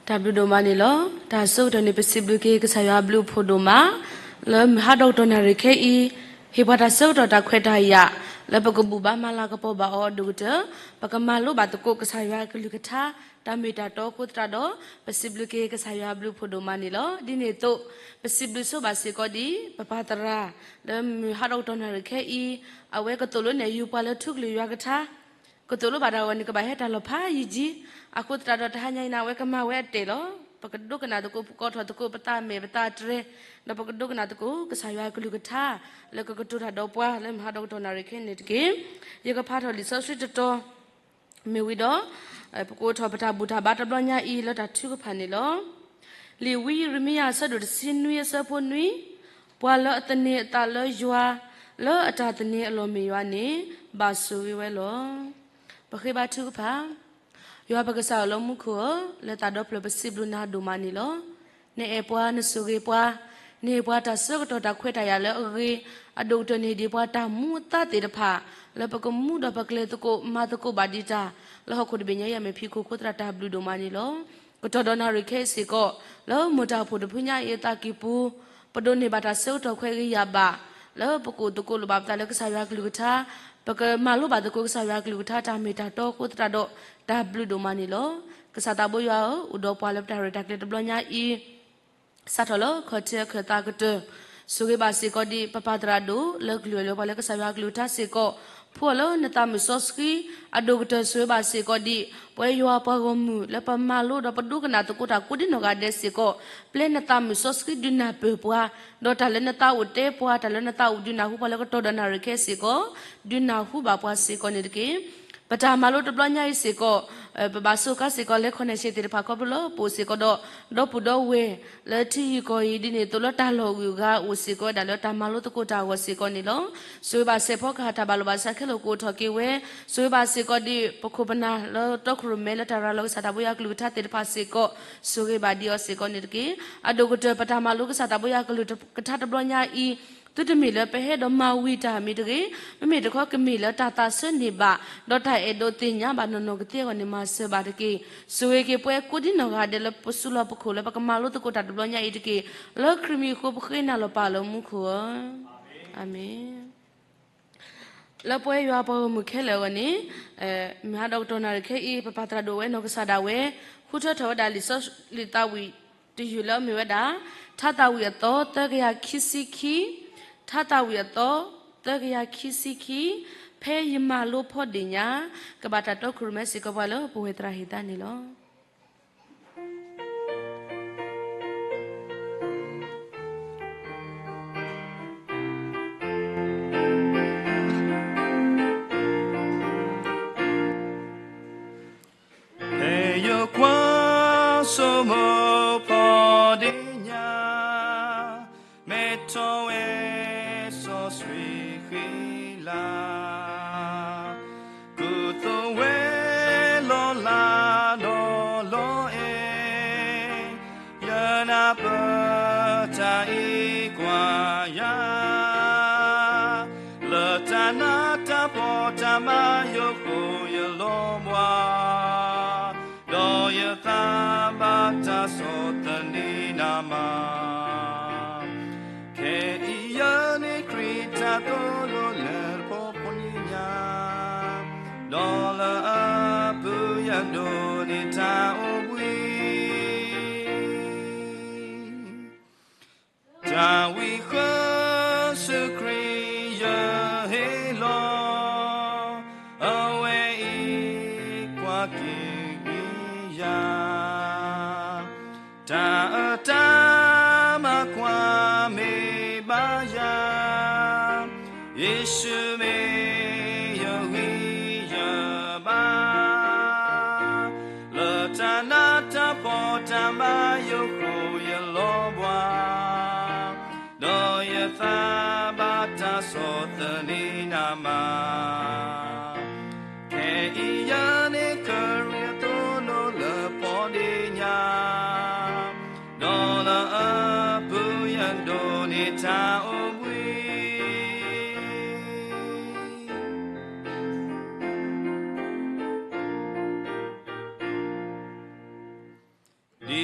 တၢ်ဘျုးဒိၣ်မးန့ၣ်လီၤ. တၢ်ဆၢကတီၢ်န့ၣ် ပစံးဘျုးက့ၤကစၢ်ယွၤအဘျုးအဖှိၣ်ဒိၣ်မး လၢမုၢ်ဟါဒီကတီၢ်နၣ်ရံၣ်ခဲအံၤ ဟ့ၣ်ပှၤတၢ်ဆၢကတီၢ်တၢ်ခွဲးတၢ်ယာ် လၢပကဘူၣ်ဘါမၤလၤကပီၤဘၣ်အီၤအဒိၣ်ကတၢၢ် ပကမၤလိဘၣ်သကိးကစၢ်ယွၤအကလုၢ်ကထါ တၢ်မ့ၢ်တၢ်တီအဃိသတးဒီး ပစံးဘျုးက့ၤကစၢ်ယွၤအဘျုးအဖှိၣ်ဒိၣ်မးန့ၣ်လီၤ. ဒ်န့ၣ်အသိး ပစံးဘျုးဆိဘၣ်စ့ၢ်ကီးဒ် ပပၢ်သရၣ် လၢမုၢ်ဟါဒီကတီၢ်နၣ်ရံၣ်ခဲအံၤ အဝဲကသိၣ်လိနဲၣ်ယုာ်ပှၤလၢထူကလုၢ်ယွၤကထါ ကသိၣ်လိဘၣ်တၢ်အဂီၢ်န့ၣ် ကဘၣ်ဟဲတၢ်လီၤဖးယံာ်ယံာ်, အဃိသတးဒီးတဟါညါအံၤန့ၣ် အဝဲကမၤဝဲအတဲာ်လီၤ. ပကဒိကနၣ်သကိး ပကိးထီၣ်သကိး ပသးမဲာ်ပသးတြဲၤ, ဒီးပကဒိကနၣ်သကိး ကစၢ်ယွၤအကလုၢ်ကထါ လၢကကတိၤတၢ်ဒီးပှၤ လၢမုၢ်ဟါဒီကတီၢ်နၣ်ရံၣ်ခဲအံၤန့ၣ်တက့ၢ်. ယကဖးထီၣ်လံာ်စီဆှံတတီၤ မ့ၢ်ဝံၤဒီး ပကအိးထီၣ်ပတၢ်ဘူၣ်တၢ်ဘါတဘျီညါအံၤလၢတၢ်ထုကဖၣ်န့ၣ်လီၤ. လံာ်ဝံယံးရမံယၤအဆၢဒိၣ်တဆံနွံအဆၢဖိနွံ, ပှၤလၢအသန့ၤအသးလၢယွၤ, လၢအတၢ်သန့ၤအလီၢ်မ့ၢ်ယွၤန့ၣ် ဘၣ်ဆိၣ်ဂ့ၤဝဲလီၤ. ပဃ့ဘါထုကဖၣ်. ယွၤပကစၢ်ဧၢ လၢမူခိၣ်ဧၢ, လၢသးဒီဖျၢၣ်ပစံးဘျုးနၤဒိၣ်မးန့ၣ်လီၤ. နအဲၣ်ပှၤ နဆိၣ်ဂ့ၤပှၤ, နဟ့ၣ်ပှၤတၢ်ဆၢကတီၢ်တၢ်ခွဲးတၢ်ယာ်လၢအဂ့ၤ, အဒိၣ်ကတၢၢ်နဟ့ၣ်ဒံးပှၤတၢ်မူအသါသ့ၣ်တဖၣ် လၢပကမူဒီးပကျဲၤသကိး မၤသကိးဘၣ်ဒံးတၢ် လၢဟီၣ်ခိၣ်တဘ့ၣ်ညါအံၤအမဲာ်ဖံးခိၣ်အဃိသတး တၢ်ဘျုးဒိၣ်မးန့ၣ်လီၤ. ကတီၢ်ဒီးနၣ်ရံၣ်ခဲအံၤစ့ၢ်ကီး လၢမိၢ်တၢ်အိၣ်ဖှိၣ်တဖုညါအံၤအသးကံၢ်ပူၤ ပဒိးန့ၢ်ဘၣ်တၢ်ဆၢကတီၢ်ခွဲးဂ့ၤယာ်ဘၣ် လၢပကအိၣ်သကိးလိာ်ဘၣ်ပသးလၢကစၢ်ယွၤကလုၢ်ကထါ, ပကမၤလိဘၣ်သကိးကစၢ်ယွၤကလုၢ်ကထါ တၢ်မ့ၢ်တၢ်တီအဃိသတးဒီး တၢ်ဘျုးဒိၣ်မးန့ၣ်လီၤ. ကစၢ်သးဘိယွၤဧၢ, အိၣ်ဒီးပှၤလၢပတၢ်ရဲၣ်တၢ်ကျဲၤတဘျီညါအံၤ စးထီၣ်လၢခီၣ်ထံးအခၢၣ်သးကတၢၢ်, ဆိၣ်ဂ့ၤဘၣ်စ့ၢ်ကီးဒံး ပပၢ်သရၣ်ဒိၣ် လၢကလုၢ်အလၢပှၤလၢကစၢ်ယွၤကလုၢ်ကထါစ့ၢ်ကီး, ဖှူအီၤလၢနသးမုာ်စီဆှံ, အဒိၣ်ကတၢၢ်ဆိၣ်ဂ့ၤဘၣ်စ့ၢ်ကီးဒံး ပဝဲယွၤပှၤဂီၢ်မုၢ် လၢပမၤလိဒီးပဒိကနၣ်သကိးတၢ်ကိးဒံနီၢ်ဂၤဒဲးစ့ၢ်ကီး, ပျဲနသးမုာ်စီဆှံဒုးနၢ်ပၢၢ်ပှၤ, ဒီးတၢ်လၢနသးအိၣ်တဲပှၤ တၢ်လၢနသးအိၣ်ဒုးနၢ်ဟူပှၤလၢကတီၢ်ဒီးနၣ်ရံၣ်ခဲစ့ၢ်ကီး, ဒုးနၢ်ဟူဘၣ်ပှၤစ့ၢ်ကီးန့ၣ်တက့ၢ်. ပတၢ်မၤလိတဘျီညါအံၤစ့ၢ်ကီး, ပဘၣ်စူးကါစ့ၢ်ကီး လဲၤခီၣ်နဲၣ်စ့ၢ်သ့ၣ်တဖၣ် ခီဖျိလၢပအိၣ်စ့ၢ်ကီးဒီး ဒီပုၢ်ဒီဝဲၢ် လၢထံယံၤကီၢ်ယံၤ ဒ်န့ၣ်အသိးလၢတၢ်လီၢ်ဂုၤဂၤအိၣ်စ့ၢ်ကီးဝဲဒၣ်လၢတၢ်မၤလိသကိးတၢ်အဂီၢ်စ့ၢ်ကီးန့ၣ်လီၤ. ဆိၣ်ဂ့ၤဘၣ်စဲးဖီကဟၣ် တၢ်ဘၣ်လိာ်ဘၣ်စးခဲလၢာ်ကအိၣ်ထီၣ်က့ၤဝဲ, ဆိၣ်ဂ့ၤဘၣ်စ့ၢ်ကီးဒံး ပခိၣ်ပနၢ်လၢတီခိၣ်ရိၣ်မဲလၢတၢ်ရၤလီၤကစၢ်သးဘိယွၤကလုၢ်ကထါသ့ၣ်တဖၣ်စ့ၢ်ကီး, ဆိၣ်ဂ့ၤဘၣ်ဒံးအီၤစ့ၢ်ကီးန့ၣ်တက့ၢ်. အဒိၣ်ကတၢၢ်ပတၢ်မၤလိကစၢ်သးဘိယွၤကလုၢ်ကထါတဘျီညါအံၤ သုတမ့ၢ်လၢပဟဲဒီးမၤဝံၤတၢ်မ့ၢ်တဂ့ၤ, မ့မ့ၢ်တခီကမ့ၢ်လၢတၢ်သးဆၢန့ၢ်ဘၣ်, ဒီးတၢ်အဲၣ်ဒိးသ့ၣ်ညါဘၣ်နီၢ်နီၢ်ကသ့အဂီၢ်န့ၣ် မၤစၢၤဘၣ်တက့ၢ်. ဆိၣ်ဂ့ၤက့ၤပဝဲကိးဒံနီၢ်ဂၤဒဲးလၢပစူးလီၤပခိၣ်လၢပကမၤလိသကိးတၢ်တဘျီညါအံၤတက့ၢ်. လၢခရံာ်မံၤအဃိပဃ့နၤလီၤပၢ်လၢမူခိၣ်ဧၢ, အၤမ့ၣ်. လၢပဝဲယွၤပှၤဂီၢ်မုၢ်ခဲလၢာ်အဂီၢ်န့ၣ်, မုၢ်ဟါဒီကတီၢ်နၣ်ရံၣ်ခဲအံၤ ပပၢ်သရၣ်ဒိၣ်ဝဲနီၢ်ကစၢ်ဒၣ်ဝဲ ဃုထၢထီၣ်ဝဲဒၣ်လံာ်စီဆှံလံာ်သးဝံၣ်တယုၢ်လၢအမ့ၢ်ဝဲဒၣ် ထါသးဝံၣ်အသီ သၢကယၤခံဆံခံ, ထါသးဝံၣ်အသီ သၢကယၤခံဆံခံ, ဖဲယမၤလိဖီဒ့ၣ်ညါ, ကဘၣ်တၢ်တီခိၣ်ရိၣ်မဲစ့ၢ်ကီးပှၤလၢပဝဲသရၣ်ဟ့ၣ်သါန့ၣ်လီၤ. ဖဲယကွၢ်ဆိမိၣ်ဖီဒ့ၣ်ညါ, မဲထီၣ်ဝဲစီဆှံဃံလၤ, ကူသိးဝဲလီၤလးဒီးလီၤအဲၣ်, ယနၢ်ပၢၢ်တၢ်အံးကွၢ်ယၤ, လၢတၢ်နးတၢ်ဖှီၣ်တၢ်မၤယိးဃိယလီၤဘှါ, ဒီးယသးဘၣ်တၢ်ဆီၣ်သနံးနၤမး. ခဲအံၤယန့ၢ်ခရံာ်တၢ်သိၣ်လိလၢတဖိဖိလံညါ, ဒီးလၢအပူၤယဒိးန့ၢ်တၢ်အိၣ်ဘှံး တၢ်ဝံဃၢၤစူၤခရံာ်ယဟ့ၣ်လီၤ, အဝဲအံၤကွၢ်က့ၤကွံာ်ယၤ, တၢ်အၢတၢ်မၤကွၢ်မ့ၢ်ဘၣ်ယၤ, ယ့ၣ်ၡူးမ့ၢ်ယဂံၢ်ယဘါ, လၢတၢ်နးတၢ်ဖှီၣ်တၢ်မၤယိးဃိယလီၤဘှါ, ဒီးယသးဘၣ်တၢ်ဆီၣ်သနံးနၤမး. ခဲအံၤယန့ၢ်ခရံာ်သိၣ်လိလၢဖီဒ့ၣ်ညါ, ဒီးလၢအပူၤယဒိးန့ၢ်တၢ်အိၣ်ဘှံး.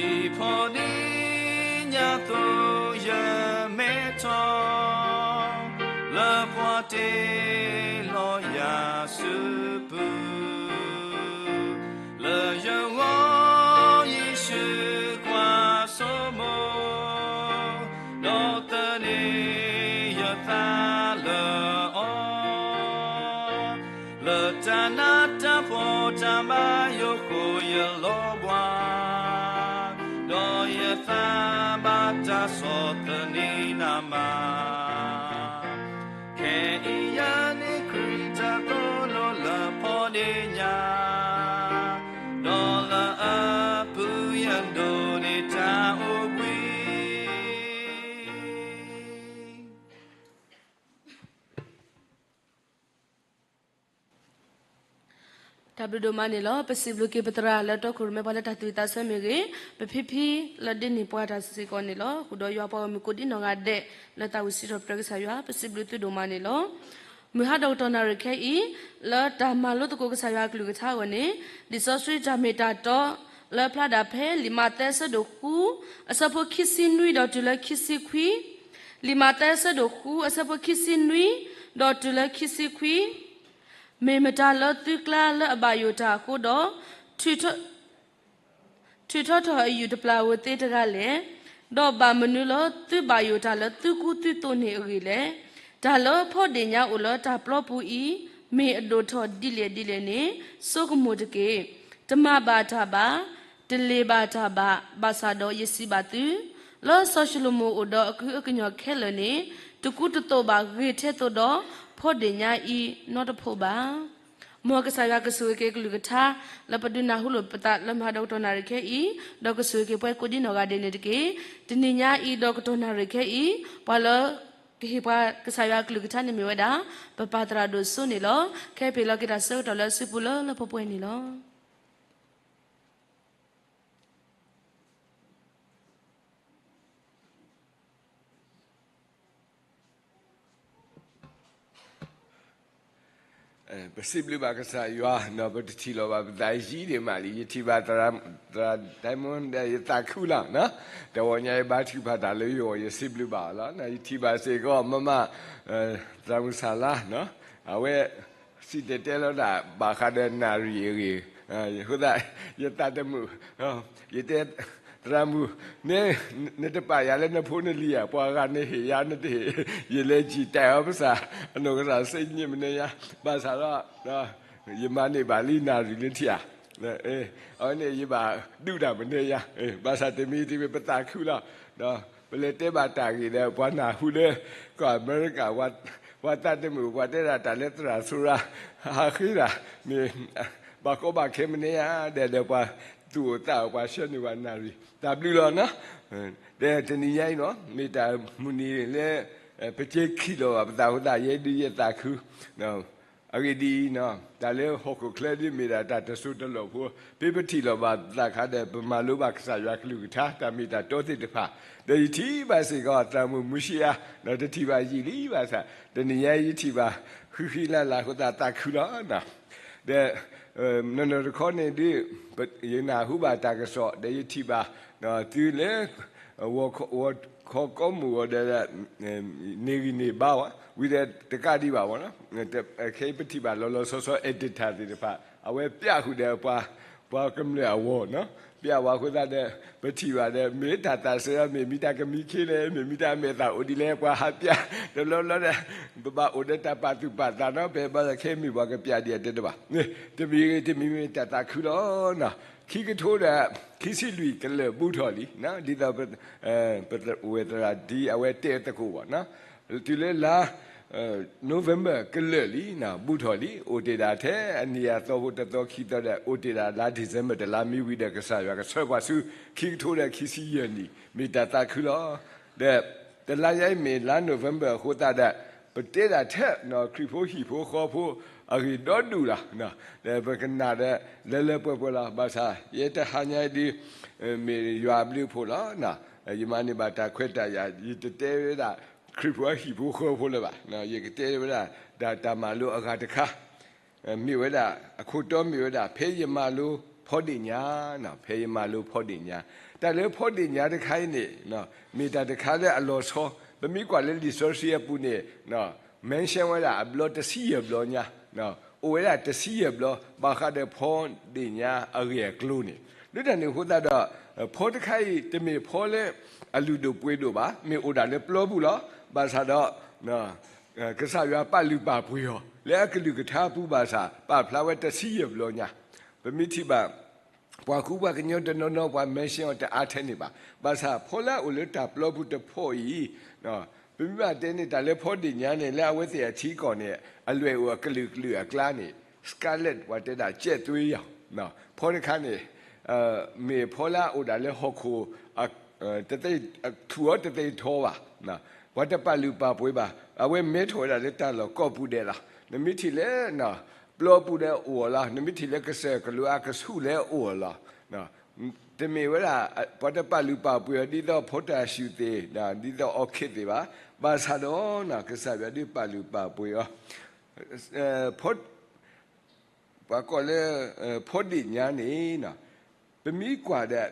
ယမဲထီၣ် လၢပှၤတ့လီၤယၤစုပူၤ, လၢယဂီၢ်ယ့ၣ်ၡူးကွၢ်ဆိကမိၣ်, ဒီးသန့ၤယသးလၢအီၤ လၢတၢ်နးတၢ်ဖှီၣ်တၢ်ဘါယိၣ်ဃိယလီၤဘှါ, ဒီးယသးဘၣ်တၢ်ဆီၣ်သနံးနၤမး, ခဲအံၤယၤန့ၣ်ခရံာ်တၢ်သိၣ်လိလၢဖီဒ့ၣ်ညါ, ဒီးလၢအပူၤယဒိးန့ၢ်တၢ်အိၣ်ဘှံး တၢ်ဘျုးဒိၣ်မးန့ၣ်လီၤ. ပစံးဘျုးက့ၤပသရၣ်လၢတီခိၣ်ရိၣ်မဲပှၤလၢတၢ်သူၣ်ဝံၣ်သးဆၢမ့ၢ်ဂ့ၤ, ပဖံဖံလၢဒ့န့ၢ်ပှၤတၢ်စ့ၢ်ကီးန့ၣ်လီၤ. ဃုာ်ဒီးယွၤပှၤဂီၢ်မုၢ်ကိးဒံနီၢ်ဂၤဒဲး လၢသးဝံၣ်စံးထီၣ်ပတြၢၤကစၢ်ယွၤ ပစံးဘျုးသုဒိၣ်မးန့ၣ်လီၤ. မုၢ်ဟါဒီးကတီၢ်နၣ်ရံၣ်ခဲအံၤ လၢတၢ်မၤလိသကိးကစၢ်ယွၤအကလုၢ်ကထါအဂီၢ်န့ၣ် လံာ်စီဆှံတၢ်မ့ၢ်တၢ်တီ လၢဖျါဒၣ်ဖဲလံာ်မးသဲအဆၢဒိၣ်ဃု အဆၢဖိခံဆံနွံဒီးတုၤလၢခံဆံခွံ, လံာ်မးသဲအဆၢဒိၣ်ဃု အဆၢဖိခံဆံနွံ ဒီးတုၤလၢခံဆံခွံ, မ့ၢ်မတၤလၢသုကျါလၢအဘၣ်ယိၣ်တၢ်အဃိဒီး ထုးထီၣ်ထုးထီၣ်ထီၣ်အယုၢ်တပျၢ်ဧိၤသ့တဂၤလဲၣ်. ဒီးဘၣ်မနုၤလၢသုဘၣ်ယိၣ်တၢ်လၢသုကူသုသိးန့ၣ်အဂ့ၢ်လဲၣ်. တၢ်လၢဖီဒ့ၣ်ညါအိၣ်လၢတၢ်ပျီပူၤအံၤ မ့ၢ်အဒိၣ်ထီၣ်ဒ်လဲၣ်ဒ်လဲၣ်န့ၣ် ဆိကမိၣ်တက့ၢ်. တမၤဘၣ်တၢ်ဘၣ်, တလ့ၤဘၣ်တၢ်ဘၣ်, ဘၣ်ဆၣ်ဒီးယစံးဘၣ်သု, လၢစီၤၡလိၤမိၣ်အိၣ်ဒီးအကုၢ်အကညီၢ်ခဲလၢာ်န့ၣ် တကူတသိးဘၣ်ဂ့ၤထဲသိးဒီး ဖီဒ့ၣ်ညါအံၤနီတဖှိၣ်ဘၣ်. မ်ကစၢ်ယွၤကဆိၣ်ဂ့ၤက့ၤကလုၢ်ကထါ လၢပဒုးနၢ်ဟူလိာ်ပသးလၢမုၢ်ဟါဒီးကတီၢ်နၣ်ရံၣ်ခဲအံၤ, ဒီးကဆိၣ်ဂ့ၤက့ၤပှၤကိးဒံနီၢ်ဂၤဒဲးန့ၣ်တက့ၢ်. တနံၤညါအံၤဒီးကတီၢ်နၣ်ရံၣ်ခဲအံၤ ပှၤလၢကဟ့ၣ်ပှၤကစၢ်ယွၤကလုၢ်ကထါန့ၣ်မ့ၢ်ဝဲဒၣ် ပပၢ်သရၣ်ဒိၣ်စိန့ၣ်လီၤ. ခဲအံၤပဟ့ၣ်လီၤက့ၤတၢ်ဆၢကတီၢ်လၢအစုပူၤလၢလၢပှဲၤပှဲၤန့ၣ်လီၤ. ပစံးဘျုးဘၣ်ကစၢ်ယွၤ ပတထံၣ်လိာ်ဘၣ်ပသးယံာ်ဒံးမးလံ. ယထံၣ်ဘၣ်သရၣ် သရၣ်ဒဲမွန်ဒီး ယသးခုလီၤ. တဝီညါယဘါထုကဖၣ်တၢ်လၢယဂီၢ် ယစံးဘျုးဘၣ်အီၤလီၤ. ယထံၣ်ဘၣ်စ့ၢ်ကီး မမ သရၣ်မုၣ်စၢ်လါ အဝဲ စံၣ်တဲၤတဲလီၤတၢ် ဘၣ်ဃးဒီးနၣ်ရံၣ်အဂ့ၢ်, အဃိသတး ယသးတမုာ်, ယတဲ သရၣ်မုၣ်, နတပာ်ယၤလၢနဖိနလံၤဧါ, ပှၤဂၤနဟ့ၣ်ယၤနတဟ့ၣ်, ယလဲၤစံၣ်တဲၤအီၤပစၢ် အနီၢ်ကစၢ်စ့ညံးမနုၤယါ, ဘၣ်ဆၣ်ဒီး ယမၤန့ၢ်ဘၣ်လံနၣ်ရံၣ်လၢထံဧါ, အဝဲန့ၣ်ယဘၣ်ဒုးတၢ်မနုၤယါ, ဘၣ်ဆၣ်တမံၤတမံၤပသးခုလီၤ. ပလဲၤတဲဘၣ်တၢ်ဂ့ၢ်ဒီး ပှၤနၢ်ဟူလၢ ကီၢ်အမဲရကၤ ပှၤသးတမုာ် ပှၤတဲဒၣ်တၢ်လၢသရၣ်စိၤရၤ ဟးဃ့တၢ် မ့ၢ် ဘၣ်ကီဘၣ်ခဲမနုၤယါ ဒီးဒီးပှၤသူၣ်အိၣ်သးအိၣ် ပှၤဆှၢန့ၢ်ဘၣ်နၣ်ရံၣ် တၢ်ဘျုးလီၤနီၤ. ဒီးတနံၤညါအံၤနီၤ မ့ၢ်တၢ်မုၢ်နံၤလၢ ပကဲခံးလီၤဘၣ်ပသးအဃိသတး ယဲဒုးယသးခု အဂ့ၢ်ဒ်အံၤ, တၢ်လၢဟီၣ်ခိၣ်ချၢဒ်မ့ၢ်ဒၣ်တၢ်တစိၢ်တလီၢ်ဖိ, ပမ့ၢ်ထံၣ်လိာ်ဘၣ်သးခါဒီး ပမၤလိဘၣ်ကစၢ်ယွၤကလုၢ်ကထါ တၢ်မ့ၢ်တၢ်တီသ့ၣ်တဖၣ်, ဒီးယထံၣ်ဘၣ်စ့ၢ်ကီး သရၣ်မုၣ်မူၡံအါ, တထံၣ်ဘၣ်ယံာ်လံဘၣ်ဆၣ်, တနံၤညါယထံၣ်ဘၣ်ဃံဃံလၤလၤအဃိသတးသးခုလီၤ. ဒီး နီၢ်နီၢ်တခီန့ၣ်ဒ် ယနၢ်ဟူဘၣ်တၢ်ကစီၣ် ဒီးယထံၣ်ဘၣ် သုလၢ ဝီၤခီကီမုၣ်အဂီၢ်ဒီး န့ၢ်ဂံၢ်န့ၢ်ဘါဝဲ ဝံၤဒီးတကးဒံးဘၣ်ဝဲ, ခဲအံၤပထံၣ်ဘၣ်လီၤလီၤဆီဆီ editor သ့ၣ်တဖၣ် အဝဲပျးဃုာ်ဒီးပှၤ ပှၤကမျၢၢ်အဂီၢ်နီၤ, ပျးဝဲအဃိသတးဒီး ပထံၣ်ဘၣ်ဒီး မ့ၢ်တၢ်သးစဲ မ့ၢ်မံတၢ်ကမံခ့လဲၣ်, မ့ၢ်မံတၢ်အမဲာ်သးအိၣ်ဒ်လဲၣ်, ပှၤဟးပျး တဘျီဘျီဒီး ပဘၣ်အိၣ်ဒီးတၢ်ပာ်သူၣ်ပာ်သးနီၤ, ဖဲဘၣ်သးခဲမ့ၢ်ပှၤကပျးဒံးအတဲတဘၣ်, တမံၤဂ့ၤတမံၤမ့ၢ်တၢ်သးခုလီၤ. ခံကထိဒီး ခံဆံလွံၢ်ကလၢာ်ဘူးထီၣ်လံ, ဒ်သိး ပဝဲၢ်သရၣ်ဒ်အဝဲတဲသကိးဘၣ်, တုၤလၢလါ November ကလၢာ်လံ, ဘူးထီၣ်လံ, အိၣ်တ့ၢ်ဒၣ်ထဲအနံၤအသီဖိတသီခံသီဒီး အိၣ်တ့ၢ်ဒၣ်လါ December တလါမ့ၢ်ဝံၤဒီး ကစၢ်ယွၤကဆှၢပှၤဆူ ခံကထိဒီးခံဆံယဲၢ်နံၣ် မ့ၢ်တၢ်သးခုလီၤ. ဒီး တလါညါအံၤမ့ၢ်လါ November အဃိသတးဒီး ပတဲဒၣ်ထဲ ခရံာ်ဖိဟံၣ်ဖိဃီဖိအဂ့ၢ်ဒီဒူၣ်လီၤ. ဒီးပကနၣ်ဒီး လၢလၢပှဲၤပှဲၤလီၤ. ဘၣ်ဆၣ် ယဲတဟါညါအံၤဒ် မ့ၢ်ယွၤအဘျုးအဖှိၣ်လီၤ. ယမၤန့ၢ်ဘၣ်တၢ်ခွဲးတၢ်ယာ် ယတတဲဝဲဒၣ် ခရံာ်ဖိအဟံၣ်ဖိဃီဖိလၢၤဘၣ်. ယကတဲဝဲဒၣ် တၢ်မၤလိအဂၤတခါ မ့ၢ်ဝဲဒၣ် အခိၣ်တီမ့ၢ်ဝဲဒၣ် ဖဲယမၤလိ ဖီဒ့ၣ်ညါ, ဖဲယမၤလိဖီဒ့ၣ်ညါ, တၢ်လၢဖီဒ့ၣ်ညါတခါအံၤန့ၣ် မ့ၢ်တၢ်တခါလၢအလီၤဆီ, ပမ့ၢ်ကွၢ်လၢလံာ်စီဆှံအပူၤန့ၣ် mention ဝဲဒၣ်အဘျီတဆံယဲၢ်ဘျီညါ, အိၣ်ဝဲဒၣ်တဆံယဲၢ်ဘျီ ဘၣ်ဃးဒီးဖီဒ့ၣ်ညါအဂ့ၢ်အကျိၤန့ၣ်, လၢတၢ်န့ၣ်အဃိသတးဒီး ဖီတခါအံၤ တမ့ၢ်ဖီလၢအလုၢ်ဒိၣ်ပှ့ၤဒိၣ်ဘၣ်, မ့ၢ်အိၣ်ဒၣ်လၢပျီပူၤလီၤ. ဘၣ်ဆၣ်ဒီး ကစၢ်ယွၤပာ်လုၢ်ပာ်ပှ့ၤအီၤ လၢအကလုၢ်ကထါပူၤဘၣ်ဆၣ် ပာ်ဖျါဝဲတဆံယဲၢ်ဘျီညါ, ပမ့ၢ်ထံၣ်ဘၣ် ပှၤဃူပှၤကညီတနီၤနီၤ ပှၤ mention အီၤတအါထဲန့ၣ်ဘၣ်. ဘၣ်ဆၣ်ဖီလၢအအိၣ်လၢတၢ်ပျီပူၤတဖီအံၤ, ပမ့ၢ်ဘၣ်တဲန့ၣ် တၢ်လၢဖီဒ့ၣ်ညါန့ၣ် လၢအဝဲသ့ၣ်အထံကီၢ်န့ၣ် အလွဲၢ်အိၣ်အကလုာ်ကလုာ်အကျါန့ၣ် scarlet ပှၤတဲဒၣ် ကြက်သွေးရောင်, ဖီတခါန့ၣ် မ့ၢ်ဖီလၢအအိၣ်ဒၣ်လၢဟီၣ်ခိၣ် တသ့ၣ်ထူၣ်အီၤတသ့ၣ်ထီဘၣ်, ပှၤတပာ်လုၢ်ပာ်ပှ့ၤဘၣ်, အဝဲမဲထီၣ်ဝဲဒၣ်လၢတၢ်လီၢ်ကိးပူၤဒဲးလီၤ. နမ့ၢ်ထံၣ်လၢ ပျီပူၤလၢအအိၣ်လီၤ, နမ့ၢ်ထံၣ်လၢကစၢၢ်ကလိအကဆူၣ်လၢအအိၣ်လီၤ. တမ့ၢ်ဝဲဒၣ် ပှၤတပာ်လုၢ်ပာ်ပှ့ၤအီၤ ဒ်သိး potassium သ့ၣ် ဒ်သိး orchid သ့ၣ်ဘၣ်. ဘၣ်ဆၣ်ဒီး ကစၢ်ယွၤဒုးပာ်လုၢ်ပာ်ပှ့ၤအီၤ ပှၤကိးလၢ ဖီဒ့ၣ်ညါန့ၣ် ပမ့ၢ်ကွၢ်ဒီး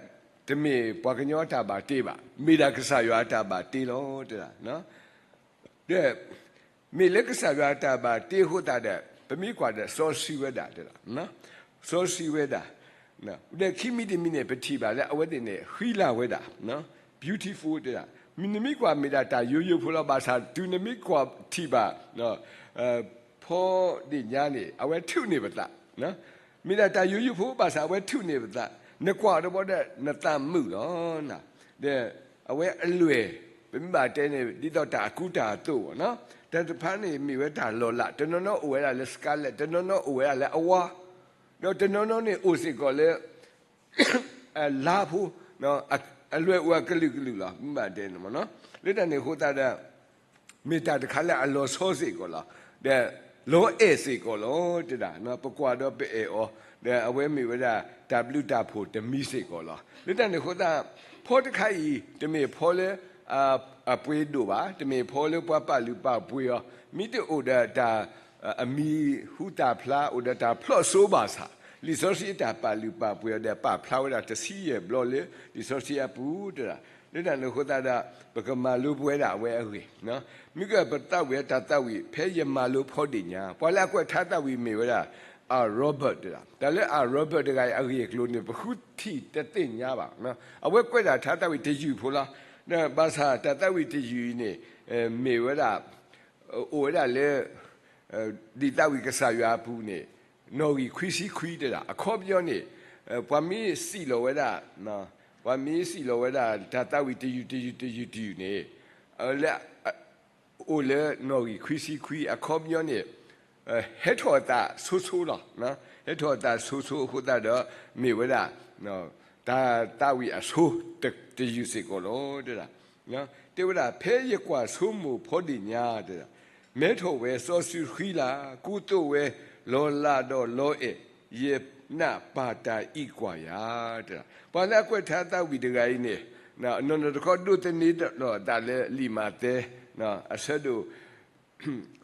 တမ့ၢ်ပှၤကညီအတၢ်ဘၣ်တ့ဘၣ်, မ့ၢ်ဒၣ်ကစၢ်ယွၤအတၢ်ဘၣ်တ့လီၤ တဲဒၣ်. ဒီး မ့ၢ်လၢကစၢ်ယွၤအတၢ်ဘၣ်တ့အဃိသတးဒီး ပမ့ၢ်ကွၢ်ဒီးစီဆှံဝဲဒၣ် တဲဒၣ်, စီဆှံဝဲဒၣ်, ဒီးခံမံၤတမံၤန့ၣ် ပထံၣ်ဘၣ်လၢအဝဲသ့ၣ်န့ၣ် ဃံလၤဝဲဒၣ် beautiful တဲဒၣ်. နမ့ၢ်ကွၢ်မ့ၢ်ဒၣ်တၢ်ယိယိဖိလီၤ. ဘၣ်ဆၣ်တုၤနမ့ၢ်ကွၢ်ထံၣ်ဘၣ် ဖီဒ့ၣ်ညါန့ၣ် အဝဲထုးန့ၢ်ပသး, မ့ၢ်ဒၣ်တၢ်ယိယိဖိ ဘၣ်ဆၣ်အဝဲထုးန့ၢ်ပသး, နကွၢ်တဘျီဒီး နသးမုာ်လီၤ. ဒီးအဝဲအလွဲၢ် ပမ့ၢ်ဘၣ်တဲန့ၣ် ဒ်သိးတၢ်အကူတၢ်အသိးဘၣ်နီၤ, တၢ်တဖၣ်န့ၣ်မ့ၢ်ဝဲတၢ်လီၤလး, တနီၤနီၤအိၣ်ဝဲဒၣ်လၢ scarlet, တနီၤနီၤအိၣ်ဝဲဒၣ်လၢအဝါ, ဒီးတနီၤနီၤန့ၣ်အိၣ်စ့ၢ်ကီးလၢ အလါဖိ, အလွဲၢ်အိၣ်အကလုာ်ကလုာ်လီၤ, မ့ၢ်ဘၣ်တဲန့ၣ်မ့ၢ်နီၤ. လၢတၢ်န့ၣ်အဃိသတးဒီး မ့ၢ်တၢ်တခါလၢအလီၤဆီစ့ၢ်ကီးလီၤ. ဒီးလီၤအဲၣ်စ့ၢ်ကီးလီၤ တဲဒၣ်, ပကွၢ်ဒီးပအဲၣ်အီၤ, ဒီးအဝဲမ့ၢ်ဝဲဒၣ်တၢ်ဘျုးတၢ်ဖှိၣ်တမံၤစ့ၢ်ကီးလီၤ. လၢတၢ်န့ၣ်အဃိသတး ဖီတခါအံၤ တမ့ၢ်ဖီလၢ အပှ့ၤဒိၣ်ဘၣ်, တမ့ၢ်ဖီလၢပှၤပာ်လုၢ်ပာ်ပှ့ၤအီၤ, မ့ၢ်တအိၣ်ဒီးတၢ် အမံၤဟူသၣ်ဖျါ အိၣ်ဒီးတၢ်ဖျီၣ်စိဘၣ်ဆၣ်, လံာ်စီဆှံအတၢ်ပာ်လုၢ်ပာ်ပှ့ၤအီၤဒီး ပာ်ဖျါဝဲဒၣ်တဆံယဲၢ်ဘျီလၢ လံာ်စီဆှံအပူၤ တဲဒၣ်. လၢတၢ်န့ၣ်အဃိသတးဒီး ပကမၤလိပဝဲဒၣ်အဝဲအဂ့ၢ်, မ့ၢ်ကပသးဝံၣ်အတၢ်သးဝံၣ် ဖဲယမၤလိဖီဒ့ၣ်ညါ, ပှၤလၢအကွဲးထါသးဝံၣ်မ့ၢ်ဝဲဒၣ် အ Robert တဲဒၣ်. တၢ်လၢအ Robert တဂၤအံၤအဂ့ၢ်အကျိၤန့ၣ် ပဃုထံၣ်တသ့ၣ်ညါဘၣ်. အဝဲကွဲးဒၣ်ထါသးဝံၣ်တယုၢ်ဖိလီၤ. ဘၣ်ဆၣ်တၢ်သးဝံၣ်တယုၢ်အံၤန့ၣ် မ့ၢ်ဝဲဒၣ် အိၣ်ဝဲဒၣ်လၢ လံာ်သးဝံၣ်ကစၢ်ယွၤအပူၤန့ၣ် နီၣ်ဂံၢ်ခွံဆံခွံတဲဒၣ်. အခီပညီန့ၣ် ပှၤမ့ၢ်စံးလီၤဝဲဒၣ်, ပှၤမ့ၢ်စံးလီၤဝဲဒၣ် တၢ်သးဝံၣ်တယုၢ်တယုၢ်တယုၢ်တယုၢ်န့ၣ် လၢ အိၣ်လၢနီၣ်ဂံၢ်ခွံဆံခွံ အခီပညီန့ၣ် ဟဲထီၣ်အသးဆိဆိလီၤ. ဟဲထီၣ်အသးဆိဆိအဃိသတးဒီး မ့ၢ်ဝဲဒၣ် တၢ်သးဝံၣ်အဆိ တယုၢ်စ့ၢ်ကီးလီၤ တဲဒၣ်. တဲဝဲဒၣ် ဖဲယကွၢ်ဆိကမိၣ်ဖီဒ့ၣ်ညါ တဲဒၣ်, မဲထီၣ်ဝဲစီဆှံဃံလၤ, ကူသိးဝဲလီၤလးဒီးလီၤအဲၣ်, ယနၢ်ပၢၢ်တၢ်အံးကွၢ်ယၤ တဲဒၣ်. ပှၤလၢအကွဲးထါသးဝံၣ်တဂၤအံၤန့ၣ် နီၢ်နီၢ်တခီဒိးသန့ၤဒီးအသးလၢလံာ်မးသဲ အဆၢဒိၣ်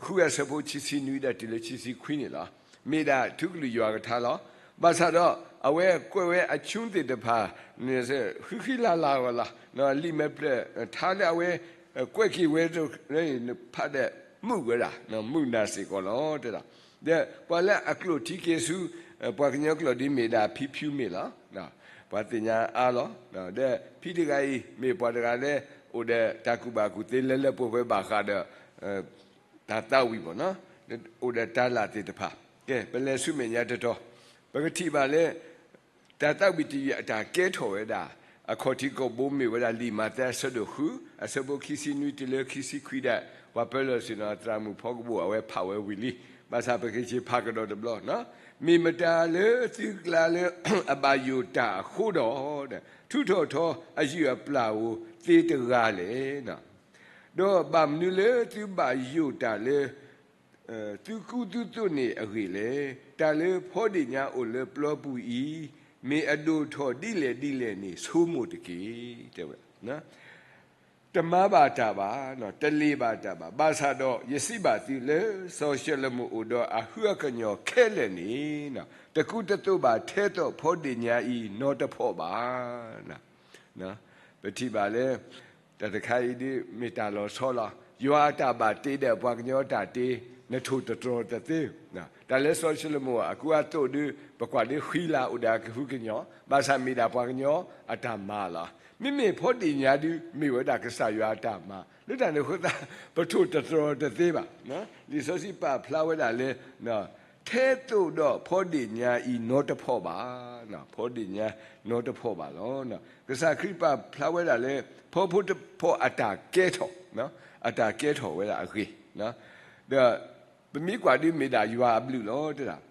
ဃုအဆၢဖိခံဆံနွံဒီးတုၤလၢခံဆံခွံန့ၣ်လီၤ. မ့ၢ်ဒၣ်ထူကလုာ်ယွၤကထါလီၤ. ဘၣ်ဆၣ်ဒီး အဝဲကွဲးဝဲအဆူသ့ၣ်တဖၣ်န့ၣ် ဃံဃံလၤလၤဝဲလီၤ. လံာ်မဲာ်ဖျၢၣ်ထါလၢအဝဲ ကွဲးက့ၤဝဲ ဖးဒီး မုာ်ဝဲဒၣ် မုာ်နၤစ့ၢ်ကီးလီၤ တဲဒၣ်. ဒီးပှၤလၢအကျိာ်ထံက့ၤဆူ ပှၤကညီကျိာ်ဒ်မ့ၢ်ဒၣ် ဖံဖၠူမ့ၢ်လီၤ. ပှၤသ့ၣ်ညါအါလီၤ. ဒီးဖံတဂၤအံၤ မ့ၢ်ပှၤတဂၤလၢ အိၣ်ဒီးတၢ်ကူၣ်ဘၣ်ကူၣ်သ့လၢလၢပှဲၤပှဲၤဘၣ်ဃးဒီး တၢ်သးဝံၣ်ဘၣ်နီၤ, အိၣ်ဒီးတၢ်လၢ်သ့ၣ်တဖၣ်. ကဲ ပလဲၤဆူမဲာ်ညါတတီၤ, ပကထံၣ်ဘၣ်လၢ တၢ်သးဝံၣ်တယုၢ်အတၢ်ကဲထီၣ်ဝဲဒၣ် အခီၣ်ထံးကိာ်ဘိမ့ၢ်ဝဲဒၣ်လံာ်မးသဲအဆၢဒိၣ်ဃု အဆၢဖိခံဆံနွံတုၤလၢခံဆံခွံဒီး ပှၤပၢၤလီၢ်ဆ့ၣ်နီၤသရၣ်မုၣ်ဖီကဘိၣ်အဝဲဖးဝဲဝံၤလံ. ဘၣ်ဆၣ်ပကဟ့ၣ်ဖးကဒီးတဘျီနီၤ, မ့ၢ်မတၤလၢသုကျါလၢအဘၣ်ယိၣ်တၢ်အဃိဒီး ထုးထီၣ်ထီအယုၢ်အပျၢ်ဧိၤသ့တဂၤလဲၣ်. ဒီးဘၣ်မနုၤလၢသုဘၣ်ယိၣ်တၢ်လၢ သုကူသုသိးန့ၣ်အဂ့ၢ်လဲၣ်. တၢ်လၢဖီဒ့ၣ်ညါအိၣ်လၢပျီပူၤအံၤ မ့ၢ်အဒိၣ်ထီၣ်ဒ်လဲၣ်ဒ်လဲၣ်န့ၣ် ဆိကမိၣ်တက့ၢ် တဲဝဲ. တမၤဘၣ်တၢ်ဘၣ်, တလ့ၤဘၣ်တၢ်ဘၣ်. ဘၣ်ဆၣ်ဒီးယစံးဘၣ်သုလၢ စီၤၡလိၤမိၣ်အိၣ်ဒီးအဟုအကညီၢ်ခဲလၢာ်န့ၣ်, တကူတသိးဘၣ်ထဲသိးဖီဒ့ၣ်ညါအံၤနီတဖီဘၣ်. ပထံၣ်ဘၣ်လၢ တၢ်တခါအံၤဒ်မ့ၢ်တၢ်လီၤဆီလီၤ. ယွၤအတၢ်ဘၣ်တ့ဒီးပှၤကညီအတၢ်တ့, နထိၣ်တတြီၤတသ့. တၢ်လၢစီၤၡလိၤမိၣ်အကူအသိးဒုး ပကွၢ်ဒ်ဃံလၤအိၣ်ဒီးအကဟုကညီၢ်, ဘၣ်ဆၣ်မ့ၢ်ဒၣ်ပှၤကညီအတၢ်မၤလီၤ. မ့မ့ၢ်ဖီဒ့ၣ်ညါဒုး မ့ၢ်ဝဲဒၣ်ကစၢ်ယွၤအတၢ်မၤ, လၢတၢ်န့ၣ်အဃိသတး ပထိၣ်တတြီၤတသ့ဘၣ်. လံာ်စီဆှံပာ်ဖျါဝဲဒၣ်လၢ ထဲသိးဒီးဖီဒ့ၣ်ညါအံၤနီတဖီဘၣ်. ဖီဒ့ၣ်ညါနီတဖီဘၣ်လီၤ. ကစၢ်ခရံာ်ပာ်ဖျါဝဲဒၣ်လၢ ဖီဖိတဖီအတၢ်ကဲထီၣ်, အတၢ်ကဲထီၣ်ဝဲဒၣ်အဂ့ၢ်, ဒီးပမ့ၢ်ကွၢ်ဒ်မ့ၢ်ဒၣ်ယွၤအဘျုးလီၤ တဲဒၣ်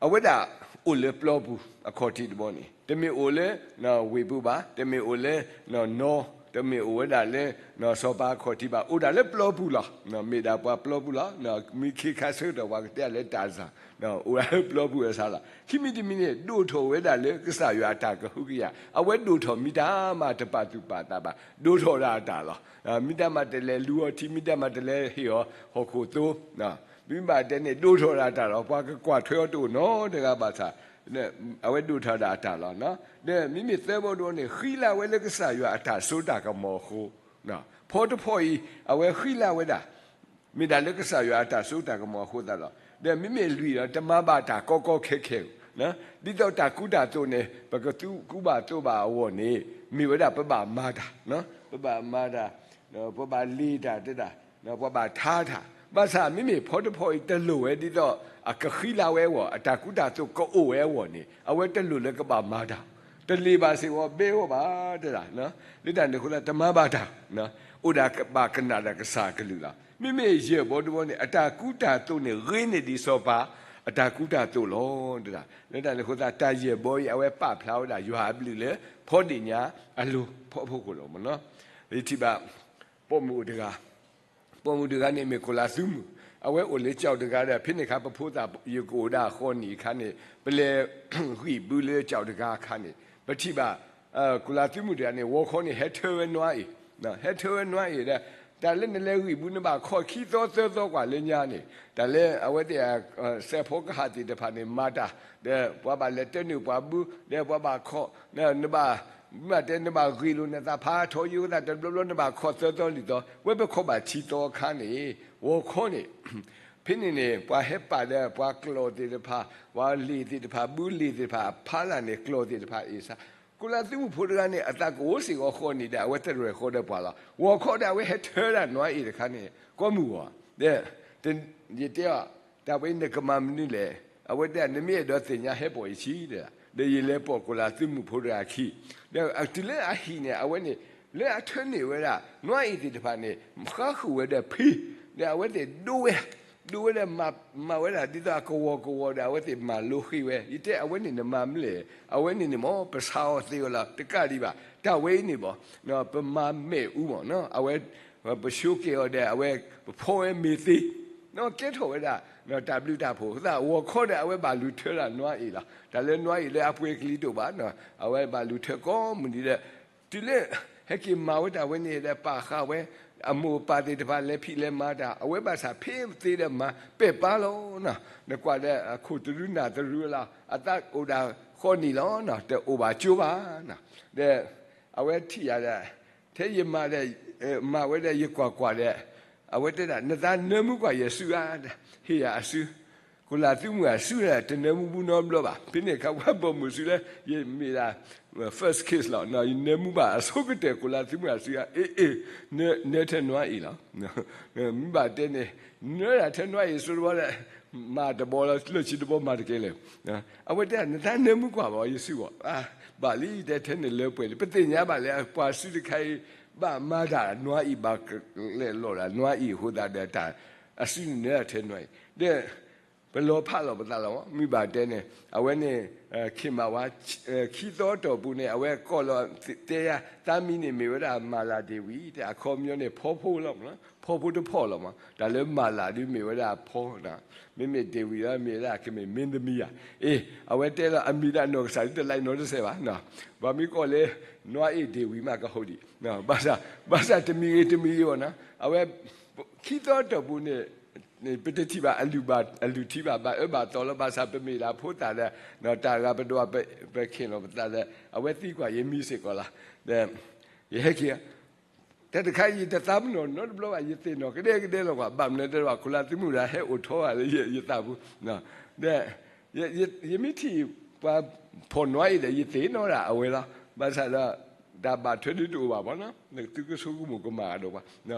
အဝဲဒၣ်အိၣ်လၢပျီပူၤအခီၣ်ထံးတဘီန့ၣ်, တမ့ၢ်အိၣ်လၢဝ့ၢ်ပူၤဘၣ်, တမ့ၢ်အိၣ်လၢနီၢ်, တမ့ၢ်အိၣ်ဝဲဒၣ်လၢစီၤပၤအခီၣ်ထံးဘၣ်, အိၣ်ဒၣ်လၢပျီပူၤလီၤ. မ့ၢ်ဒၣ်ပှၤပျီပူၤလီၤ. မ့ၢ်ခ့ခါဆၢကတီၢ်ပှၤကတဲလၢတၢ်စၢ်, အိၣ်ဒၣ်လၢပျီပူၤအစးလီၤ. ခံမံၤတမံၤန့ၣ် ဒိၣ်ထီၣ်ဝဲဒၣ်လၢကစၢ်ယွၤအတၢ်ကဟုကယာ်, အဝဲဒိၣ်ထီၣ်မ့ၢ်တၢ်မၤတပာ်သူၣ်ပာ်သးဘၣ်, ဒိၣ်ထီၣ်ဒၣ်အတၢ်လီၤ. မ့ၢ်တၢ်မၤတလဲၤလူၤအီၤထံ, မ့ၢ်တၢ်မၤတလဲၤဟ့ၣ်အီၤဟီၣ်ခိၣ်သိ, မ့ၢ်ဘၣ်တဲန့ၣ် ဒိၣ်ထီၣ်ဒၣ်အတၢ်လီၤ. ပှၤကကွၢ်ထွဲအီၤတအိၣ်နီတဂၤဘၣ်ဆၣ်, အဝဲဒိၣ်ထီၣ်ဒၣ်အတၢ်လီၤ. ဒီးမ့မ့ၢ်သၢဘီတဘီန့ၣ် ဃံလၤဝဲလၢကစၢ်ယွၤအတၢ်စိတၢ်ကမီၤအဃိ, ဖီတဖီအံၤ အဝဲဃံလၤဝဲဒၣ် မ့ၢ်ဒၣ်လၢကစၢ်ယွၤအတၢ်စိတၢ်ကမီၤအဃိသတးလီၤ. ဒီးမ့မ့ၢ်လွံၢ်ဒီး တမၤဘၣ်တၢ်ကီကီခဲခဲ, ဒ်သိးတၢ်ကူတၢ်သိးန့ၣ် ပကသူကူဘၣ်သိးဘၣ်အဂီၢ်န့ၣ် မ့ၢ်ဝဲဒၣ်ပဘၣ်မၤတၢ်, ပဘၣ်မၤတၢ်, ပဘၣ်လ့ၤတၢ်တဲဒၣ်, ပဘၣ်ထါတၢ်. ဘၣ်ဆၣ်မ့မ့ၢ်ဖီတဖီအံၤတလိၣ်ဝဲဒ်သိး အကဃံလၤဝဲအဂီၢ်, အတၢ်ကူတၢ်သိးကအိၣ်ဝဲအဂီၢ်န့ၣ် အဝဲတလိၣ်လၢကဘၣ်မၤတၢ်, တလ့ၤဘၣ်စ့ၢ်ကီးဘဲအီၤဘၣ်တဲဒၣ်. လၢတၢ်န့ၣ်အဃိသတး တမၤဘၣ်တၢ်, အိၣ်ဒၣ်ဘၣ်ကနၣ်ဒီးကစၢ်အကလုၢ်လီၤ. မ့မ့ၢ်ယဲၢ်ဘီတဘီန့ၣ် အတၢ်ကူတၢ်သိးန့ၣ် ဂ့ၤန့ၢ်ဒံးစီၤပၤအတၢ်ကူတၢ်သိးလီၤ. လၢတၢ်န့ၣ်အဃိသတး တၢ်ယဲၢ်ဘီအံၤ အဝဲပာ်ဖျါဝဲဒၣ်ယွၤအဘျုးလၢ ဖီဒ့ၣ်ညါအလိၤဖီအဖီခိၣ်လီၤ. ယထံၣ်ဘၣ် ပိာ်မုၣ်အိၣ်တဂၤ, ပိာ်မုၣ်တဂၤန့ၣ်မ့ၢ်ကိၤလၤသုမုၢ်, အဝဲအိၣ်လၢကၠီၣ်တဂၤဒီး ဖဲန့ၣ်အခါ ပဖိသၣ်ယကအိၣ်ဒၣ်ဃီနံၣ်အခါန့ၣ် ပလဲၤဂံၢ်ဘုလၢကၠီၣ်တဂၤအခါန့ၣ် ပထံၣ်ဘၣ် ကိၤလၤသုမုၢ်တဂၤန့ၣ် ဂီၤခီန့ၣ် ဟဲထၢဝဲနွအံၤ, ဟဲထၢဝဲနွအံၤဒီး တၢ်လၢနလဲၤဂံၢ်ဘု နဘၣ်ခီၣ်ခံသီသၢသီကွၢ်လၢညါန့ၣ် တၢ်လၢအဝဲသ့ၣ် စဲးဖီကဟၣ်သ့ၣ်တဖၣ်န့ၣ် မၤတၢ် ဒီးပှၤဘၣ်လဲၤတဲနုာ်ပှၤဘု ဒီးပှၤဘၣ်ခီၣ် နဘၣ် မ့ၢ်တဲနဘၣ်ဂ့ၤလိာ်နသးဖးထီယိသးတဘျီဘျီ နဘၣ်ခီၣ်သၢသီလွံၢ်သီ, ဝဲပခီၣ်ဘၣ်ဆံသီအခါန့ၣ် ဂီၤခီန့ၣ် ဖဲန့ၣ်န့ၣ် ပှၤဟဲပာ်ဒီးပှၤကျီၢ်သ့ၣ်တဖၣ်, ပှၤလ့ၣ်သ့ၣ်တဖၣ်, ဘုလ့ၣ်သ့ၣ်တဖၣ်အဖီလာ်န့ၣ် ကျီၢ်သ့ၣ်တဖၣ်အ့ၣ်ဆါ, ကိၤလၤသုမုၢ်ဖိတဂၤန့ၣ် အသးကအိၣ်စ့ၢ်ကီးဃီနံၣ်ဒီး အဝဲတရဲၣ်ဃီဒီးပှၤလီၤ. ဂီၤခီဒီး အဝဲဟဲထၢဒၣ်နွအံၤတခါန့ၣ် ကိးမုၢ်ဂီၤ, ဒီး ယတဲအီၤ, တၢ်ဝဲအံၤနကမၤမနုၤလဲၣ်. အဝဲတဲ နမ့ၢ်အဲၣ်ဒိးသ့ၣ်ညါဟဲပိာ်ယခံဒီး, ဒီးယလဲၤပိာ်ကိၤလၤသုမုၢ်ဖိတဂၤခံ, ဒီးတုၤလၢအဟံၣ်န့ၣ် အဝဲန့ၣ် လၢအထၢန့ၢ်ဝဲဒၣ် နွအံၤသ့ၣ်တဖၣ်န့ၣ် ဃါဃုာ်ဝဲဒီးဖံ, ဒီးအဝဲသ့ၣ်ဒိဝဲ, ဒိဝဲဒီး မၤဝဲဒၣ်ဒ်သိးအကဝီၤကဝီၤဒီး အဝဲသ့ၣ်မၤလိဃ့ဝဲ, ယတဲအဝဲန့ၣ်နမၤမနုၤလဲၣ်. အဝဲန့ၣ်န့ၣ်မ့ၢ် ပဆါအီၤသ့အီၤလီၤ တကးဒံးဘၣ်, တၢ်ဝဲအံၤန့ၣ်ဘၣ် ပမၤမဲာ်အူမ့ၢ်နီၤ အဝဲ ပဆိက့ၤအီၤဒီး အဝဲပဖီဝဲမ့ၤသ့, ကဲထီၣ်ဝဲဒၣ် တၢ်ဘျုးတၢ်ဖှိၣ်အသး ဂီၤခီဒီး အဝဲဘၣ်လူၤထၢဒၣ်နွအံၤလီၤ. တၢ်လၢနွအံၤလၢအပှ့ၤကလံၤတအိၣ်ဘၣ်, အဝဲဘၣ်လူၤထၢကိးမုၢ်နံၤဒီး တုၤလၢ ဟဲက့ၤမၤဝဲတၢ်ဝဲန့ၣ်ဒီး ပာ်ဃာ်ဝဲ အမိၢ်အပၢ်သ့ၣ်တဖၣ် လဲၤဖံးလဲၤမၤတၢ် အဝဲဘၣ်ဆၣ်ဖဲသ့ဒီးမၤ ပဲာ်ပၢ်လီၤ. နကွၢ်ဒီး အခိၣ်တရူးနၢ်တရူးလီၤ အသးအိၣ်ဒၣ်ဃီနံၣ်လီၤ တအိၣ်ဘၣ်ကၠိဘၣ်. ဒီး အဝဲထံၣ်ယၤဒီး ထဲယမၤဒီး မၤဝဲဒီးယကွၢ်ကွၢ်ဒီး အဝဲတဲဒၣ် နသးနၢမူကွၢ်ယစုဧါ, ဟ့ၣ်ယၤအစု, ကိၤလၤသုမုၢ်အစုဒီး တနၢမူဘူးနီတဘျီဘၣ်. ဖဲန့ၣ်အခါ ပှၤပိာ်မုၣ်စုလၢ ယမ့ၢ်ဒၣ် first kiss လီၤ, ယနၢမူဘၣ်အဆိကတၢၢ် ကိၤလၤသုမုၢ်အစုဧါ, အ့ အ့ နၢထဲနွအံၤလီၤ. မ့ၢ်ဘၣ်တဲန့ၣ် နၢဒၣ်ထဲနွအံၤအစိတဘီဒီး မၤတဘီလၢ လၢၢ်ဆံတဘီမၤတကဲလဲၣ်. အဝဲတဲ နသးနၢမူကွၢ်ဘၣ်ယစုဘၣ်, ဘၣ်လံ တဲထဲန့ၣ်လၢပှဲၤလံ ပသ့ၣ်ညါဘၣ်လၢ ပှၤစုတခါအံၤ ဘၣ်မၤတၢ်နွအံၤ ဘၣ်ကလဲၤလီၤဒၣ်နွအံၤအဃိသတးဒီး တၢ်အစုန့ၣ်နၢထဲနွအံၤ ဒီး ပလီၤဖးလီၤပသးလီၤ. မ့ၢ်ဘၣ်တဲန့ၣ် အဝဲန့ၣ် ခ့ၣ်မးဝါ ခံသီအတီၢ်ပူၤန့ၣ် အဝဲကိးလီၤတဲယၤ သးမံၤန့ၣ်မ့ၢ်ဝဲဒၣ် မၤလၤဒ့ဝံၤ တဲအခီပညီန့ၣ် ဖီဖိလီၤမး, ဖီဖိတဖီလီၤမး, တၢ်လၢမၤလၤဒုးမ့ၢ်ဝဲဒၣ်ဖီ, မ့မ့ၢ်ဒ့ဝံၤဒီးမ့ၢ်ဝဲဒၣ်ကမ့ၢ်မ့ၢ်သမံၤယၤ, အ့ အဝဲတဲလီၤ အမံၤဒၣ်နီၢ်ကစၢ်ဒုးတလဲၤနီတစဲးဘၣ်, ပှၤမ့ၢ်ကိးလၢ နွါအ့ၣ်ဒ့ဝံၤမးကဟီဒံး, ဘၣ်ဆၣ် ဘၣ်ဆၣ်တမံၤဂ့ၤတမံၤဂ့ၤဘၣ်နီၤ အဝဲ ခံသီအတီၢ်ပူၤန့ၣ် ပတထံၣ်ဘၣ် အလုၢ်ထံဘၣ် ဘၣ်အၢဘၣ်သီလီၤ, ဘၣ်ဆၣ်ပမ့ၢ်ဒၣ်ဖိသၣ်ဒီး တၢ်ဂၤပဒွး ပခ့ၣ်လီၤပသးဒီး အဝဲသံကွၢ်ယမံၤစ့ၢ်ကီးလီၤ. ဒီး ယဟဲက့ၤ တၢ်တခါအံၤ ယတသးပ့ၤနီၣ်နီတဘျီဘၣ်, ယသ့ၣ်နီၣ်ကဒဲကဒဲလီၤကွၢ်, ဘၣ်မနုၤတဲဘၣ် ခိၣ်လါသုမုၢ်ဒၣ်ဟဲအိၣ်ထီဘၣ်လၢယသးပူၤ, ဒီး ယမ့ၢ်ထံၣ်ပှၤဖီၣ်နွါအ့ၣ်ဒီး ယသ့ၣ်နီၣ်ဒၣ်အဝဲလီၤ. ဘၣ်ဆၣ်ဒီး တၢ်ဘၣ်ထွဲဒုးတအိၣ်ဘၣ်ဘၣ်နီၤ, သုကဆိကမိၣ်ကမၣ်အဒိၣ်ပှၤ,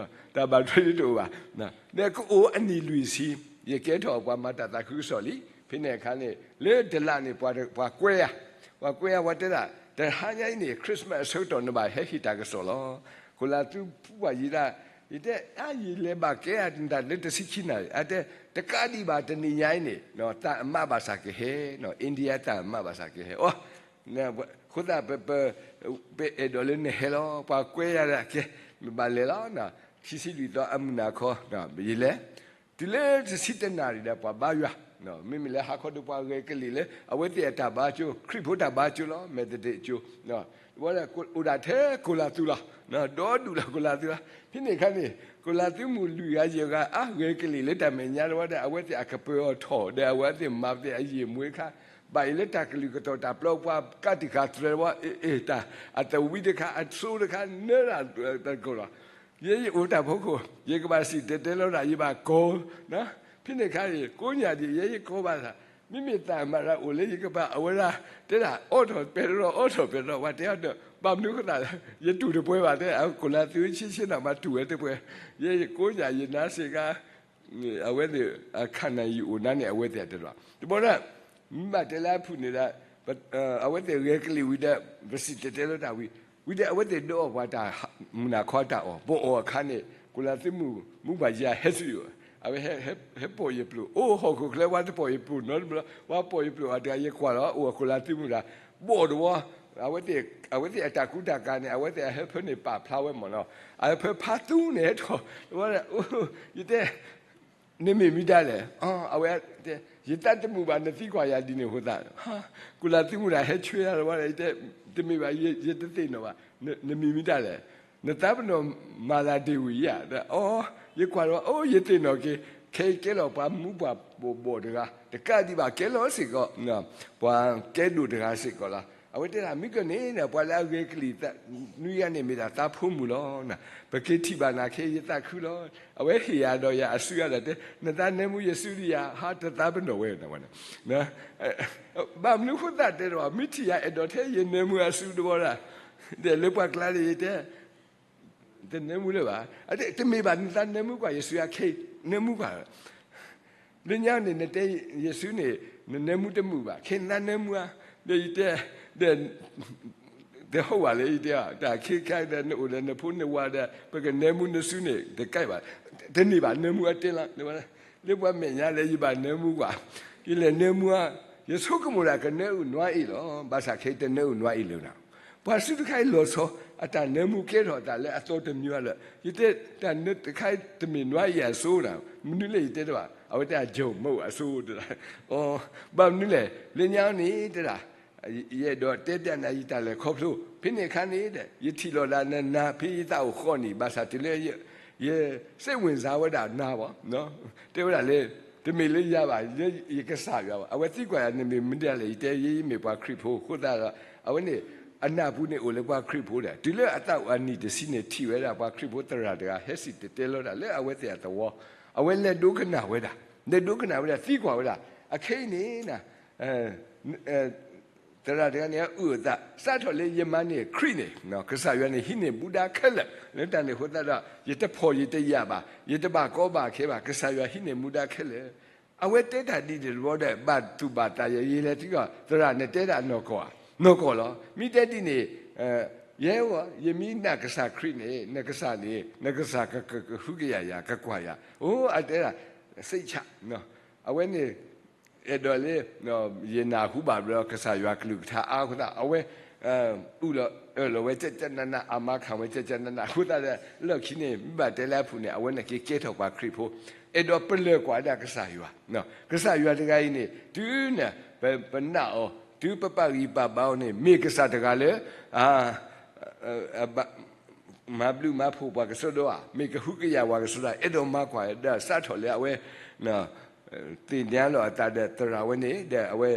တၢ်ဘၣ်ထွဲဒုးတအိၣ်ဘၣ်. ဒီးကအိၣ်အနံၣ်လွံၢ်ဆံ ယကဲထီၣ်ပှၤမၤတၢ်သးခုကစီၣ်လံ. ဖဲန့ၣ်အခါန့ၣ် လၢတလးန့ၣ် ပှၤကွဲယၤ, ပှၤကွဲယၤ ပှၤတဲဒၣ် တဟါညါအံၤန့ၣ် Christmas အဆၢကတီၢ် နဘၣ်ဟဲဟ့ၣ်တၢ်ကစီၣ်လီၤ. ခိၣ်လါသုပှၢ်ယံၤဒၣ် ယတဲ အါ ယလဲၤဘၣ်ကဲဧါ တၢ်လၢတဆံခံနၣ်ရံၣ်, အတဲ တကးဒံးဘၣ် တနံၤညါအံၤန့ၣ် တၢ်အမးဘၣ်ဆၣ်ကဟဲ, India တၢ်အမးဘၣ်ဆၣ်ကဟဲ, အိ အဃိသတး ပအဲၣ်ဒိးလၢနဟဲလီၤ. ပှၤကွဲယၤဒၣ် ကဲ နဘၣ်လဲၤလီၤ. ခံဆံလွံၢ်သီအမုၢ်နၤခီ ယလဲၤ တုၤလၢတဆံတနၣ်ရံၣ်ဒီး ပှၤဘါယွၤ, မ့မ့ၢ်လၢဟါခီဒီး ပှၤဂဲၤကလံၣ်လၢ အဝဲသ့ၣ်အတၢ်ဘါကၠိ, ခရံာ်ဖိတၢ်ဘါကၠိလီၤ, Methodist ကၠိ, အိၣ်ဒၣ်ထဲခိၣ်လါသုလီၤ, ဒီဒူၣ်လီၤခိၣ်လါသုလီၤ. ဖဲန့ၣ်အခါန့ၣ် ခိၣ်လါသုမုၢ်လွံၢ်ဂၤယဲၢ်ဂၤ အါ ဂဲၤကလံၣ်လၢတၢ်မဲာ်ညါတဝီဒီး အဝဲသ့ၣ်အကပၢၤအီၤထီၣ်ဒီး အဝဲသ့ၣ်မၤပသ့ၣ်အယံာ်မူအခါ ဘၣ်အံၤလၢတၢ်ကလုၢ်ကတီၢ်တၢ်ပျီ ပှၤကးတံာ်ဃာ်သရဲဝဲ အ့ၣ် တၢ် အသဝံတခါ အစိတခါ နၢတၢ်တကိၢ်လီၤ. ယဲယအိၣ်တၢ်ဖီခိၣ် ယကဘၣ်စံၣ်တဲၤတဲလီၤတၢ် ယဘၣ်ကိး, ဖဲန့ၣ်အခါန့ၣ် ကိးညၣ်ဒံး ယဲယကိးဘၣ်သး, မ့မ့ၢ်သးမၤတၢ်အိၣ်လၢယကပၤ အဝဲဒၣ် တဲဒၣ် အိးထီၣ်ပဲတြီ အိးထီၣ်ပဲတြီ ပှၤတဲအီၤဒီး ဘၣ်မနုၤအဃိသတးလဲၣ် ယတူၢ်တပှဲၤဘၣ်တဲ ခိၣ်လါသုဆ့ဆ့နီၤ မၤတူၢ်ဝဲတပှဲၤ, ယဲယကိးညၣ်ယနါစ့ၢ်ကီး အဝဲသ့ၣ် အခါနၢ်ယံာ်အိၣ်နါန့ၣ် အဝဲသ့ၣ်တဲလီၤ တဘျီဒၣ် မ့ၢ်ဘၣ်တဲလၢအဖုၣ်န့ၣ်ဒီး အဝဲသ့ၣ်ဂဲၤကလံၣ်ဝံၤဒီး ပစံၣ်တဲၤတဲလီၤတၢ်ဝံၤ ဝံၤဒီးအဝဲသ့ၣ်ဒုးအီၣ်ပှၤတၢ် မုၢ်နၤခီတၢ်အီၣ် ပအီၣ်အခါန့ၣ် ကိးလၢသုမုၢ် မူဘၣ်ယၤဟဲဆူယိာ် အဝဲ ဟဲပိာ်ယပျိာ် အိၣ်ဟီၣ်ခိၣ်ချၢ ပှၤတပိာ်ယပျိာ်နီတဘျီ ပှၤပိာ်ယပျိာ်အတၢ် ယကွၢ်လီၤ အိၣ်အခိၣ်လၢသုမုၢ်ဒၣ် ဘီၣ်တဝီ အဝဲသ့ၣ်အတၢ်ကူတၢ်ကၤန့ၣ် အဝဲသ့ၣ်အဟၢဖၢန့ၣ် ပာ်ဖျါဝဲမ့ၢ်နီၤ အဟၢဖၢဖးသူန့ၣ်ဟဲထီၣ် ယတဲ နမ့ၢ်မံၤဒ်လဲၣ်, အဝဲတဲ ယသးတမုာ်ဘၣ် နသံကွၢ်ယၤဒ်န့ၣ်အဃိသတး, ကိးလၢသုမုၢ်ဒၣ်ဟဲဆှၢယၤလီၤ ယတဲ တမ့ၢ်ဘၣ် ယတသ့ၣ်နီၣ်ဘၣ်, နမံၤမံၤဒ်လဲၣ်, နသးပ့ၤနီၣ်မၤလၤဒ့ၣ်ဝံၤဧါ, အိ ယကွၢ်လီၤ အိ ယသ့ၣ်နီၣ်က့ၤ, ခဲအံၤကဲလီၤပှၤမူပှၤဘီၣ်တဂၤ, တကးဒံးဘၣ်ကဲလီၤစ့ၢ်ကီး ပှၤကဲဒိၣ်တဂၤစ့ၢ်ကီးလီၤ. အဝဲတဲဒၣ် မ့ၢ်ကန့ၣ် ပှၤလၢအဂဲၤကလံၣ်နွံဂၤန့ၣ် မ့ၢ်ဒၣ်သးဖိမုၣ်လီၤ. ပက့ၤထံၣ်ဘၣ်နၤခဲအံၤ ယသးခုလီၤ. အဝဲဟ့ၣ်ယၤဒီးယၤအစုယၤဒီးတဲ နသးနၢမူယစုဒံးဧါ, ဟါ တသးပ့ၤနီၣ်ဝဲ, ဘၣ်မနုၤအဃိသတးတဲဒီး မ့ၢ်ထံၣ်ယၤအဲၣ်ဒိးထဲယနၢမူအစုတဝီဒၣ်, ဒီးလၢပှၤကျါန့ၣ် ယတဲ တနၢမူလၢၤဘၣ်, တမ့ၢ်ဘၣ် နသးနၢမူကွၢ် ယစုယၤခဲအံၤ နၢမူကွၢ် လၢညါန့ၣ် နတဲယစုန့ၣ် နနၢမူတမုာ်ဘၣ်, ခဲနသးနၢမူဧါ, ဒီးယတဲ ဒီး တဟီၣ်ဘၣ်လၢယတဲအီၤ တၢ်ခဲခါဒီး နအိၣ်ဒီးနဖိနဝၤဒီး ပကနၢမူနစုန့ၣ် တကဲဘၣ်, တန့ၢ်ဘၣ်နၢမူအတဲလီၤ, လၢပှၤမဲာ်ညါလၢယဘၣ်နၢမူကွၢ်, ယလဲၤနၢမူဧါ, ယဆိကမိၣ်ဒၣ်ကနၢအုၣ်နွါအ့ၣ်လီၤ, ဘၣ်ဆၣ်ခဲအံၤတနၢအုၣ်နွါအ့ၣ်လၢၤနၤ ပှၤစုတခါအံၤလီၤဆီ အတၢ်နၢမူကဲထီၣ်အသးလၢအသီတမံၤလၢၤ, ယတဲ တၢ်နၢတခါအံၤတမ့ၢ်နွါအ့ၣ်အစိဒၣ်, မနုၤလဲၣ်ယတဲတဘၣ်, အဝဲတဲအကၢၢ်မၢအိၣ်အစိတဒၣ်, ဘၣ်မနုၤလဲၣ် လၢညါန့ၣ်တဲဒၣ် ယအဲၣ်ဒိးတဲပျးနၤယတၢ်လဲၤခီဖျိ, ဖဲန့ၣ်အခါန့ၣ် ယထံၣ်လီၤဒၣ်နၤ ဖဲယသးအိၣ်ဃီန့ၣ် ဘၣ်ဆၣ်တုၤလၢ ယစိတ်ဝင်စားဝဲဒၣ်နၤဘၣ်, တဲဝဲဒၣ်လၢ တမ့ၢ်လၢယၤဘၣ်, ယကစၢ်ယွၤဘၣ်, အဝဲသံကွၢ်ယၤ နမ့ၢ်မတၤလဲၣ်, ယတဲ ယမ့ၢ်ပှၤခရံာ်ဖိအဃိသတးဒီး အဝဲန့ၣ် အနၢ်ပူၤန့ၣ်အိၣ်လၢပှၤခရံာ်ဖိဒီး တုၤလၢအသးအိၣ်အနံၣ်တဆံန့ၣ် ထံၣ်ဝဲဒၣ်ပှၤခရံာ်ဖိသရၣ်တဂၤ ဟဲစံၣ်တဲၤတဲလီၤတၢ်လၢအဝဲသ့ၣ်အသဝီ, အဝဲလဲၤဒိကနၣ်ဝဲဒၣ်, လဲၤဒိကနၣ်ဝဲဒၣ် သံကွၢ်ဝဲဒၣ်, အခဲအံၤန့ၣ် သရၣ်တဂၤန့ၣ် အုၣ်အသး စးထီၣ်လၢယမၤန့ၢ်ခရံာ်န့ၣ် ကစၢ်ယွၤန့ၣ် ဟံးန့ၢ်မူဒါခဲလၢာ်, လၢတၢ်န့ၣ်အဃိသတးဒီး ယတဖှီၣ်ယတယာ်ဘၣ်, ယတဘၣ်ကီဘၣ်ခဲဘၣ်, ကစၢ်ယွၤဟံးန့ၢ်မူဒါခဲလၢာ်, အဝဲတဲတၢ်ဒ်န့ၣ်တဘျီဒီး ဘၣ်သူၣ်ဘၣ်သးယဲ ယလဲၤသံကွၢ် သရၣ်နတဲဒၣ်နီၢ်ကီၢ်ဧါ, နီၢ်ကီၢ်လီၤ, မ့ၢ်တဲဒ်န့ၣ် ယဲ ယမ့ၢ်နာ်ကစၢ်ခရံာ်န့ၣ် နကစၢ်န့ၣ် နကစၢ်ကကဟုကယာ်ယၤ ကကွၢ်ယၤ, အိ အတဲဒၣ် စိတ်ချ, အဝဲန့ၣ် အဲၣ်ဒိးလၢ ယနၢ်ဟူဘၣ်ဘျီ ကစၢ်ယွၤကလုၢ်ကထါအါအဃိသတး အဝဲ အုၣ်လီၤအၢၣ်လီၤဝဲ ကကနန အမၤခးဝဲ ကကနန အဃိသတးဒီး လီၢ်ခံန့ၣ် မ့ၢ်ဘၣ်တဲလၢအပူၤန့ၣ် အဝဲန့ၣ်က့ၤကဲထီၣ်ပှၤခရံာ်ဖိ, အဲၣ်ဒိးပလၢၢ်ကွၢ်ဒၣ်ကစၢ်ယွၤ, ကစၢ်ယွၤတဂၤအံၤန့ၣ် တုၤန့ၣ် ပနာ်အီၤ တုၤပပာ်ဂံၢ်ပာ်ဘါအီၤန့ၣ် မ့ၢ်ကစၢ်တဂၤလၢ မၤဘျုးမၤဖှိၣ်ပှၤကစီဒီဧါ, မ့ၢ်ကဟုကယာ်ပှၤကစီဒီ, အဲၣ်ဒိးမၤကွၢ်ဒီး စးထီၣ်လၢအဝဲ သ့ၣ်ညါလီၤအသးဒီးသရၣ်ဝဲန့ၣ်ဒီး အဝဲ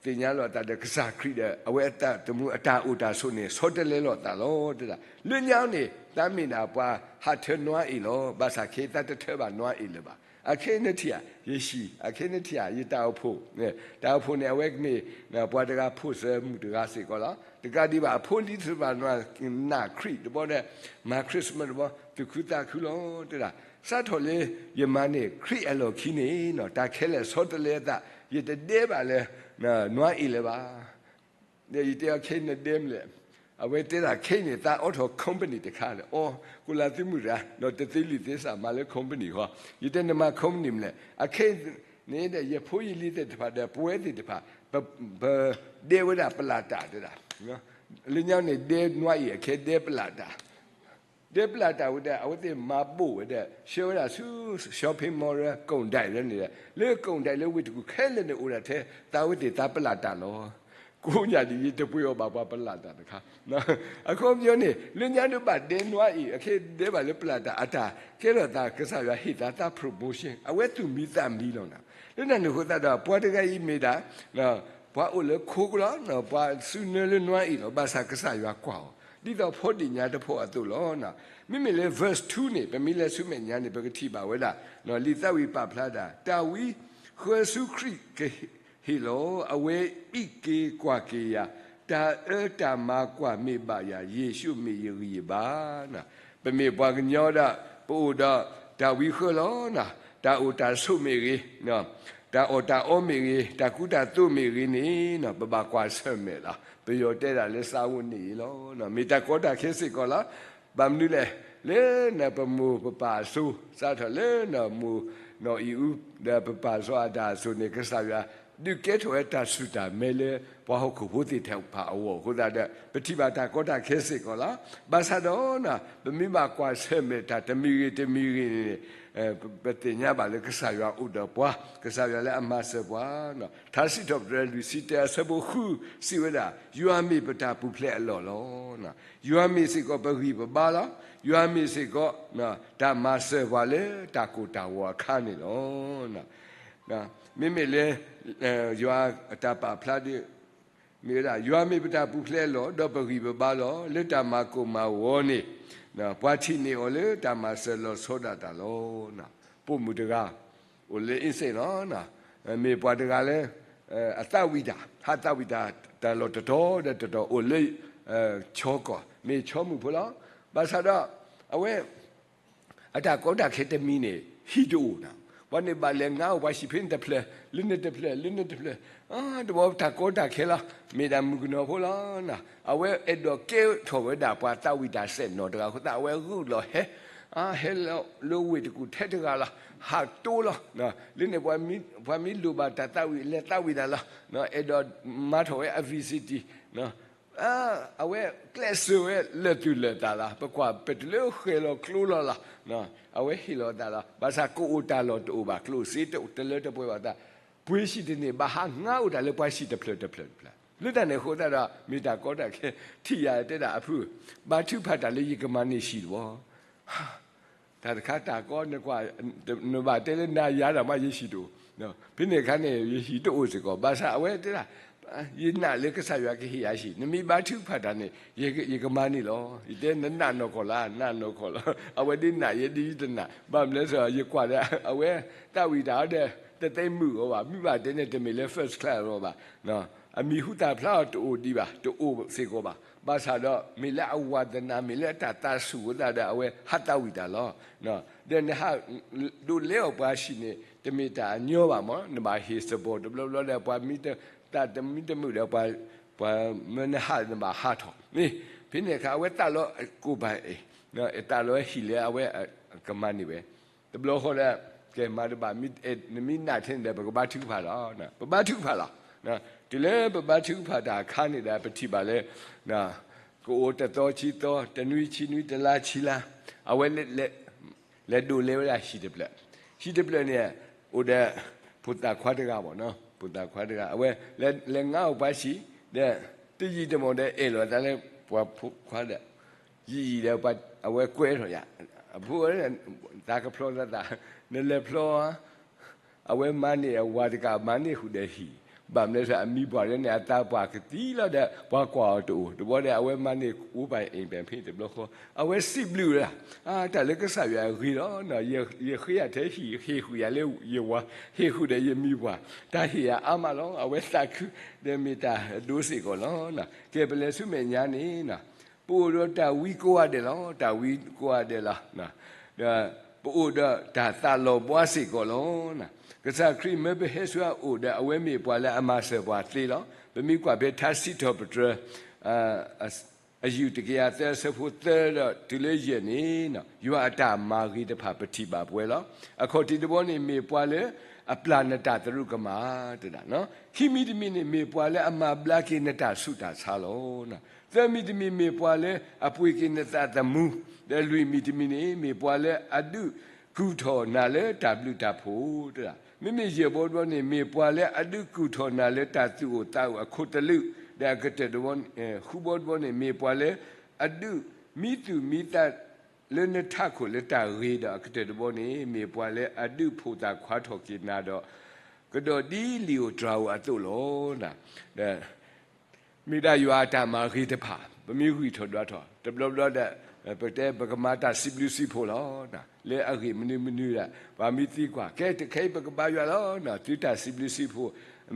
သ့ၣ်ညါလီၤအသးဒီးကစၢ်ခရံာ်ဒီး အဝဲအတၢ်တမူအတၢ်အိၣ်တၢ်ဆိးန့ၣ် ဆီတလဲလီၤအသးလီၤ တဲဒၣ်. လၢညါန့ၣ် တၢ်မ့ၢ်ဒၣ်ပှၤဟးထၢနွါအ့ၣ်လီၤ. ဘၣ်ဆၣ်ခဲအံၤတၢ်တထၢဘၣ်နွါအ့ၣ်လၢၤဘၣ်. အခဲအံၤနထံၣ်ဧါ, ယဟံၣ်, အခဲအံၤနထံၣ်ဧါ, ယတၢ်အိၣ်ဖှိၣ်, တၢ်အိၣ်ဖှိၣ်န့ၣ် အဝဲကမ့ၢ် ပှၤတဂၤဖိးစၢၤမုၣ်တဂၤစ့ၢ်ကီးလီၤ. တကးဒံးဘၣ် အဖိလံၤတဖၣ်န့ၣ် နာ်ခရံာ်တဘျီဒီး မၤ Christmas တဘျီ သူၣ်ခုသးခုလီၤ တဲဒၣ်. စးထီၣ်လၢယမၤန့ၢ်ခရံာ်အလီၢ်ခံန့ၣ် တၢ်ခဲလၢာ်ဆီတလဲအသး, ယတဒဲဘၣ်လၢ နွါအ့ၣ်လၢၤဘၣ်. ဒီးယတဲအီၤ ခဲအံၤနဒဲမနုၤလဲၣ်. အဝဲတဲဒၣ် ခဲအံၤန့ၣ် သးအိးထီၣ် company တခါဒီး အိ ကိးလါသုမုၣ်တဂၤ ဒီးတသ့လံာ်သ့စးမၤလၢ company ဃီ, ယတဲနမၤ company မနုၤလဲၣ်. အခဲအံၤန့ၣ်ဒီး ယဖိယလံၤသ့ၣ်တဖၣ်ဒီး ပဝဲသ့ၣ်တဖၣ် ပ ပဒဲဝဲဒၣ်ပလၢ်တၢ် တဲဒၣ်. လၢညါန့ၣ် ဒဲနွါအ့ၣ် အခဲဒဲပလၢ်တၢ် ဒဲပလၢ်တၢ်ဝဲဒီး အဝဲသ့ၣ်မၤဘိၣ်ဝဲဒီး ဆှၢဝဲဒၣ်ဆူ shopping mall ကိၣ်ဒဲးလၢန့ၣ်ဒီး လၢကိၣ်ဒဲးလၢဝ့ၢ်တကူၣ်ခဲလၢာ်န့ၣ်အိၣ်ဒၣ်ထဲ သးဝဲသ့ၣ်သးပလၢ်တၢ်လီၤ. ကိးညါဒ်ယတပှ့ၤအီၤဘၣ်ပှၤပလၢ်တၢ်တခါ အခီပညီန့ၣ် လၢညါဒုးဘၣ်ဒဲနွါအ့ၣ် အခဲဒဲဘၣ်လၢပလၢ်တၢ်အတၢ်ကဲထီၣ်သး ကစၢ်ယွၤဟ့ၣ်သးသး promotion အဝဲသူၣ်မံသးမံလီၤနၤ. လၢတၢ်န့ၣ်အဃိသတးဒီး ပှၤတဂၤအံၤမ့ၢ်ဒၣ် ပှၤအိၣ်လၢခိကလီ ပှၤစုနၢလၢနွါအ့ၣ်လီၤ. ဘၣ်ဆၣ်ကစၢ်ယွၤကွၢ်အီၤ ဒ်သိးဖီဒ့ၣ်ညါတဖီအသိးလီၤ. မ့မ့ၢ်လၢ verse two န့ၣ် ပမ့ၢ်လဲၤဆူမဲာ်ညါန့ၣ် ပကထံၣ်ဘၣ်ဝဲဒၣ် လံာ်သးဝံၣ်ပာ်ဖျါတၢ် တၢ်ဝံဃၢဆူခရံာ်ကဟ့ၣ်လီၤ. အဝဲအံးက့ၤကွၢ်က့ၤယၤ, တၢ်အၢတၢ်မၤကွၢ်မ့ၢ်ဘၣ်ယၤ, ယ့ၣ်ၡူးမ့ၢ်ယဂံၢ်ယဘါ. ပမ့ၢ်ပှၤကညီဒီး ပအိၣ်ဒီးတၢ်ဝံဃၢလီၤ. တၢ်အိၣ်တၢ်ဆိးမ့ၢ်ဂ့ၤ, တၢ်အီၣ်တၢ်အီမ့ၢ်ဂ့ၤ, တၢ်ကူတၢ်သိးမ့ၢ်ဂ့ၤန့ၣ် ပဘၣ်ကွၢ်ဆၢၣ်မဲာ်လီၤ. ပယီၤတဲဒၣ်လၢ စားဝတ်နေရေး လီၤ. မ့ၢ်တၢ်ကီတၢ်ခဲစ့ၢ်ကီးလီၤ. ဘၣ်မနုၤလဲၣ်, လၢနပမိၢ်ပပၢ်အစိၤ စးထီၣ်လၢနမိၢ်နီၢ်အံၣ်အူ ဒီးပပၢ်စီၤအၤဒၣ်အစိၤန့ၣ် ကစၢ်ယွၤ ဒုးကဲထီၣ်ဝဲတၢ်ဆူၣ်တၢ်မဲလၢ ပှၤဟီၣ်ခိၣ်ဖိသ့ၣ်တဖၣ်အဂီၢ်အဃိသတးဒီး ပထံၣ်ဘၣ်တၢ်ကီတၢ်ခဲစ့ၢ်ကီးလီၤ. ဘၣ်ဆၣ်ဒီး ပမ့ၢ်ဘၣ်ကွၢ်ဆၢၣ်မဲာ်တၢ်တမံၤဂ့ၤတမံၤဂ့ၤန့ၣ် ပသ့ၣ်ညါဘၣ်လၢကစၢ်ယွၤအိၣ်ဒီးပှၤ, ကစၢ်ယွၤလၢအမၤစၢၤပှၤ. ထါစံးထီၣ်ပတြၢၤလွံၢ်ဆံတၢအဆၢဖိဃု စံးဝဲဒၣ်, ယွၤမ့ၢ်ပတၢ်ပူၤဖျဲးအလီၢ်လီၤ. ယွၤမ့ၢ်စ့ၢ်ကီးပဂံၢ်ပဘါလီၤ. ယွၤမ့ၢ်စ့ၢ်ကီး တၢ်မၤစၢၤပှၤလၢတၢ်ကိၢ်တၢ်ဂီၤအခါန့ၣ်လီၤ. မ့မ့ၢ်လၢ ယွၤအတၢ်ပာ်ဖျါဒီး မ့ၢ်ဝဲဒၣ် ယွၤမ့ၢ်ပတၢ်ပူၤဖျဲးအလီၢ် ဒီးပဂံၢ်ပဘါလီၤ. လၢတၢ်မၤကိၢ်မၤဂီၤန့ၣ် ပှၤထံၣ်န့ၢ်အီၤလၢတၢ်မၤစၢၤလီၤဆီဒၣ်တၢ်လီၤ. ပိာ်မုၣ်တဂၤ အိၣ်လၢအ့စ့ၣ်လီၤ. မ့ၢ်ပှၤတဂၤလၢ အသးဝံၣ်တၢ်, ဟးသးဝံၣ်တၢ် တၢ်လီၢ်တတီၤဒီးတတီၤ အိၣ်လၢ ဆီကီၢ် မ့ၢ်ဆီမုၣ်ဖိလီၤ. ဘၣ်ဆၣ်ဒီး အဝဲ အတၢ်ကီတၢ်ခဲတမံၤန့ၣ် ဟံၣ်တအိၣ်နၤ. ပှၤန့ၣ်ဘၣ်လဲၤငါအိၣ် ပှၤဟံၣ်ဖဲန့ၣ်တဖျၢၣ် လၢန့ၣ်တဖျၢၣ် လၢန့ၣ်တဖျၢၣ်, တဘျီတၢ်ကီတၢ်ခဲလီၤ. မ့ၢ်ဒၣ်မုၣ်ကနီၤဖိလီၤ. အဝဲအဲၣ်ဒိးကဲထီၣ်ဝဲဒၣ်ပှၤသးဝံၣ်တၢ်စဲၣ်နီၤတဂၤအဃိသတး အဝဲဂုာ်လီၤဟဲ ဟဲလၢဝ့ၢ်တကူၣ်ထဲတဂၤလီၤ. ဟးတိလီၤ. လၢန့ၣ် ပှၤမ့ၢ်လိၣ်ဘၣ်တၢ်သးဝံၣ် လဲၤသးဝံၣ်တၢ်လီၤ. အဲၣ်ဒိးမၤထီၣ်ဝဲအ V C T အဝဲကျဲးစၢးဝဲလၢာ်သူၣ်လၢာ်သးလီၤ. ပကွၢ်ပတုၤလၢဃဲၤလီၤကျိလီၤလီၤ. အဝဲဟ့ၣ်လီၤသးလီၤ. ဘၣ်ဆၣ်ကအိၣ်တၢ်လီၢ်တအိၣ်ဘၣ်, ကျိၣ်စ့တလၢတပှဲၤဘၣ်သး, ပှ့ၤဟံၣ်တန့ၢ်ဘၣ် ဟးငါအိၣ်တၢ်လၢပှၤဟံၣ်တဖျၢၣ်တဖျၢၣ်တဖျၢၣ်. လၢတၢ်န့ၣ်အဃိသတးဒီး မ့ၢ်တၢ်ကီတၢ်ခဲ ထံၣ်ယၤတဲဒၣ်အဖု, ဘါထုကဖၣ်တၢ်လၢယကမၤန့ၢ်ဟံၣ်တဘျီ တၢ်တခါတၢ်ကီနကွၢ်, နဘၣ်တဲလၢနၤယၤဒီးမး ယဟံၣ်တအိၣ်, ဖဲန့ၣ်အခါန့ၣ် ယဟံၣ်တအိၣ်စ့ၢ်ကီး. ဘၣ်ဆၣ်အဝဲတဲဒၣ် ယနာ်လၢကစၢ်ယွၤကဟ့ၣ်ယၤဟံၣ်, နမ့ၢ်ဘါထုကဖၣ်တၢ်န့ၣ် ယကမၤန့ၢ်လီၤ. ယတဲနနာ်နီၢ်ကီၢ်လီၤ, နာ်နီၢ်ကီၢ်လီၤ. အဝဲဒ်နာ်ယဲဒ်ယတနာ်, ဘၣ်မနုၤလဲၣ်, ယကွၢ်ဒီး အဝဲသးဝံၣ်တၢ်ဒီး တသ့မုာ်အီၤဘၣ်, မ့ၢ်ဘၣ်တဲန့ၣ် တမ့ၢ်လၢ first class အီၤဘၣ်. အမံၤဟူသၣ်ဖျါအီၤတအိၣ်ဒံးဘၣ်, တအိၣ်စ့ၢ်ကီးဘၣ်. ဘၣ်ဆၣ်ဒီး မ့ၢ်လၢအဝါသနာ မ့ၢ်လၢအတၢ်သးဆူၣ်အဃိသတးဒီး အဝဲဟးသးဝံၣ်တၢ်လီၤ. ဒီးနဟးဒိးလဲအီၤပှၤဟံၣ်န့ၣ် တမ့ၢ်တၢ်အညီဘၣ်မး, နဘၣ်ဟ့ၣ်စ့ၢ်ကီးတဘျီဘျီဒီး ပှၤမံတၢ်တမံတမုာ်ဒီး ပှၤမၢနဟး နဘၣ်ဟးထီၣ်န့ၣ်. ဖဲန့ၣ်အခါ အဝဲသးလီၤကိၢ်ပၤအံၤ, သးလီၤဟံၣ်လၢအဝဲကမၤန့ၢ်ဝဲ တဘျီဃီဒီး ကဲမၤတဘၣ်, နမ့ၢ်နာ်ထဲန့ၣ်ဒီး ပကဘါထုကဖၣ်လီၤ. ပဘါထုကဖၣ်လီၤ. တုၤလၢပဘါထုကဖၣ်တၢ်အခါန့ၣ်ဒီး ပထံၣ်ဘၣ်လၢ ကအိၣ်တသီခံသီ, တနွံခံနွံ, တလါခံလါ, အဝဲ လဲၤဒိးလဲဝဲဒၣ်ဟံၣ်တဖျၢၣ်. ဟံၣ်တဖျၢၣ်န့ၣ် အိၣ်ဒီး ဖိသၣ်ခွါတဂၤဘၣ်နီၤ, ဖိသၣ်ခွါတဂၤ, အဝဲလဲၤငါအိၣ်ပှၤဟံၣ်ဒီး တယံာ်တမီၢ်ဒီး အဲၣ်လိာ်သးလၢပှၤဖိခွါဒီး ယံာ်ယံာ်ဒီး အဝဲကွဲထီၣ်ယၤ, အဖိ သးကဖျီသးသး, နလဲၤဖျီဧါ. အဝဲမၤန့ၢ်အဝၤတကး မၤန့ၢ်ဃုာ်ဒီးဟံၣ်, ဘၣ်မနုၤလဲၣ် အမံၤပှၢ်လၢန့ၣ် အသးပှၢ်ကသံလီၤဒီး ပှၤကွၢ်အီၤတအိၣ်, တဘျီဒီး အဝဲမၤန့ၢ်အိၣ်ပှၤအဲၣ်ပှၤဖဲတဘျီဃီ, အဝဲစံးဘျုးဝဲဒၣ်, တၢ်လၢကစၢ်ယွၤအဂ့ၤလီၤ. ယဃ့ယၤထဲဟံၣ် ဟ့ၣ်ဃုာ်ယၤလၢယဝၤ, ဟ့ၣ်ဃုာ်ဒီးယမံၤပှၢ်, တၢ်ဟ့ၣ်ယၤအါမးလီၤ. အဝဲသးခုဒီးမ့ၢ်တၢ်အဒိစ့ၢ်ကီးလီၤ. ကဲပလဲၤဆူမဲာ်ညါန့ၣ် ပအိၣ်ဒီးတၢ်ဝံကိးဂၤဒဲးလီၤ, တၢ်ဝံကိးဂၤဒဲးလီၤ. ဒီးပအိၣ်ဒီးတၢ်သးလီၤဘှါစ့ၢ်ကီးလီၤ. ကစၢ်ခရံာ်မၢပဟဲဆူအအိၣ်ဒီး အဝဲမ့ၢ်ပှၤလၢအမၤစၢၤပှၤသ့လီၤ. ပမ့ၢ်ကွၢ်ဖဲထါစံးထီၣ်ပတြၢၤ အယူၢ်တကယၤသၢ အဆၢဖိသၢဒီးတုၤလၢယဲၢ်န့ၣ်, ယွၤအတၢ်မၤဂ့ၤတဖၣ်ပထံၣ်ဘၣ်ပဝဲလီၤ. အခီၣ်ထံးတဘီန့ၣ် မ့ၢ်ပှၤလၢအပျၢ်နတၢ်သရူးကမၣ်တဒၣ်, ခံမံၤတမံၤန့ၣ် မ့ၢ်ပှၤလၢအမၤဘျါက့ၤနတၢ်ဆူးတၢ်ဆါလီၤ. သၢမံၤတမံၤ မ့ၢ်ပှၤလၢအပှ့ၤက့ၤနသးသမူ, ဒီးလွံၢ်မံၤတမံၤန့ၣ် မ့ၢ်ပှၤလၢအဒုးကူၣ်ထီၣ်နၤလၢတၢ်ဘျုးတၢ်ဖှိၣ်တဒၣ်. မ့မ့ၢ်ယဲၢ်ဘီတဘီန့ၣ် မ့ၢ်ပှၤလၢအဒုးကူၣ်ထီၣ်နၤလၢတၢ်သူၣ်အိၣ်သးအိၣ်အခိၣ်သလုး, ဒီးအကတၢၢ်တဘီ, ဃုဘီတဘီန့ၣ် မ့ၢ်ပှၤလၢအဒုးမံသူၣ်မံသးလၢနထးခိၣ်လၢတၢ်ဂ့ၤ, ဒီးအကတၢၢ်တဘီန့ၣ် မ့ၢ်ပှၤလၢအဒုးဖိးသးခွါထီၣ်က့ၤနၤဒီး ကဒီးဒ်လံာ်ဧိၤတြၤဧိၤအသိးလီၤ. ဒီး မ့ၢ်ဒၣ်ယွၤအတၢ်မၤဂ့ၤတဖၣ် ပမ့ၢ်ဂံၢ်ထီၣ်ဒွးထီၣ် တဘျီဘျီဒီး ပတဲပကမၤတၢ်စံးဘျုးစံးဖှိၣ်လီၤ. လၢအဂ့ၢ်မနုၤမနုၤဒီး ပှၤမ့ၢ်သံကွၢ် ကဲတခဲအံၤပကဘါယွၤလီၤ. သုတၢ်စံးဘျုးစံးဖှိၣ်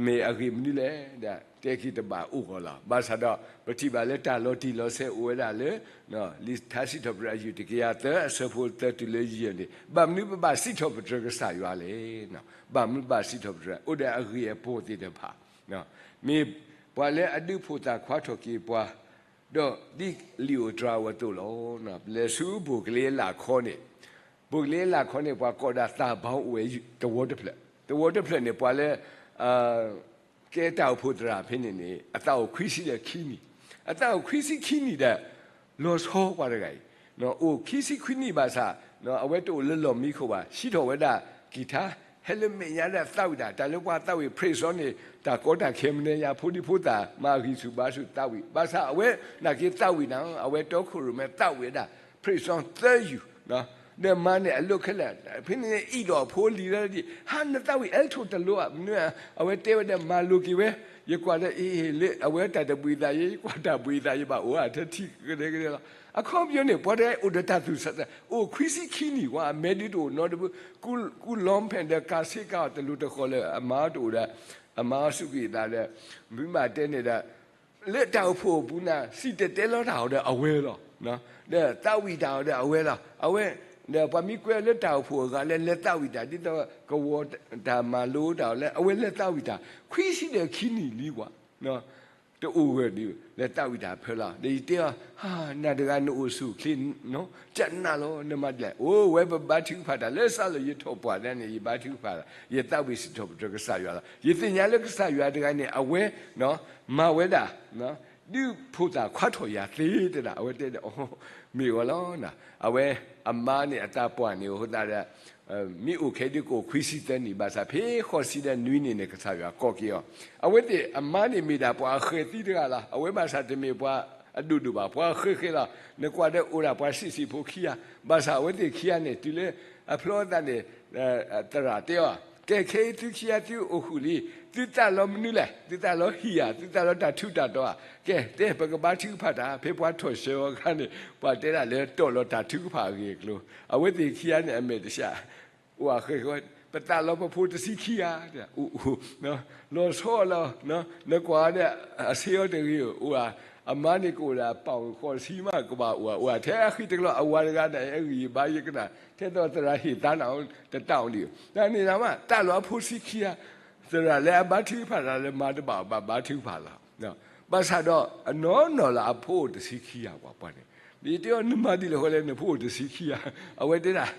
မ့ၢ်အဂ့ၢ်မနုၤလဲၣ်ဒီး တဲက့ၤတဘၣ်အိၣ်ဂီၢ်လီၤ. ဘၣ်ဆၣ်ဒီး ပထံၣ်ဘၣ်လၢတၢ်လီၤတံၢ်လီၤဆဲးအိၣ်ဝဲဒၣ်လၢ လံာ်ထါစံးထီၣ်ပတြၢၤအယူၢ်တကယၤသၢ အဆၢဖိသၢတုၤလၢယဲၢ်န့ၣ် ဘၣ်မနုၤပဘၣ်စံးထီၣ်ပတြၢၤကစၢ်ယွၤလဲၣ်. ဘၣ်မနုၤဘၣ်စံးထီၣ်ပတြၢၤ အိၣ်ဒီးအဂ့ၢ်အပီၢ်သ့ၣ်တဖၣ် မ့ၢ်ပှၤလၢအဒုးဖိးသးခွါထီၣ်က့ၤပှၤ ဒီးဒ်လံာ်ဧိၤတြၤဧိၤအသိးလီၤ. ပလဲၤဆူဘိၣ်ကလ့အလၣ်ခီန့ၣ်, ဘိၣ်ကလ့အလၣ်ခီန့ၣ် ပှၤကိးဒၣ်သးဘီအိၣ်ဝဲသဝီတဖျၢၣ်, သဝီတဖျၢၣ်န့ၣ် ပှၤလၢ ကဲတၢ်အိၣ်ဖှိၣ်သရၣ်ဖဲန့ၣ်န့ၣ် အသးအိၣ်ခွံဆံဒီးခံနံၣ်, အသးအိၣ်ခွံဆံခံနံၣ်ဒီး လီၤဆီပှၤတဂၤအံၤ, အိၣ်ခံဆံခွံနံၣ်ဘၣ်ဆၣ် အဝဲတအိၣ်လၢလီၢ်မံခိၣ်ဘၣ်, စံးထီၣ်ဝဲဒၣ်ကံၢ်ထါ, ဟဲလၢမဲာ်ညါဒီးသးဝံၣ်တၢ်, တၢ်လၢပှၤသးဝံၣ် praise song န့ၣ် တၢ်ကီတၢ်ခဲမနုၤညါ ဖိဒံဖိသၣ် မၤဂံၢ်ဆူၣ်ဘါဆူၣ်သးဝံၣ်, ဘၣ်ဆၣ်အဝဲနာ်က့ၤသးဝံၣ်နၤ, အဝဲတီခိၣ်ရိၣ်မဲသးဝံၣ်ဝဲဒၣ် praise song သၢယူၢ် ဒီးမၤန့ၢ်အလိခဲလၢာ်, ဖဲန့ၣ်အံၣ်ဒီးအဖိလံၤလၢဒ် ဟါနသးဝံၣ် alto တလိၣ်ဧါ, မနုၤဧါ, အဝဲတဲဝဲဒီးမၤလိၤက့ၤဝဲ, ယကွၢ်ဒီးအ့ၣ်လၢအဝဲတၢ်တဘှံးသးယဲ, ယကွၢ်တၢ်ဘှံးသးယဲဘၣ်အိၣ်ဧါ ထဲထံၣ်ကဒဲကဒဲလီၤ. အခီပညီန့ၣ် ပှၤတဂၤအိၣ်ဒီးတၢ်သူၣ်ဆးသး အိၣ်ခွံဆံခံနံၣ်ဝဲ အမဲာ်ဒုးတအိၣ်နီတဘု, ကူလီဖဲန့ၣ်ဒီးကၤဆ့ကၤအီၤတလိၤတဃီၤလၢအမါတအိၣ်ဒီး အမါစုကံၢ်သးဒီး မ့ၢ်ဘၣ်တဲန့ၣ်ဒီး လၢတၢ်အိၣ်ဖှိၣ်အပူၤန့ၣ် စံၣ်တဲၤတဲလီၤတၢ်အီၤဒီးအဝဲလီၤ. ဒီးသးဝံၣ်တၢ်အီၤဒီးအဝဲလီၤ. အဝဲ ဒီးပှၤမ့ၢ်ကွဲလၢတၢ်အိၣ်ဖှိၣ်အဂၤလၢလဲၤသးဝံၣ်တၢ် ဒ်သိးကဝီၤတၢ်မၤလိတၢ်အီၤလၢ အဝဲလဲၤသးဝံၣ်တၢ် ခွံဆံဒီးခံနံၣ်လံကွၢ် တအိၣ်ဂၢၢ်ဒ်လဲၤသးဝံၣ်တၢ်ဖဲလီၤ. ဒီးယတဲအီၤ နၤတဂၤနအိၣ်ဆူၣ်အိၣ်ချ့ ကနၣ်လီၤ နမၤဒ်လဲၣ်. အိၣ်ဝဲပဘါထုကဖၣ်တၢ် လၢစးလၢယထီၣ်ပှၢ်ဒၣ်န့ၣ် ယဘါထုကဖၣ် ယသးဝံၣ်စံးထီၣ်ပတြၢၤကစၢ်ယွၤလီၤ. ယသ့ၣ်ညါလၢကစၢ်ယွၤတဂၤန့ၣ် အဝဲ မၤဝဲဒၣ် ဒုးဖိးသးခွါထီၣ်ယၤသ့တဒၣ် အဝဲတဲဒီး မ့ၢ်ဝဲလီၤ. အဝဲအမါန့ၣ်အသးပှၢ်န့ၣ် အဃိသတးဒီး မ့ၢ်အိၣ်ခဲဒုးကအိၣ်ခွံဆံသၢနံၣ် ဘၣ်ဆၣ်ဖဲဃိးဆံဒီးနွံနံၣ်န့ၣ် ကစၢ်ယွၤကိးက့ၤအီၤ. အဝဲသ့ၣ်အမါန့ၣ်မ့ၢ်ဒၣ်ပှၤအဃဲၤသံတဂၤလီၤ. အဝဲဘၣ်ဆၣ်တမ့ၢ်ပှၤအဒိၣ်ဒိၣ်ဘၣ် ပှၤအဃဲၤဃဲၤလီၤ. နကွၢ်ဒီးအိၣ်ဒၣ်ပှၤဆံးဆံးဖိခံဂၤ, ဘၣ်ဆၣ်အဝဲသ့ၣ်ခံဂၤန့ၣ် တုၤလၢအဖျီသးန့ၣ် သရၣ်တဲအီၤ, ကဲခဲအံၤသုခံဂၤသုအိၣ်ဃုာ်လံ, သုသးလီမနုၤလဲၣ်, သုသးလီဟံၣ်ဧါ, သုသးလီတၢ်ထူးတၢ်တီၤဧါ, ကဲ တဲပကဘါထုကဖၣ်တၢ်, ဖဲပှၤထီၣ်ဆှၢအီၤအခါန့ၣ် ပှၤတဲဒၣ်လၢတီၢ်လီၤတၢ်ထုကဖၣ်အဂ့ၢ်အကျိၤ, အဝဲသ့ၣ်ခံဂၤန့ၣ်အမဲာ်တဆှး အိၣ်အဃဲၤဃဲၤ, ပသးလီပဖိတဆံခံဂၤ, လီၤဆီလီၤ, နကွၢ်ဒီး အဆ့အီၤတဂ့ၤ အိၣ်ဧါ, အမါန့ၣ်ကအိၣ်ဒၣ် ပီၣ်ဃိးဆံမးကဘၣ်အိၣ်ဧါ, အိၣ်ထဲအဃံတကျီ အဝၤတဂၤန့ၣ် အဂံၢ်ဘါယကနၣ် ထဲသိးသရၣ်ဟ့ၣ်သါနၤ တတၢ်အိၣ်ဒံး, တၢ်န့ၣ်နမး သးလီအဖိဆံခံဂၤ, သရၣ်လၢအဘါထုကဖၣ်တၢ်လၢမၤတဘၣ်ဘၣ် ဘါထုကဖၣ်လီၤ. ဘၣ်ဆၣ်ဒီး အနီၢ်နီၢ်လၢအဖိအိၣ်တဆံခံဂၤပှၤပှၤန့ၣ်, ဒ်တဲအီၤ နမၤဒ်လဲၣ်ဃီလဲၣ် နဖိအိၣ်တဆံခံဂၤ, အဝဲတဲဒၣ်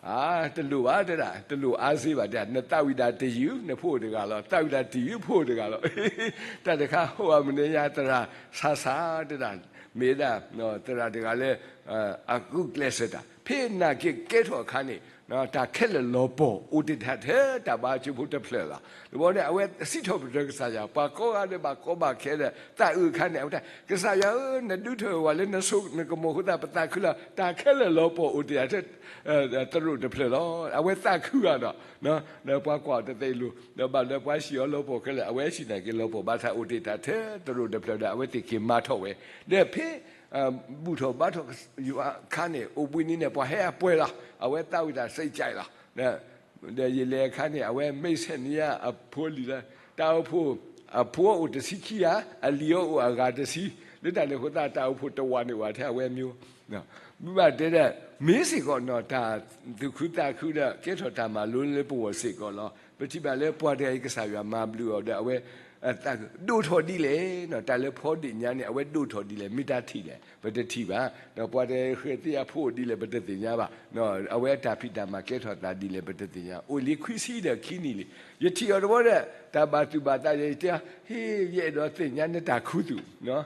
အါ, တလိၣ်ဘၣ်တဲဒၣ်, တလိၣ်အါစ့ဘၣ်တဲဒၣ်, နသးဝံၣ်တၢ်တယုၢ် နဖိအိၣ်တဂၤလီၤ, သးဝံၣ်တၢ်တယုၢ် ဖိအိၣ်တဂၤလီၤ. တၢ်တခါ ဟိၣ်အမနုၤညါ သရၣ်ဆါဆါတဲဒၣ်, မ့ၢ်ဒၣ် သရၣ်တဂၤလၢ အဂုာ်ကျဲးစၢးတၢ်, ဖဲနာ်က့ကဲထီၣ်အခါန့ၣ် တၢ်ခဲလၢာ်လီၤပှီၢ်အိၣ်တ့ၢ်တၢ်ထဲတၢ်ဘါကၠိဖိတဖျၢၣ်လီၤ. တဘျီန့ၣ် အဝဲစံးထီၣ်ပတြၢၤကစၢ်ယွၤ, ပှၤကိးဂၤဒဲးဘၣ်ကီဘၣ်ခဲဒီး သးအုးအခါန့ၣ် အဝဲတဲ ကစၢ်ယွၤဧၢ, နဒုးထီၣ်ဝဲလၢနဆိနကမိၣ်အဃိသတး ပသးခုလီၤ, တၢ်ခဲလၢာ်လီၤပှီၢ်အိၣ်တ့ၢ်တၢ်ထဲ သရိာ်တဖျၢၣ်လီၤ. အဝဲသးခုဂၤဒီး ဒီးပှၤကွၢ်အီၤတသ့အလိၤ, ဒီးဘၣ်လၢပှၤစံၣ်အီၤလီၤပှီၢ်ခဲလၢာ်, အဝဲစံးနာ်က့လီၤပှီၢ်ဘၣ်ဆၣ်အိၣ်တ့ၢ်တၢ်ထဲသရိာ်တဖျၢၣ်ဒီး အဝဲသ့ၣ်က့ၤမၤထီၣ်ဝဲ, ဒီးဖဲ ဘူၣ်ထီၣ်ဘါထီၣ်ယွၤအခါန့ၣ် အိၣ်ဘှံးနံၤန့ၣ် ပှၤဟဲအပှဲၤလီၤ, အဝဲသးဝံၣ်တၢ်စံးကဲးလီၤ. ဒီးယလဲၤအခါန့ၣ် အဝဲမဲးဆဲးန့ၢ်အဖိအလံၤလၢ တၢ်အိၣ်ဖှိၣ်, အဖိအိၣ်တဆံခံဂၤ, အလံၤအအိၣ်အဂၤတဆံ, လၢတၢ်န့ၣ်အဃိသတး တၢ်အိၣ်ဖှိၣ်တဝာ်န့ၣ်ဝဲထဲအဝဲမ့ၢ် ဘုဘၣ်တဲဒၣ် မ့ၢ်စ့ၢ်ကီးနီၤ တၢ်သူၣ်ခုသးခုဒီး ကဲထီၣ်တၢ်မၤလိလၢပဂီၢ်စ့ၢ်ကီးလီၤ. ပထံၣ်ဘၣ်လၢပှၤတဂၤအံၤ ကစၢ်ယွၤမၤဘျုးအီၤဒီး အဝဲ ဒိၣ်ထီၣ်ဒ်လဲၣ်, တၢ်လၢဖီဒ့ၣ်ညါန့ၣ် အဝဲဒိၣ်ထီၣ်ဒ်လဲၣ် မ့ၢ်တၢ်ထံၣ်လဲၣ် ပတထံၣ်ဘၣ်. ဒီးပှၤတဂၤအံၤဃဲၤသ့အဖိအိၣ်ဒ်လဲၣ် ပတသ့ၣ်ညါဘၣ်. အဝဲအတၢ်ဖံးတၢ်မၤကဲထီၣ်သးဒ်လဲၣ် ပတသ့ၣ်ညါ. အိၣ်လံခွံဆံဒီးခံနံၣ်လံ. ယထံၣ်အီၤတဘျီဒီး တၢ်ဘၣ်သူၣ်ဘၣ်သးယတဲ, ဟ့ၣ် ယအဲၣ်ဒိးသ့ၣ်ညါနတၢ်ခူသူၣ်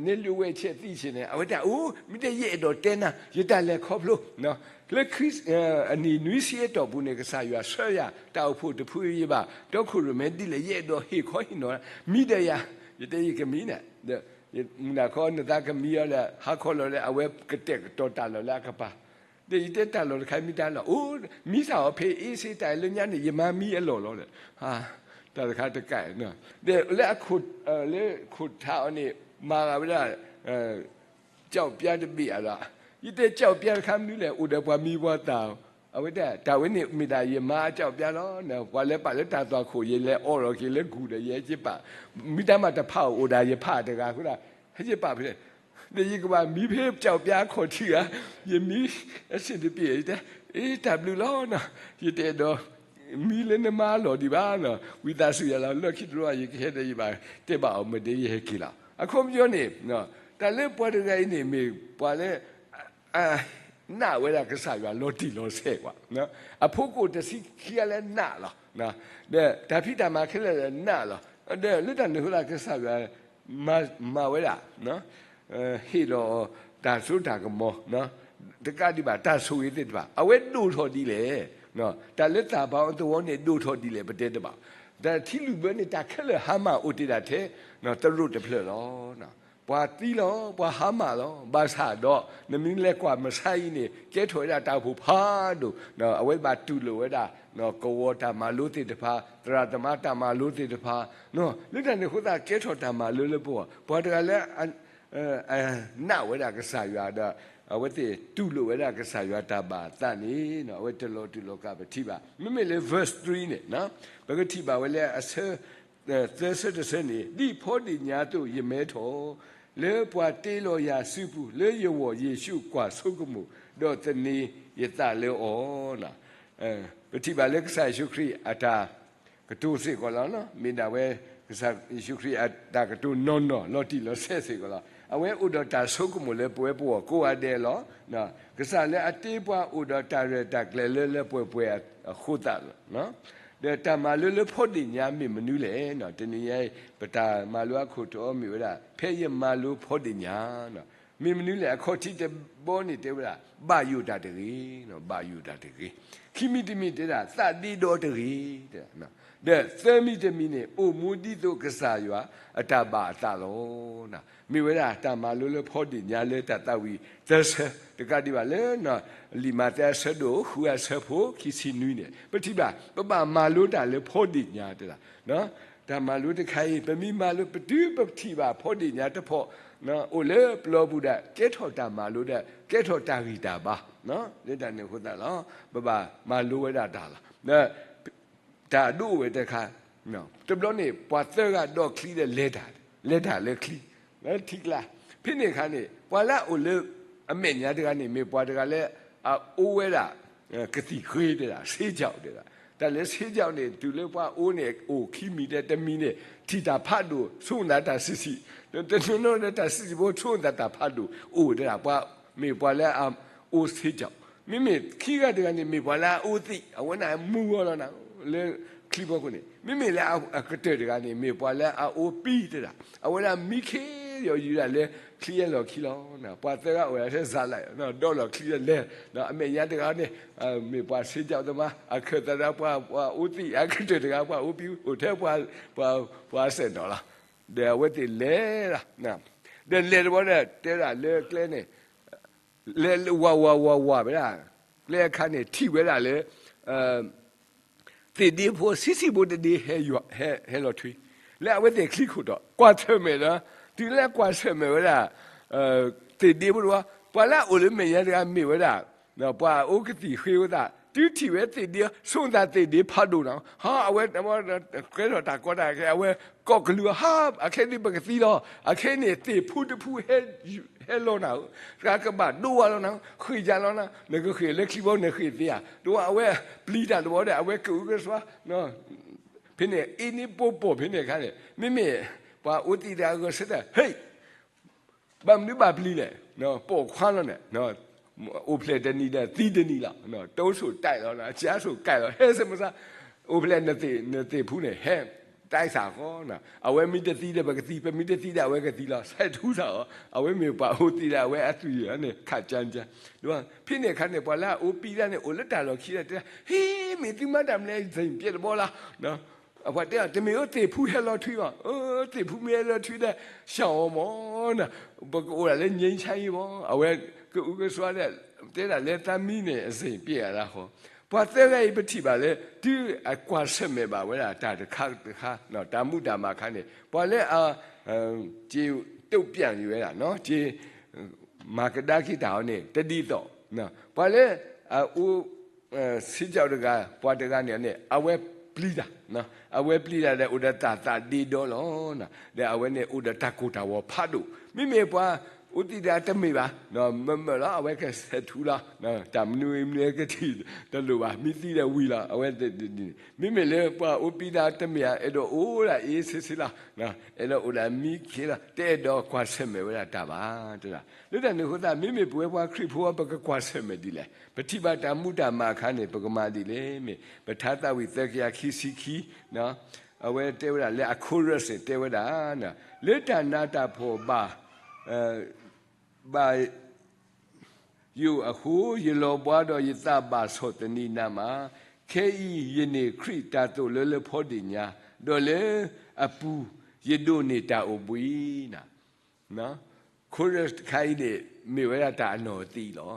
နလၢဝဲဆဲးသံဆဲးန့ၣ် အဝဲတၢ်အိၣ် မ့ၢ်တဲယအဲၣ်ဒိးတဲနၤ ယတၢ်လဲၤခီဖျိ လၢ အနံၣ်နွံဆံအတီၢ်ပူၤန့ၣ် ကစၢ်ယွၤဆှၢယၤ တၢ်အိၣ်ဖှိၣ်တဖုအံၤဘၣ် တီခိၣ်ရိၣ်မဲဒ်လဲၣ် ယအဲၣ်ဒိးဟ့ၣ်ခီဟ့ၣ်နီၤ မံဒီးယၤ, ယတဲယကမံန့ၣ်, မုၢ်နၤခီနသးကမံအီၤဒီး ဟါခီလီၤလၢအဝဲကတဲာ်ကတီၤတၢ်လီၢ်လၢအကပၤ, ဒီးယတဲတၢ်လီၢ်တခါမ့ၢ်တၢ်လီၢ် အိၣ် မံစၢ်အီၤဖဲအ့စ့တၢ်လၢညါန့ၣ် ယမၤမံအလီၢ်လီၤဒီး, တၢ်တခါတကး, ဒီးလၢအခိၣ်, လၢခိၣ်ထးအီၤန့ၣ် မၤဂာ်ဝဲဒၣ် ကၠီၣ်ပျါတဘ့ၣ်အလီၤ. ယတဲကၠီၣ်ပျါတခါမနုၤလဲၣ် အိၣ်ဒီးပှၤမံပှၤသၣ်, အဝဲဒၣ် တၢ်ဝဲန့ၣ်မ့ၢ်ဒၣ်ယမါအကၠီၣ်ပျါလီၤ. ပှၤလဲၤပာ်လၢတၢ်သွၣ်ခိၣ် ယလဲၤအိးလီၤက့ၤလၢကူၣ်ဒီး ယဟဲက့ၤပာ်, မ့ၢ်တၢ်မၤတဖးအိၣ်ဒၣ်ယဖးတဂၤအဃိဒၣ် ဟဲက့ၤပာ်ဖဲ ဒီးယကဘၣ်မံဖဲကၠီၣ်ပျါအခီၣ်ထံးဧါ, ယမံအဆ့ၣ်တပ့ၢ် ယတဲ, အ့ တၢ်ဘျုးလီၤနီၤ, ယတအဲၣ်ဒိး မံလၢနမါအလီၢ်ဒံးဘၣ်နီၤ, ဝံသးစူၤယၤလီၤ လီၢ်ခံတဘျီ ယကဟဲဒီးယဘၣ်တဲဘၣ်အီၤ မ့ၢ်ဒ်ယဟဲက့ၤလီၤ. အခီပညီန့ၣ် တၢ်လၢပှၤတဂၤအံၤန့ၣ် မ့ၢ်ပှၤလၢ နာ်ဝဲဒၣ်ကစၢ်ယွၤလီၤတံၢ်လီၤဆဲးကွၢ်, အဖိကအိၣ်တဆံခံဂၤလၢနာ်လီၤ, ဒီးတၢ်ဖံးတၢ်မၤခဲလၢာ်လၢနာ်လီၤ, ဒီးလၢတၢ်န့ၣ်အဃိသတးကစၢ်ယွၤ မၤဝဲဒၣ် ဟ့ၣ်လီၤတၢ်စိတၢ်ကမီၤ တကးဒံးဘၣ် တၢ်ဆိၣ်ဂ့ၤသ့ၣ်တဖၣ် အဝဲဒိၣ်ထီၣ်ဒ်လဲၣ်, တၢ်လၢသးဘါအီၤသဝီန့ၣ် ဒိၣ်ထီၣ်ဒ်လဲၣ် ပတဲတဘၣ်, တၢ်ထံလုၣ်ဘၢန့ၣ် တၢ်ခဲလၢာ်ဟါမၢ်အိၣ်တ့ၢ်ဒၣ်ထဲ သရိာ်တဖျၢၣ်လီၤ. ပှၤသံလီၤ ပှၤဟါမၢ်လီၤ, ဘၣ်ဆၣ်ဒီး နမ့ၢ်လဲၤကွၢ်မဆါအံၤန့ၣ် ကဲထီၣ်ဝဲဒၣ်တၢ်အိၣ်ဖှိၣ်ဖးဒိၣ်, အဝဲဘၣ်တူၢ်လိာ်ဝဲဒၣ် ကဝီၤတၢ်မၤလိသ့ၣ်တဖၣ်, သရၣ်သမါတၢ်မၤလိသ့ၣ်တဖၣ်, လၢတၢ်န့ၣ်အဃိသတး ကဲထီၣ်တၢ်မၤလိလၢပဂီၢ်, ပှၤတဂၤလၢ နာ်ဝဲဒၣ်ကစၢ်ယွၤဒီး အဝဲသ့ၣ်တူၢ်လိာ်ဝဲဒၣ်ကစၢ်ယွၤတၢ်ဘၣ်အသးန့ၣ် အဝဲတလီၤတူာ်လီၤကာ်ပထံၣ်ဘၣ်. မ့မ့ၢ်လၢ verse three န့ၣ် ပကထံၣ်ဘၣ်ဝဲလၢအဆၢ သၢဆၢတဆၢန့ၣ်, ဒ်ဖီဒ့ၣ်ညါအသိးယမဲထီၣ်, လၢပှၤတ့လီၤယၤစုပူၤ, လၢယဂီၢ်ယ့ၣ်ၡူးကွၢ်ဆိကမိၣ်, ဒီးသန့ၤယသးလၢအီၤ. ပထံၣ်ဘၣ်လၢကစၢ်ယ့ၣ်ၡူးခရံာ်အတၢ်ကတိၤစ့ၢ်ကီးလီၤ, မ့ၢ်ဒၣ်ဝဲ ကစၢ်ယ့ၣ်ၡူးခရံာ်အတၢ်ကတိၤနီၢ်နီၢ်လီၤတံၢ်လီၤဆဲးစ့ၢ်ကီးလီၤ. အဝဲအိၣ်ဒီးတၢ်ဆိကမိၣ်လၢပဝဲပဂီၢ်ကိးဂၤဒဲးလီၤ. ကစၢ်လၢအတ့ပှၤအိၣ်ဒီးတၢ်ရဲၣ်တၢ်ကျဲၤလၢလၢပှဲၤပှဲၤအဃိသတးလီၤ. ဒီးတၢ်မၤလိလၢဖီဒ့ၣ်ညါမ့ၢ်မနုၤလဲၣ်. တနံၤညါအံၤ ပတၢ်မၤလိအခိၣ်တီမ့ၢ်ဝဲဒၣ် ဖဲယမၤလိဖီဒ့ၣ်ညါ မ့ၢ်မနုၤလဲၣ်. အခီၣ်ထံးတဘီန့ၣ်တဲဝဲဒၣ် ဘၣ်ယိၣ်တၢ်တဂ့ၤ, ဘၣ်ယိၣ်တၢ်တဂ့ၤ. ခံမံၤတမံၤတဲဒၣ် သးဒ့ဒီတဂ့ၤ, ဒီးသၢမံၤတမံၤန့ၣ် အိၣ်မူဒ်သိးကစၢ်ယွၤအတၢ်ဘၣ်အသးလီၤ. မ့ၢ်ဝဲဒၣ်တၢ်မၤလိလၢဖီဒ့ၣ်ညါလၢတၢ်သးဝံၣ်သၢဆၢ, တကးဒံးဘၣ်လၢ လံာ်မးသဲအဆၢဒိၣ်ဃုအဆၢဖိခံဆံနွံန့ၣ် ပထံၣ်ဘၣ် ပဘၣ်မၤလိတၢ်လၢဖီဒ့ၣ်ညါတဲဒၣ် တၢ်မၤလိတခါအံၤ ပမ့ၢ်မၤလိ ပတုၤပထံၣ်ဘၣ်ဖီဒ့ၣ်ညါတဖီ အိၣ်လၢပျီပူၤဒီး ကဲထီၣ်တၢ်မၤလိဒီး ကဲထီၣ်တၢ်ဂံၢ်တၢ်ဘါ, လၢတၢ်န့ၣ်အဃိသတးလီၤ. ပဘၣ်မၤလိဝဲဒၣ်တၢ်လီၤ. တၢ်အဒိအိၣ်ဝဲတခါ, တဘျီန့ၣ် ပှၤသၢဂၤဒီးချံဒီးလဲၤတၢ်, လဲၤတၢ်လၢချံ, လၢထံကျါ, ဖဲန့ၣ်အခါန့ၣ် ပှၤလၢအအိၣ်လၢအမဲာ်ညါတဂၤန့ၣ် မ့ၢ်ပှၤတဂၤလၢအအိၣ်ဝဲဒၣ် ကသံၣ်ဃ့တဲဒၣ် ဆေးခြောက်တဲဒၣ်, တၢ်လၢ ဆေးခြောက် န့ၣ် တုၤလၢပှၤအိၣ်န့ၣ် အိၣ်ခံမံၤတဲ တမံၤန့ၣ် ထံၣ်တၢ်ဖးဒိၣ် ဆိကမိၣ်သးတၢ်ဆံးဆံး, တနီၤနီၤဒီးတၢ်ဆံးဆံးဖိ ဆိကမိၣ်သးတၢ်ဖးဒိၣ် အိၣ်တဲဒၣ် ပှၤမ့ၢ်ပှၤလၢအအိၣ် ဆေးခြောက် မ့မ့ၢ်ခံဂၤတဂၤန့ၣ် မ့ၢ်ပှၤလၢအအိသံး အဝဲဒၣ်မူဂီၤလီၤနၤ လၢချံဖီခိၣ်န့ၣ်, မ့မ့ၢ်လၢအကတၢၢ်တဂၤန့ၣ် မ့ၢ်ပှၤလၢအအိပံတဒၣ် အဝဲဒၣ်မံခ့ယီၤယူၤဒၣ်လၢချံအလီၢ်ခံလီၤ. ပှၤသၢဂၤအိၣ်ဒၣ်ထဲစးလဲၣ် ဒီးလီၢ်ချံလဲၤ, အမဲာ်ညါတဂၤန့ၣ် မ့ၢ်ပှၤဆ့ကၤသမား အခၢၣ်သးဒၣ်ပှၤ ပှၤအိသံး အကတၢၢ်တဂၤ ပှၤအိပံ အိၣ်ထဲပှၤ ပှၤစဲးနီၤလီၤ. ဒီးအဝဲသ့ၣ်လဲၤလီၤ, ဒီးလဲၤတဘျီဒီး တဲဒၣ်လၢကျဲန့ၣ် လဲၤဝးဝးဝးဝးဝဲဒၣ် ကျဲအခါန့ၣ် ထံၣ်ဝဲဒၣ်လၢ သ့ၣ်ဒ့ဖိဆံးဆံးဖိတဒ့ ဟဲလီၤထွံ လၢအဝဲသ့ၣ်ချံခိၣ်တီ ကွၢ်ဆၢၣ်မဲာ်ဒီး တုၤလၢကွၢ်ဆၢၣ်မဲာ်ဝဲဒၣ် သ့ၣ်ဒ့ဖိတဝီ ပှၤလၢအအိၣ်လၢမဲာ်ညါတဂၤမ့ၢ်ဝဲဒၣ် ပှၤအိကသံၣ်ဃ့ဝဲသး တုၤထံၣ်ဝဲသ့ၣ်ဒ့ ဆိသးသ့ၣ်ဒ့ဖးဒိၣ်နီၤ ဟီ အဝဲ ကဲထီၣ်တၢ်ကီတၢ်ခဲ အဝဲကိးကလုာ် ဟါ အခဲဒုးပကသံလီၤ အခဲန့ၣ် သ့ၣ်ဖူတဖူ ဟဲလီၤနၤဧၢ, တၢ်ကဘၣ်ဒိဝဲလီၤနၤ, ဃ့ၢ်ယၤလီၤနၤ, နကဃ့ၢ်လၢချံဘီ နဃ့ၢ်သ့ဧါ, တဝီအဝဲပျံၤတၢ်တဝီဒီး အဝဲကအုကစွါ ဖဲန့ၣ် အ့န့ၣ်ပိာ်ပိာ်ဖဲန့ၣ်အခါန့ၣ် မ့မ့ၢ်ပှၤအိသံးတဂၤဂဲၤဆၢထၢၣ် ဟ့ၣ် ဘၣ်မနုၤဘၣ်ပျံၤလဲၣ်, ပိာ်ခွါလီၤန့ၣ်, အိၣ်ဖျဲၣ်တနံၤဒီးသံတနံၤလီၤ, တိစၢ်တၢ်လီၤ ကၠါစၢ်ကၢ်လီၤ ဟဲစ့ၢ်မစါ, အိၣ်ဖျဲၣ်နသ့ၣ်ဖူန့ၣ် ဟဲတၢ်သးဃီ, အဝဲမ့ၢ်တသံဒီးပကသံ, ပမ့ၢ်တသံဒီးအဝဲကသံလီၤ, ဆဲးထူသးအီၤ, အဝဲမ့ၢ်ပှၤအိသံးဒီးအဝဲအသွံၣ်န့ၣ် ခးကၠါကၠါ, ဖဲန့ၣ်အခါန့ၣ် ပှၤလၢအအိပံးတၢ်န့ၣ် အိၣ်လၢတၢ်လီၢ်ခံဒီးတဲ, ဟ့ၣ် မ့ၢ်သုမၤတၢ်မနုၤလဲၣ် သ့ၣ်ပျဲၢ်တဘီလီၤ ပှၤတဲအီၤ တမ့ၢ်ဧၢ သ့ၣ်ဖူဟဲလီၤထွံဘၣ်, သ့ၣ်ဖူမ့ၢ်ဟဲလီၤထွံဒီး ဆှၢအီၤမၢ်, ပကအိၣ်ဒၣ်လၢ ငြိမ်းချမ်းရေး မၢ်, အဝဲကအုကစွါဒီး တဲဒၣ်လၢသးမံန့ၣ် အသ့ၣ်ပျဲၢ်အလၢဃီ, ပှၤသၢဂၤအံၤပထံၣ်ဘၣ်လၢ တုၤအကွၢ်ဆၢၣ်မဲာ်ဘၣ်ဝဲဒၣ်တၢ်တခါတခါ တၢ်မူတၢ်မၤအခါန့ၣ် ပှၤလၢအ က့ၤတုံ့ပြန်ယူၤဝဲဒၣ် က့ၤ မၤကဒါက့ၤတၢ်အီၤန့ၣ် တဒ်သိး ပှၤလၢအအိ ဆ့ကၠီတဂၤ ပှၤတဂၤန့ၣ်န့ၣ် အဝဲပျံၤတၢ်, အဝဲပျံၤတၢ်ဒီး အိၣ်ဒီးတၢ်သးဒ့ဒီလီၤ, ဒီးအဝဲန့ၣ်အိၣ်ဒီးတၢ်ကိၢ်တၢ်ဂီၤဖးဒိၣ်, မ့မ့ၢ်ပှၤအိသံးတဂၤတမ့ၢ်ဘၣ်, မ့မ့ၢ်လီၤ အဝဲကဆဲးထူလီၤ, တၢ်မနုၤမနုၤကထံၣ်တလိၣ်ဘၣ် မ့ၢ်သံဒီးဝံၤလီၤ အဝဲသ့ၣ်, မ့မ့ၢ်လၢပှၤအိပံးတၢ်တမ့ၢ်ဧါ အဲၣ်ဒိးအိၣ်ဒၣ်အ့ဆ့ဆ့လီၤ, အဲၣ်ဒိးအိၣ်ဒၣ်မံခ့လီၤ တအဲၣ်ဒိးကွၢ်ဆၢၣ်မဲာ်ဝဲဒၣ်တၢ်ဘၣ်, လၢတၢ်န့ၣ်အဃိသတး မ့မ့ၢ်ပဝဲပှၤခရံာ်ဖိ ပကကွၢ်ဆၢၣ်မဲာ်ဒ်လဲၣ်, ပထံၣ်ဘၣ်တၢ်မူတၢ်မၤအခါန့ၣ် ပကမၤဒ်လဲၣ်, မ့ၢ်ပထါသးဝံၣ်သၢကယၤခံဆံခံ အဝဲတဲဝဲဒၣ်လၢအ chorus န့ၣ် တဲဝဲဒၣ်, လၢတၢ်နးတၢ်ဖှီၣ်ဘၣ် ဘၣ်ယိၣ်အဃိ ယလီၤဘှါဒီးယသးဘၣ်ဆီၣ်သနံးနးမး, ခဲအံၤယန့ၢ်ခရံာ်တၢ်သိၣ်လိလၢဖီဒ့ၣ်ညါ, ဒီးလၢအပူၤယဒိးန့ၢ်တၢ်အိၣ်ဘှံးနၤ chorus တခါအံၤန့ၣ် မ့ၢ်ဝဲဒၣ်တၢ်အနီၢ်သံးလီၤ.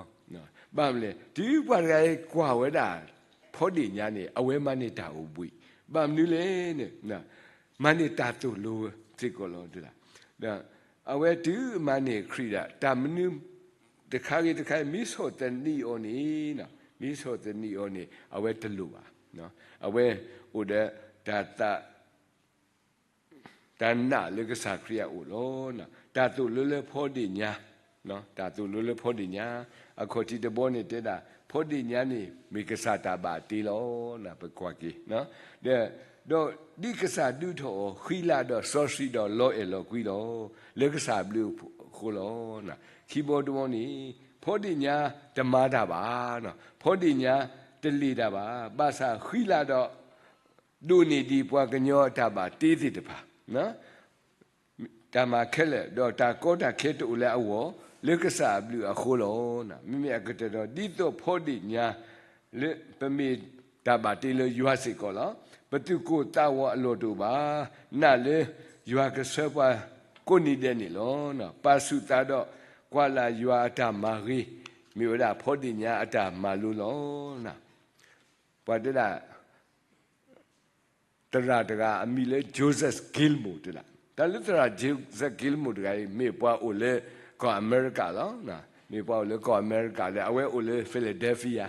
ဘၣ်မနုၤလဲၣ်, တုၤပှၤတဂၤအံၤကွၢ်ဝဲဒၣ် ဖီဒ့ၣ်ညါန့ၣ် အဝဲမၤန့ၢ်တၢ်အိၣ်ဘှံး, ဘၣ်မနုၤလဲၣ်န့ၣ် မၤန့ၢ်တၢ်သိၣ်လိစ့ၢ်ကီးလီၤ. အဝဲတုၤမၤန့ၢ်ခရံာ်ဒၣ် တၢ်မနုၤတခါဂ့ၤတခါ မ့ၢ်ဆီၣ်သနံးအီၤန့ၣ်, မ့ၢ်ဆီၣ်သနံးအီၤန့ၣ် အဝဲတလိၣ်ဘၣ်. အဝဲအိၣ်ဒီးတၢ်သး တၢ်နာ်လၢကစၢ်ခရံာ်အအိၣ်လီၤ. တၢ်သိၣ်လိလၢဖီဒ့ၣ်ညါ, တၢ်သိၣ်လိလၢဖီဒ့ၣ်ညါ, အခီၣ်ထံးတဘီန့ၣ်တဲဒၣ် ဖီဒ့ၣ်ညါန့ၣ် မ့ၢ်ကစၢ်တၢ်ဘၣ်တ့လီၤ. ပကွၢ်က့ၤ ဒီး ဒီးဒ်ကစၢ်ဒုးထီၣ်အီၤ ဃံလၤဒီးစီဆှံဒီးလီၤအဲၣ်လီၤကွံလီၤ. လၢကစၢ်ဘျုးအဃိလီၤ. ခံဘီတဘီန့ၣ် ဖီဒ့ၣ်ညါတမၤတၢ်ဘၣ်, ဖီဒ့ၣ်ညါတလ့ၣ်တၢ်ဘၣ်. ဘၣ်ဆၣ်ဃံလၤဒီး ဒိးန့ၢ်ဒံးပှၤကညီအတၢ်ဘၣ်တ့သ့ၣ်တဖၣ် တၢ်မၤခဲလၢာ် ဒီးတၢ်ကီတၢ်ခဲတအိၣ်လၢအဂီၢ် လၢကစၢ်အဘျုးအဃိလီၤ. မ့မ့ၢ်အကတၢၢ်ဒီး ဒ်သိးဖီဒ့ၣ်ညါ လၢပမ့ၢ်တၢ်ဘၣ်တ့လၢယွၤစ့ၢ်ကီးလီၤ. ပသူၣ်ကိၢ်သးဂီၤအလီၢ်တအိၣ်ဘၣ်. နာ်လၢယွၤကဆှၢပှၤကိးနံၤဒဲးန့ၣ်လီၤ. ပာ်ဆူၣ်သးဒီးကွၢ်လၢ်ယွၤအတၢ်မၤဂ့ၤ မ့ၢ်ဝဲဒၣ်ဖီဒ့ၣ်ညါအတၢ်မၤလိလီၤ. ပှၤတဲဒၣ် သရၣ်တဂၤအမံၤလၢ Joseph Gilmour တဲဒၣ်, တၢ်လၢသရၣ် Joseph Gilmour တဂၤအံၤ မ့ၢ်ပှၤအိၣ်လၢကီၢ်အမဲရကၤလီၤ. မ့ၢ်ပှၤအိၣ်လၢကီၢ်အမဲရကၤဒီး အဝဲအိၣ်လၢ Philadelphia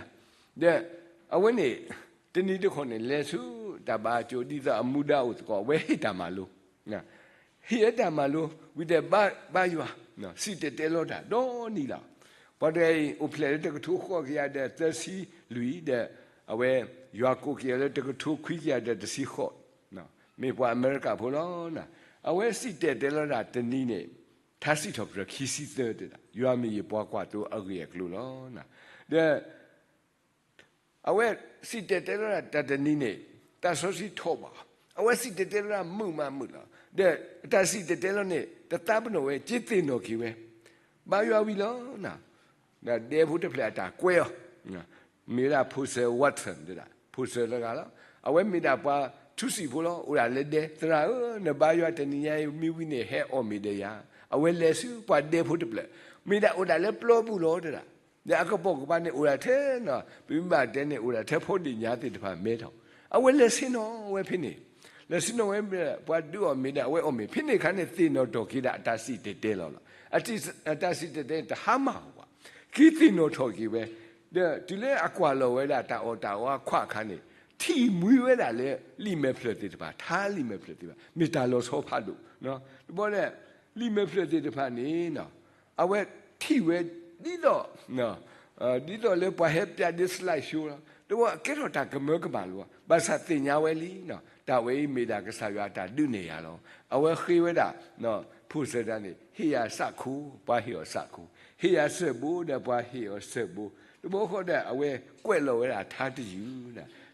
ဒီး အဝဲန့ၣ် တနံၤတခီန့ၣ် လဲၤဆူတၢ်ဘါကၠိ ဒ်သိးအမူဒါအိၣ်သကိး အဝဲဟ့ၣ်တၢ်မၤလိ ဟ့ၣ်ဝဲတၢ်မၤလိ ဝံၤဒီးဘါယွၤ စံၣ်တဲၤတဲလီၤတၢ်ဒီနံၤလီၤ. ပှၤတဂၤအံၤ အိၣ်ဖျဲၣ်လၢတကထိဃိးကယၤဒီးသၢဆံလွံၢ်ဒီး အဝဲယွၤကိးက့ၤအီၤလၢတကထိခွံကယၤဒီးတဆံဃိး, မ့ၢ်ပှၤအမဲရကၤဖိလီၤ. အဝဲစံၣ်တဲၤတဲလီၤတၢ်တနံၤန့ၣ် ထါစံးထီၣ်ပတြၢၤခံဆံသၢတဲဒၣ် ယွၤမ့ၢ်ယပှၤကွၢ်သိအဂ့ၢ်အကျိၤလီၤ. ဒီး အဝဲစံၣ်တဲၤတဲလီၤတၢ်တနံၤန့ၣ် တၢ်စီဆှံထီၣ်ဘၣ်အီၤ, အဝဲစံၣ်တဲၤတဲလီၤတၢ်မုာ်မးမုာ်လီၤ. ဒီးတၢ်စံၣ်တဲၤတဲလီၤန့ၣ် တသးပနီၣ်ဝဲ က့သ့ၣ်နီၣ်က့ၤဝဲ, ဘါယွၤဝံၤလီၤ. ဒီးဒဲဖိတဖျၢၣ်အတၢ်ကွဲးအီၤ, မ့ၢ်ဝဲဒၣ်ဖိစၢၤ Watson တဲဒၣ် ဖိစၢၤတဂၤလီၤ. အဝဲမ့ၢ်ဒၣ်ပှၤထူစံာ်ဖိလီၤ. အိၣ်ဒၣ်လၢဒဲ, သရၣ်ဧၢ, နဘါယွၤတနံၤညါအံၤမ့ၢ်ဝံၤန့ၣ် ဟဲအီၣ်မ့ၤဒီးယၤ. အဝဲလဲၤဆူပှၤဒဲဖိတဖျၢၣ်, မ့ၢ်ဒၣ်အိၣ်ဒၣ်လၢပျီပူၤလီၤတဲဒၣ်. ဒီးအကပိာ်ကပၤန့ၣ်အိၣ်ဒၣ်ထဲနီၤ, ပမ့ၢ်ဘၣ်တဲန့ၣ် အိၣ်ဒၣ်ထဲဖိဒ့ၣ်ညါသ့ၣ်တဖၣ်မဲထီၣ်, အဝဲလဲၤဆ့ၣ်နီၤဝဲဖဲန့ၣ်, လဲၤဆ့ၣ်နီၤဝဲ ပှၤဒုးအီၣ်မ့ၤဒီးအဝဲအီၣ်မ့ၤ, ဖဲန့ၣ်အခါန့ၣ် သ့ၣ်နီၣ်ထီၣ်က့ၤဒၣ်အတၢ်စံၣ်တဲၤတဲလီၤလီၤ. အတၢ်စံၣ်တဲၤတဲလီၤတဟါမၢ်ဘၣ်, က့သ့ၣ်နီၣ်ထီၣ်က့ၤဝဲ, ဒီးတုၤလၢအကွၢ်လီၤဝဲဒၣ်တၢ်အီၣ်တၢ်အီအခွးအခါန့ၣ်, ထံၣ်မှံဝဲဒၣ်လၢလံာ်မဲာ်ဖျၢၣ်သ့ၣ်တဖၣ်, ထါလံာ်မဲာ်ဖျၢၣ်သ့ၣ်တဖၣ်, မ့ၢ်တၢ်လီၤဆီဖးဒိၣ်, တဘျီဒီး လံာ်မဲာ်ဖျၢၣ်သ့ၣ်တဖၣ်န့ၣ် အဝဲထံၣ်ဝဲဒ်သိး ဒ်သိးလၢပှၤဟဲပၠးဒ် slide show လီၤ. တဘျီကဲထီၣ်တၢ်ကမၢကမၣ်လီၤ, ဘၣ်ဆၣ်သ့ၣ်ညါဝဲလံ, တၢ်ဝဲအံၤမ့ၢ်ဒၣ်ကစၢ်ယွၤအတၢ်ဒုးနဲၣ်ယၤလီၤ. အဝဲဃ့ဝဲဒၣ် ဖိစၢၤတၢ်န့ၣ် ဟ့ၣ်ယၤစးခိ, ပှၤဟ့ၣ်အီၤစးခိ, ဟ့ၣ်ယၤစၢၢ်ဘိဒီးပှၤဟ့ၣ်အီၤစၢၢ်ဘိ, တဘျီဃီဒီးအဝဲကွဲးလီၤဝဲဒၣ်ထါတယုၢ်,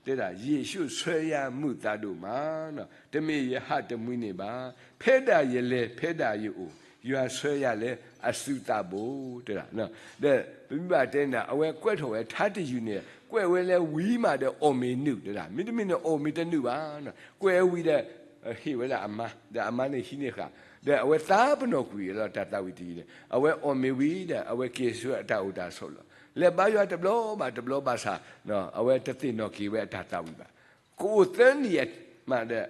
တဲဒၣ် ယ့ၣ်ၡူးဆှၢယၤမုာ်သးဒိၣ်မး, တမ့ၢ်ယဟးတမှံန့ၣ်ဘၣ်, ဖဲဒၣ်ယလဲၤ ဖဲဒၣ်ယအိၣ်, ယွၤဆှၢယၤလၢအစုသးဘိ, တဲဒၣ်, ဒီးပမ့ၢ်ဘၣ်တဲန့ၣ် အဝဲကွဲးထီၣ်ဝဲထါတယုၢ်န့ၣ် ကွဲးဝဲလၢဝံၤမးဒီးအီၣ်မ့ၤနုာ်တဲဒၣ်, မ့တမ့ၢ်န့ၣ်အီၣ်မ့ၤတနုာ်ဘၣ်, ကွဲးဝံၤဒီး ဟ့ၣ်ဝဲဒၣ်အမါ, ဒီးအမါန့ၣ်ဟံးန့ၢ်ဃာ်, ဒီးအဝဲသးပနီၣ်ကွံာ်လီၤတၢ်သးဝံၣ်တယုၢ်န့ၣ် အဝဲအီၣ်မ့ၤဝံၤဒီး အဝဲက့ၤဆူအတၢ်အိၣ်တၢ်ဆိးလီၤ. လဲၤဘါယွၤတဘျီဘၣ်တဘျီဘၣ်ဆၣ် အဝဲတသ့ၣ်နီၣ်က့ၤဝဲအတၢ်သးဝံၣ်ဘၣ်. ကအိၣ်သၢနံၣ်မးဒီး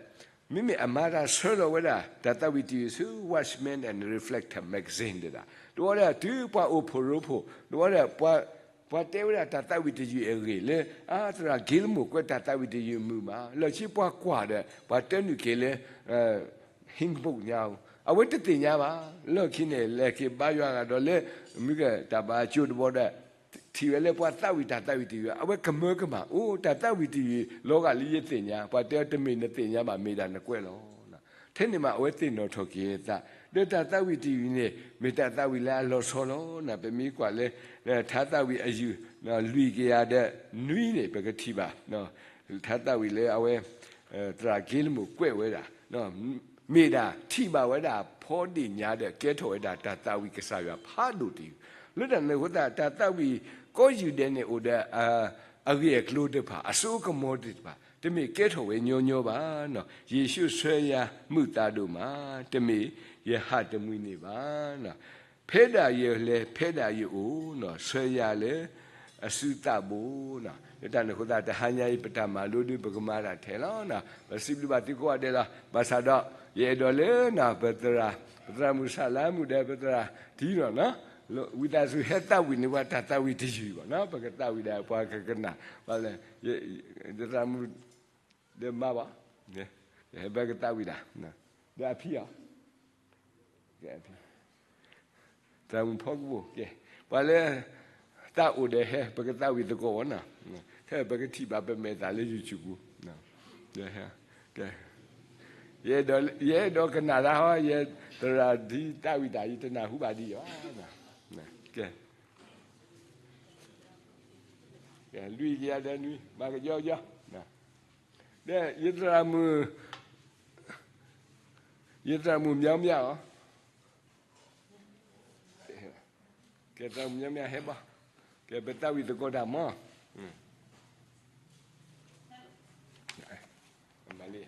မ့မ့ၢ်အမါတၢ်ဆှၢလီၤဝဲဒၣ် တၢ်သးဝံၣ်တယုၢ်ဆူ Watchman and Reflector magazine တဲဒၣ်, တဘျီဒီးတုၤပှၤအိၣ်ဖှိၣ်ရိဖှိၣ် တဘျီဒီး ပှၤတဲဝဲဒၣ်တၢ်သးဝံၣ်တယုၢ်အဂ့ၢ်လၢ အါ သရၣ် Gilmour ကွဲးတၢ်သးဝံၣ်တယုၢ်မုာ်မး, လၢခံပှၤကွၢ်ဒီး ပှၤတၢနုာ်က့ၤလၢ hymn book ညါ, အဝဲတသ့ၣ်ညါဘၣ်. လီၢ်ခံန့ၣ် လဲၤက့ၤဘါယွၤဂၤဒီးလၢ မုၢ်ကတၢၢ်ဘါကၠိတဘျီဒီး ထံၣ်ဝဲလၢပှၤသးဝံၣ်တၢ်သးဝံၣ်တယုၢ်, အဝဲကမၢကမၣ်, အိၣ်တၢ်သးဝံၣ်တယုၢ်လီၤဂာ်လၢယသ့ၣ်ညါ, ပှၤတဲတမ့ၢ်နသ့ၣ်ညါဘၣ် မ့ၢ်ဒၣ်နကွဲးလီၤ. ထဲန့ၣ်မး အဝဲသ့ၣ်နီၣ်ထီၣ်က့ၤအသး, ဒီးတၢ်သးဝံၣ်တယုၢ်န့ၣ် မ့ၢ်တၢ်သးဝံၣ်လၢအလီၤဆီလီၤ. ပမ့ၢ်ကွၢ်လၢ ထါသးဝံၣ်အယုၢ် လွံၢ်ကယၤဒီးနွံန့ၣ် ပကထံၣ်ဘၣ် ထါသးဝံၣ်လၢအဝဲ သရၣ် Gilmour ကွဲးဝဲဒၣ် မ့ၢ်ဒၣ်ထံၣ်ဘၣ်ဝဲဒၣ်ဖီဒ့ၣ်ညါဒီး ကဲထီၣ်ဝဲဒၣ်တၢ်သးဝံၣ်ကစၢ်ယွၤဖးဒိၣ်တယုၢ်, လၢတၢ်န့ၣ်အဃိသတး တၢ်သးဝံၣ်ကိးယုၢ်ဒဲးန့ၣ် အိၣ်ဒီး အဂ့ၢ်အကျိၤတဖၣ် အစိကမီၤသ့ၣ်တဖၣ် တမ့ၢ်ကဲထီၣ်ဝဲညီညီဘၣ်. ယ့ၣ်ၡူးဆှၢယၤမုာ်သးဒိၣ်မး, တမ့ၢ်ယဟးတမှံန့ၣ်ဘၣ်. ဖဲဒၣ်ယလဲၤ ဖဲဒၣ်ယအိၣ်, ဆှၢယၤလၢအစုသးဘိ. လၢတၢ်န့ၣ်အဃိသတး တဟါညါအံၤ ပတၢ်မၤလိဒုး ပကမၤတၢ်ထဲလီၤ. ပစံးဘျုးဘၣ်သုကိးဂၤဒဲးလီၤ. ဘၣ်ဆၣ်ဒီး ယအဲၣ်ဒိးလၢ ပသရၣ် ပသရၣ်မုၣ်ဆၣ်လါမုၣ်ဒီး ပသရၣ်ထံနီၤ ဝံသးစူၤဟဲသးဝံၣ်န့ၢ်ပှၤတၢ်သးဝံၣ်တယုၢ်ဘၣ်နီၤ, ပကသးဝံၣ်ဒီးပှၤကကနၣ်, ပသရၣ်မုၣ်ဒီးမါဘၣ်, ပကသးဝံၣ်ဒၣ်, ဒီးအဖံအီၤ, သရၣ်မုၣ်ဖီကဘိၣ်, ကဲ, ပှၤလၢသးအိၣ်ဒီးဟဲ ပကသးဝံၣ်သကိးဝဲနီၤ, ခဲပကထံၣ်ဘၣ်ပမဲာ်သၣ်လၢ YouTube ပူၤ, ကဲ ယအဲၣ်ဒိးကနၣ်တၢ်ဟီ, ယသရၣ်ဒ်သးဝံၣ်တၢ် ယတနၢ်ဟူဘၣ်ဒ်အံၤဘၣ်, ကဲ, လွံၢ်ကယၤဒီးနွံ မၤကယီကယီ, ဒီးယသရၣ်မုၣ်, ယသရၣ်မုၣ်မၠီမၠၣ်အီၤ, ကဲသရၣ်မုၣ်မၠီမၠၣ်ဟဲဘၣ်, ကဲပသးဝံၣ်သကိးတၢ်မီၤ, မၤလံ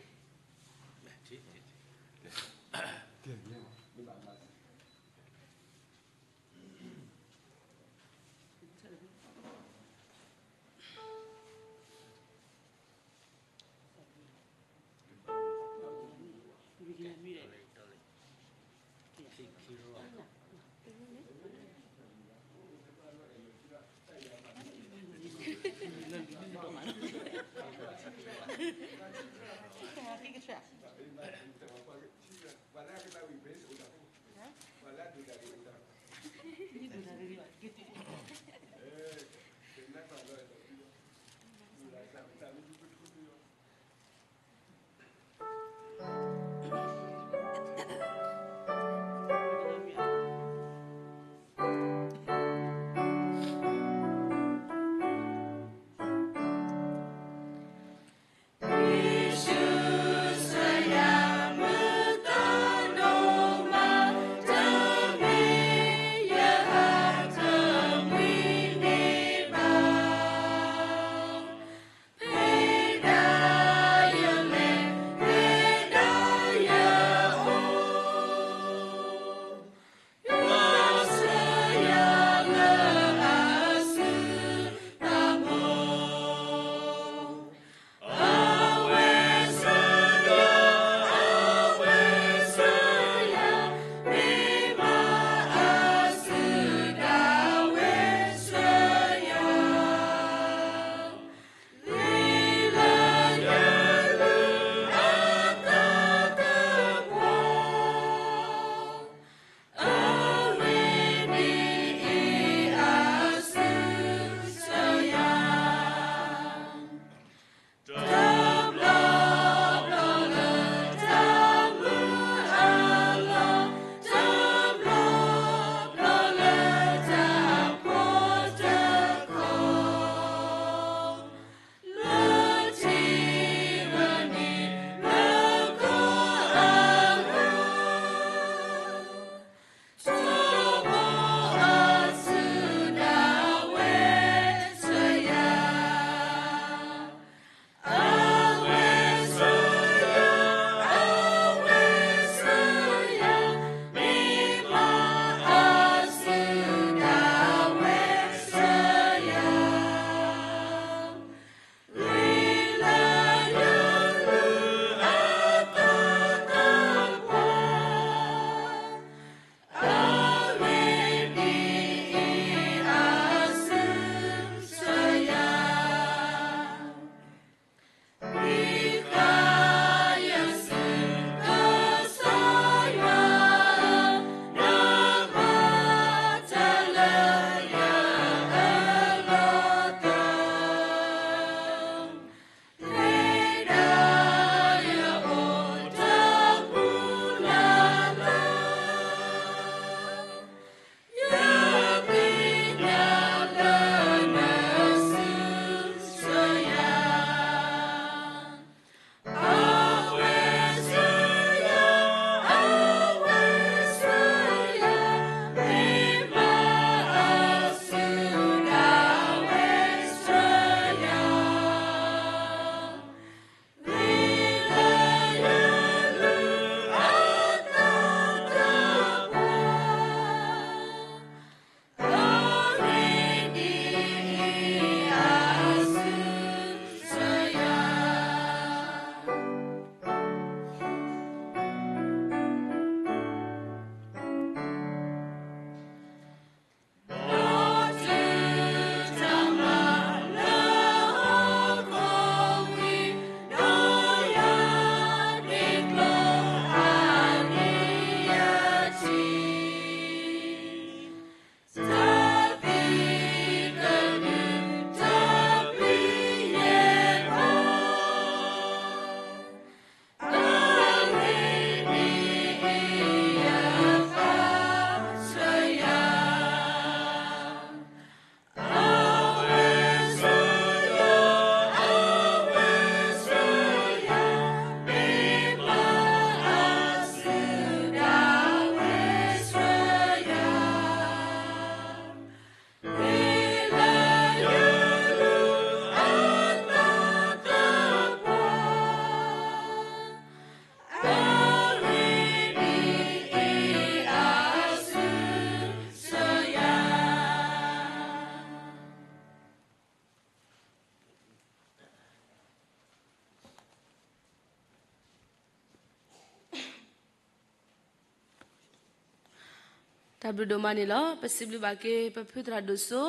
တၢ်ဘျုးဒိၣ်မးန့ၣ်လီၤ. ပစံးဘျုးဘၣ်က့ၤ ပဖုသရၣ်ဒိၣ်စိ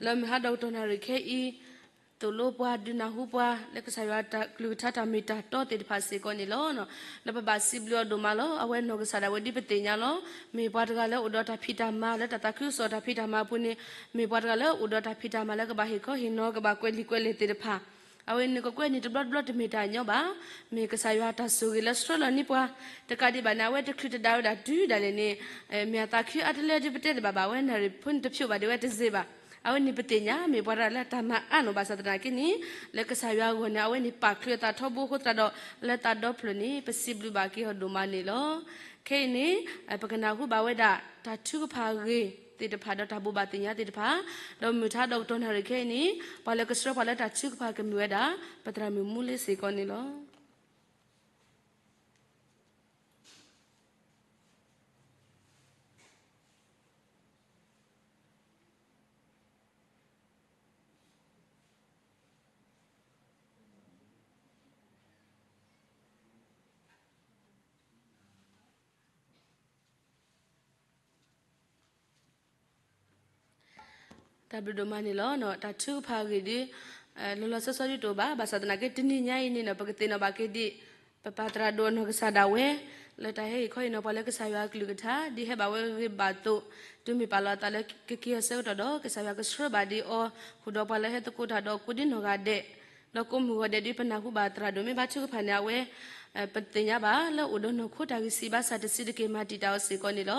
လၢမုၢ်ဟါဒီးကတီၢ်နၣ်ရံၣ်ခဲအံၤ သိၣ်လိပှၤ ဒုးနၢ်ဟူပှၤ လၢကစၢ်ယွၤတၢ်ကလုၢ်ကထါတၢ်မ့ၢ်တၢ်တီသ့ၣ်တဖၣ်စ့ၢ်ကီးန့ၣ်လီၤ. ဒီးပဘၣ်စံးဘျုးအီၤဒိၣ်မးလီၤ. အဝဲနီၢ်ကစၢ်ဒၣ်ဝဲဒ်ပသ့ၣ်ညါလီၤ. မ့ၢ်ပှၤတဂၤလၢအိၣ်ဒီးတၢ်ဖံးတၢ်မၤ လၢတၢ်သးခုကစီၣ်တၢ်ဖံးတၢ်မၤအပူၤန့ၣ် မ့ၢ်ပှၤတဂၤလၢအိၣ်ဒီးတၢ်ဖံးတၢ်မၤလၢကဘၣ်ဟ့ၣ်ခီဟ့ၣ်နီၤ ကဘၣ်ကွဲးလံာ်ကွဲးလဲၢ်သ့ၣ်တဖၣ် အဝဲန့ၣ်ကကွဲးန့ၣ်တဘျီတဘျီတမ့ၢ်တၢ်ညီဘၣ်. မ့ၢ်ကစၢ်ယွၤတၢ်ဆိၣ်ဂ့ၤလၢဆှၢလီၤန့ၢ်ပှၤ တကးဒံးဘၣ်န့ၣ် အဝဲတချုးတဒါဝဲဒၣ်တုၤဒၣ်လဲာ်န့ၣ် မ့ၢ်အသးခုအါတလၢဒ်ပတဲတဘၣ်ဘၣ် အဝဲနၣ်ရံၣ်ဖိန့ၣ်တဖျိဘၣ်ဒံးဝဲတစ့ဘၣ်. အဝဲန့ၣ်ပသ့ၣ်ညါ မ့ၢ်ပှၤတဂၤလၢတၢ်မၤအါနီၢ်ဘၣ်ဆၣ်သနာ်က့န့ၣ် လၢကစၢ်ယွၤအဂီၢ်န့ၣ် အဝဲန့ၣ်ပာ်ချုးအသးထီဘိအဃိသတးဒီး လၢသးဒီဖျၢၣ်န့ၣ် ပစံးဘျုးဘၣ်က့ၤအီၤဒိၣ်မးန့ၣ်လီၤ. ခဲအံၤန့ၣ် ပကနၢ်ဟူဘၣ်ဝဲဒၣ် တၢ်ထုကဖၣ်အဂ့ၢ်သ့ၣ်တဖၣ်ဒီးတၢ်ဘိးဘၣ်သ့ၣ်ညါသ့ၣ်တဖၣ် ဒီးမုၢ်ထါဒီးကတီၢ်နၣ်ရံၣ်ခဲအံၤန့ၣ် ပှၤလၢကဆှၢပှၤလၢတၢ်ထုကဖၣ်ကမ့ၢ်ဝဲဒၣ် ပသရၣ်မုၣ်မူလ့စ့ၢ်ကီးန့ၣ်လီၤ. တၢ်ဘျုးဒိၣ်မးန့ၣ်လီၤ. တၢ်ထုကဖၣ်အဂ့ၢ်ဒ် လီၤလီၤဆီဆီဒ်တအိၣ်ဘၣ် ဘၣ်ဆၣ်သနာ်က့တနံၤညါအံၤန့ၣ် ပကသ့ၣ်နီၣ်ဘၣ်က့ၤဒ် ပပၢ်သရၣ်ဒိၣ်အနီၢ်ကစၢ်ဒၣ်ဝဲ လၢတၢ်ဟဲဟ့ၣ်ခီဟ့ၣ်နီၤပှၤလၢကစၢ်ယွၤအကလုၢ်ကထါ ဒ်ဟဲဘၣ်ဝဲဂ့ၤဂ့ၤဘၣ်သိး တုၤမ့ၢ်ပာ်လီၤအသးလၢကက့ၤအဆၢကတီၢ်ဒီး ကစၢ်ယွၤကဆှၢဘၣ်ဒံးအီၤ ဃုာ်ဒီးပှၤလၢဟဲသကိးတၢ်ဒီးကိးဒံနီၢ်ဂၤဒဲး ဒီးကိးမုၢ်ဂီၤဒဲးဒ်ပနၢ်ဟူဘၣ်သရၣ်ဒိၣ်မ့ၢ်ဘါထုကဖၣ်န့ၣ် အဝဲ ပသ့ၣ်ညါဘၣ်လၢအိၣ်ဒီးနီၢ်ခိတၢ်ဂံၢ်စၢ်ဘါစၢ်တစုတက့ၢ်မၤတံာ်တာ်အီၤစ့ၢ်ကီးန့ၣ်လီၤ.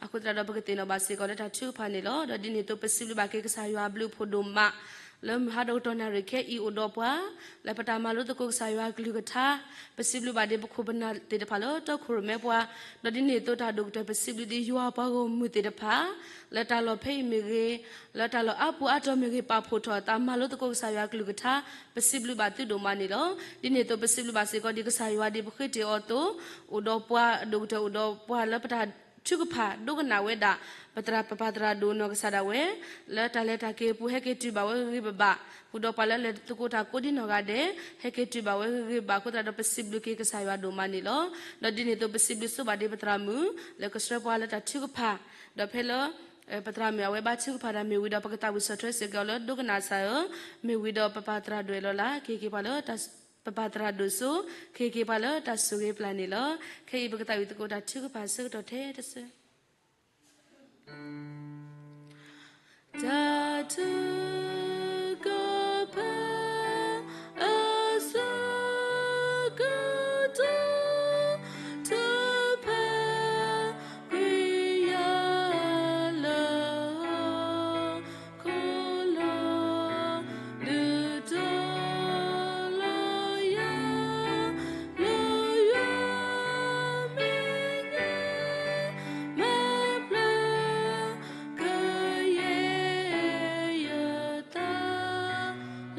အဃိသတးဒီးပကသ့ၣ်နီၣ်ဘၣ်စ့ၢ်ကီးလၢတၢ်ထုကဖၣ်န့ၣ်လီၤ. ဒီးဒ်န့ၣ်အသိးပစံးဘျုးဘၣ်က့ၤကစၢ်ယွၤအဘျုးအဖှိၣ်ဒိၣ်မး လၢမုၢ်ဟါဒီးကတီၢ်နၣ်ရံၣ်ခဲအံၤအိၣ်ဒီးပှၤ လၢပတၢ်မၤလိသကိးကစၢ်ယွၤအကလုၢ်ကထါ ပစံးဘျုးဘၣ်ဒံးပခိၣ်ပနၢ်သ့ၣ်တဖၣ်လၢတီခိၣ်ရိၣ်မဲပှၤ ဒီးဒ်န့ၣ်အသိးတၢ်ဒိၣ်ကတၢၢ်ပစံးဘျုးဒံးယွၤပှၤဂီၢ်မုၢ်သ့ၣ်တဖၣ် လၢတၢ်လီၢ်ဖဲအံၤမ့ၢ်ဂ့ၤ လၢတၢ်လီၢ်အါပူၤအါတီၤမ့ၢ်ဂ့ၤ ပာ်ဖှိၣ်ထီၣ်အသးမၤလိသကိးကစၢ်ယွၤအကလုၢ်ကထါ ပစံးဘျုးဘၣ်သုဒိၣ်မးန့ၣ်လီၤ. ဒ်န့ၣ်အသိးပစံးဘျုးဘၣ်စ့ၢ်ကီးဒံးကစၢ်ယွၤဒ်ပဃ့တ့ၢ်အီၤအသိး အိၣ်ဒီးပှၤအဒိၣ်ကတၢၢ်အိၣ်ဒီးပှၤလၢပတၢ်ထုကဖၣ်ဒိကနၣ်ဝဲဒၣ် ပသရၣ်ပပၢ်သရၣ်ဒိၣ်နီၢ်ကစၢ်ဒၣ်ဝဲ လၢတၢ်လဲၤတၢ်က့ၤအပူၤ ဟဲက့ၤတုၤဘၣ်ဝဲဂ့ၤဂ့ၤဘၣ်ဘၣ် ဃုာ်ဒီးပှၤလၢလဲၤသကိးတၢ်ကိးဒံနီၢ်ဂၤဒဲး ဟဲက့ၤတုၤဘၣ်ဝဲဂ့ၤဂ့ၤဘၣ်ဘၣ်အဃိသတးဒီး ပစံးဘျုးက့ၤကစၢ်ယွၤဒိၣ်မးန့ၣ်လီၤ. ဒီးဒ်န့ၣ်အသိးပစံးဘျုးဆိဘၣ်ဒံးပသရၣ်မုၣ် လၢကဆှၢပှၤလၢတၢ်ထုကဖၣ် ဒီးဖဲလၢ ပသရၣ်မုၣ်အဝဲဘါထုကဖၣ်တၢ်မ့ၢ်ဝံၤဒီး ပကသးဝံၣ်ဆီၣ်ထွဲစ့ၢ်ကီးလၢဒိကနၣ်စၢ်ဧၢ, မ့ၢ်ဝံၤဒီးပပၢ်သရၣ်ဒိၣ်အဲၣ်လီၤလၢ ကဟ့ၣ်က့ၤပှၤလၢ ပပၢ်သရၣ်ဒိၣ်စိ, ကဟ့ၣ်က့ၤပှၤလၢတၢ်ဆိၣ်ဂ့ၤပျၢ်န့ၣ်လီၤ. ခဲအံၤပကသးဝံၣ်သကိးတၢ်ထုကဖၣ်ဆၢကတီၢ်ထဲတစၢ တၢ်ထုကဖၣ်အဆၢကတီၢ် တဖၣ် ကွံာ်ယၤလၢ ခိၣ်လီၤ ဒုးတီလီၤယၤ လၢယွၤမဲာ်ညါ မၤပျၢ် ကယဲၢ်ယသး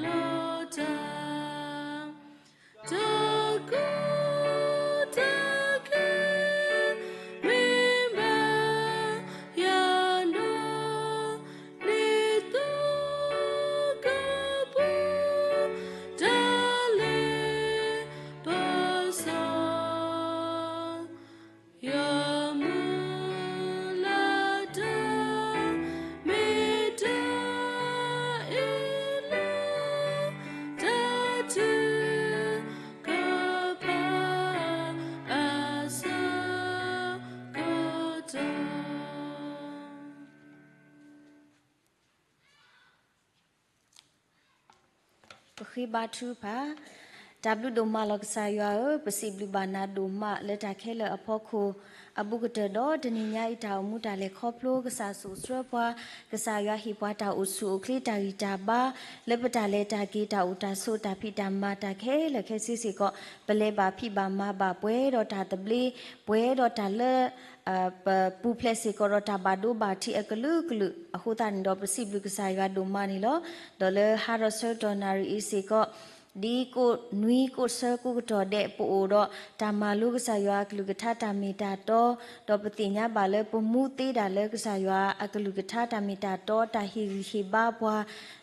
လီၤတၢ် တၢ်ကူၣ်တၢ်က့ၤ မ့ၢ်ဘၣ်ယၤနီၢ် န့ၣ်သိကပူၤ တၢ်လ့ပစီ ယမုၢ်လၢ်တၢ် မ့ၢ်တၢ်အ့ၣ်လိာ် တၢ်ထုကဖၣ်အဆၢကတီၢ် ပဃ့ဘါထုကဖၣ်, တၢ်ဘျုးဒိၣ်မးလီၤကစၢ်ယွၤဧၢ, ပစံးဘျုးဘၣ်နၤဒိၣ်မးလၢတၢ်ခဲလၢာ်အဖီခိၣ် အဘူးကတၢၢ်ဒီးတနံၤညါအံၤတၢ်အိၣ်မူတၢ်လဲၤခီဖျိ ကစၢ်ဆိၣ်ဆှၢပှၤ, ကစၢ်ယွၤဟ့ၣ်ပှၤတၢ်အိၣ်ဆူၣ်အိၣ်ချ့တၢ်ဂံၢ်တၢ်ဘါ လၢပတၢ်လဲၤတၢ်က့ၤတၢ်အိၣ်တၢ်ဆိးတၢ်ဖံးတၢ်မၤတၢ်ခဲလၢာ်ခဲဆ့စ့ၢ်ကီး ပလဲၤဘၣ်ဖံးဘၣ်မၤဘၣ်ပှဲၤဒီးတၢ်သဘျ့ ပှဲၤဒီးတၢ်လၢ ပပူၤဖျဲးစ့ၢ်ကီးဒီးတၢ်ဘၣ်ဒိဘၣ်ထံးအကလုာ်ကလုာ် အဃိသတးန့ၣ်ဒီး ပစံးဘျုးကစၢ်ယွၤဒိၣ်မးန့ၣ်လီၤ. ဒီးလၢဟါဒီးဆၢကတီၢ်နၣ်ရံၣ်အံၤစ့ၢ်ကီး ဒ်ကိးနွံကိးဆၢကိးကတီၢ်ဒဲး ပအိၣ်ဒီးတၢ်မၤလိကစၢ်ယွၤအကလုၢ်ကထါတၢ်မ့ၢ်တၢ်တီ, ဒီးပသ့ၣ်ညါဘၣ်လၢပမူသ့ဒၣ်လၢကစၢ်ယွၤအကလုၢ်ကထါတၢ်မ့ၢ်တၢ်တီ, တၢ်ဟ့ၣ်ဂံၢ်ဟ့ၣ်ဘါပှၤ,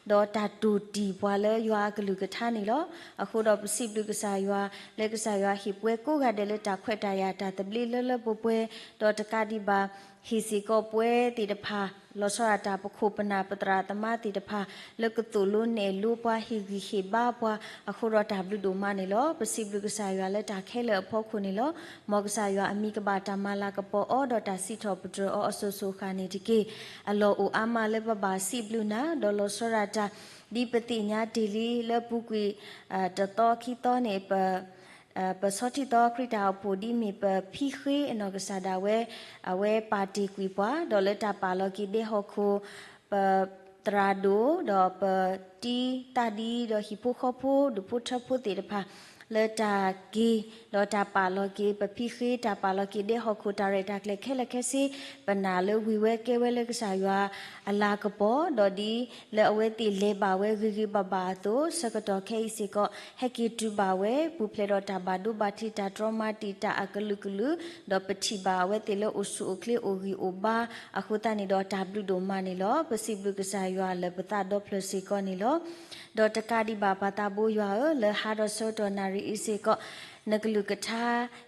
ဒီးတၢ်တိၢ်တံၢ်ပှၤလၢယွၤအကလုၢ်ကထါန့ၣ်လီၤ. အဃိဒီးပစံးဘျုးကစၢ်ယွၤ လၢကစၢ်ယွၤဟ့ၣ်ပှဲၤကိးဂၤဒဲးလၢတၢ်ခွဲးတၢ်ယာ် တၢ်သဘျ့လၢလၢပှဲၤပှဲၤ, ဒီးတကးဒံးဘၣ် ဟ့ၣ်စ့ၢ်ကီးပှၤသ့ၣ်တဖၣ် လီၤဆီဒၣ်တၢ်ပခိၣ်ပနၢ်ပသရၣ်သမါသ့ၣ်တဖၣ် လၢကသိၣ်လိနဲၣ်လိပှၤ ဟ့ၣ်ဂံၢ်ဟ့ၣ်ဘါပှၤ အဃိဒီးတၢ်ဘျုးဒိၣ်မးန့ၣ်လီၤ. ပစံးဘျုးကစၢ်ယွၤလၢတၢ်ခဲလၢာ်အဖီခိၣ်န့ၣ်လီၤ. မ်ကစၢ်ယွၤအမံၤကဘၣ်တၢ်မၤလၤကပီၤအီၤ ဒီးတၢ်စံးထီၣ်ပတြၢၤအီၤအစိၤစိၤအဃၣ်န့ၣ်တက့ၢ်. အလီၢ်အိၣ်အါမးလၢပဘၣ်စံးဘျုးနၤ ဒီးလီၤဆီဒၣ်တၢ် ဒ်ပသ့ၣ်ညါတ့ၢ်လံလၢပူၤကွံာ် တသီခံသီန့ၣ် ပ ပဆီထံသီခရံာ်တၢ်အိၣ်ဖှိၣ်ဒ်မ့ၢ်ပဖံဃ့အနီၢ်ကစၢ်ဒၣ်ဝဲ အဝဲပာ်တ့ၢ်ကွံာ်ပှၤ ဒီးလၢတၢ်ပာ်လီၤက့ၤဒဲဟီၣ်ခိၣ် ပသရၣ်ဒိၣ် ဒီးပတံၤသးဒံ ဒီးဟံၣ်ဖိဃီဖိ ဒူၣ်ဖိထၢဖိသ့ၣ်တဖၣ် လၢတၢ်က့ၤ ဒီးတၢ်ပာ်လီၤက့ၤ ပဖံဃ့တၢ်ပာ်လီၤက့ၤဒဲဟီၣ်ခိၣ် တၢ်ရဲၣ်တၢ်ကျဲၤခဲလၢာ်ခဲဆ့ ပနာ်လၢဝံၤဝဲကဲဝဲလၢကစၢ်ယွၤအလၤကပီၤ ဒီးဒ်လၢအဝဲသ့ၣ်လဲၤဘၣ်ဝဲဂ့ၤဂ့ၤဘၣ်ဘၣ်အသိး ဆၢကတီၢ်ခဲအံၤစ့ၢ်ကီး ဟဲက့ၤတုၤဘၣ်ဝဲ ပူၤဖျဲးဒီးတၢ်ဘၣ်ဒိဘၣ်ထံး တၢ်တြီမၤတံာ်တာ်အကလုာ်ကလုာ် ဒီးပထံၣ်ဘၣ်အဝဲသ့ၣ်လၢအိၣ်ဆူၣ်အိၣ်ချ့အိၣ်ဂံၢ်အိၣ်ဘါ အဃိသတးန့ၣ်ဒီးတၢ်ဘျုးဒိၣ်မးန့ၣ်လီၤ. ပစံးဘျုးကစၢ်ယွၤလၢပသးဒီဖျၢၣ်စ့ၢ်ကီးန့ၣ်လီၤ. ဒီးတကးဒံးဘၣ်ပၢ်သးဘိယွၤဧၢ, လၢဟါဒီးဆၢကတီၢ်နၣ်ရံၣ်အံၤစ့ၢ်ကီး နကလုၢ်ကထါ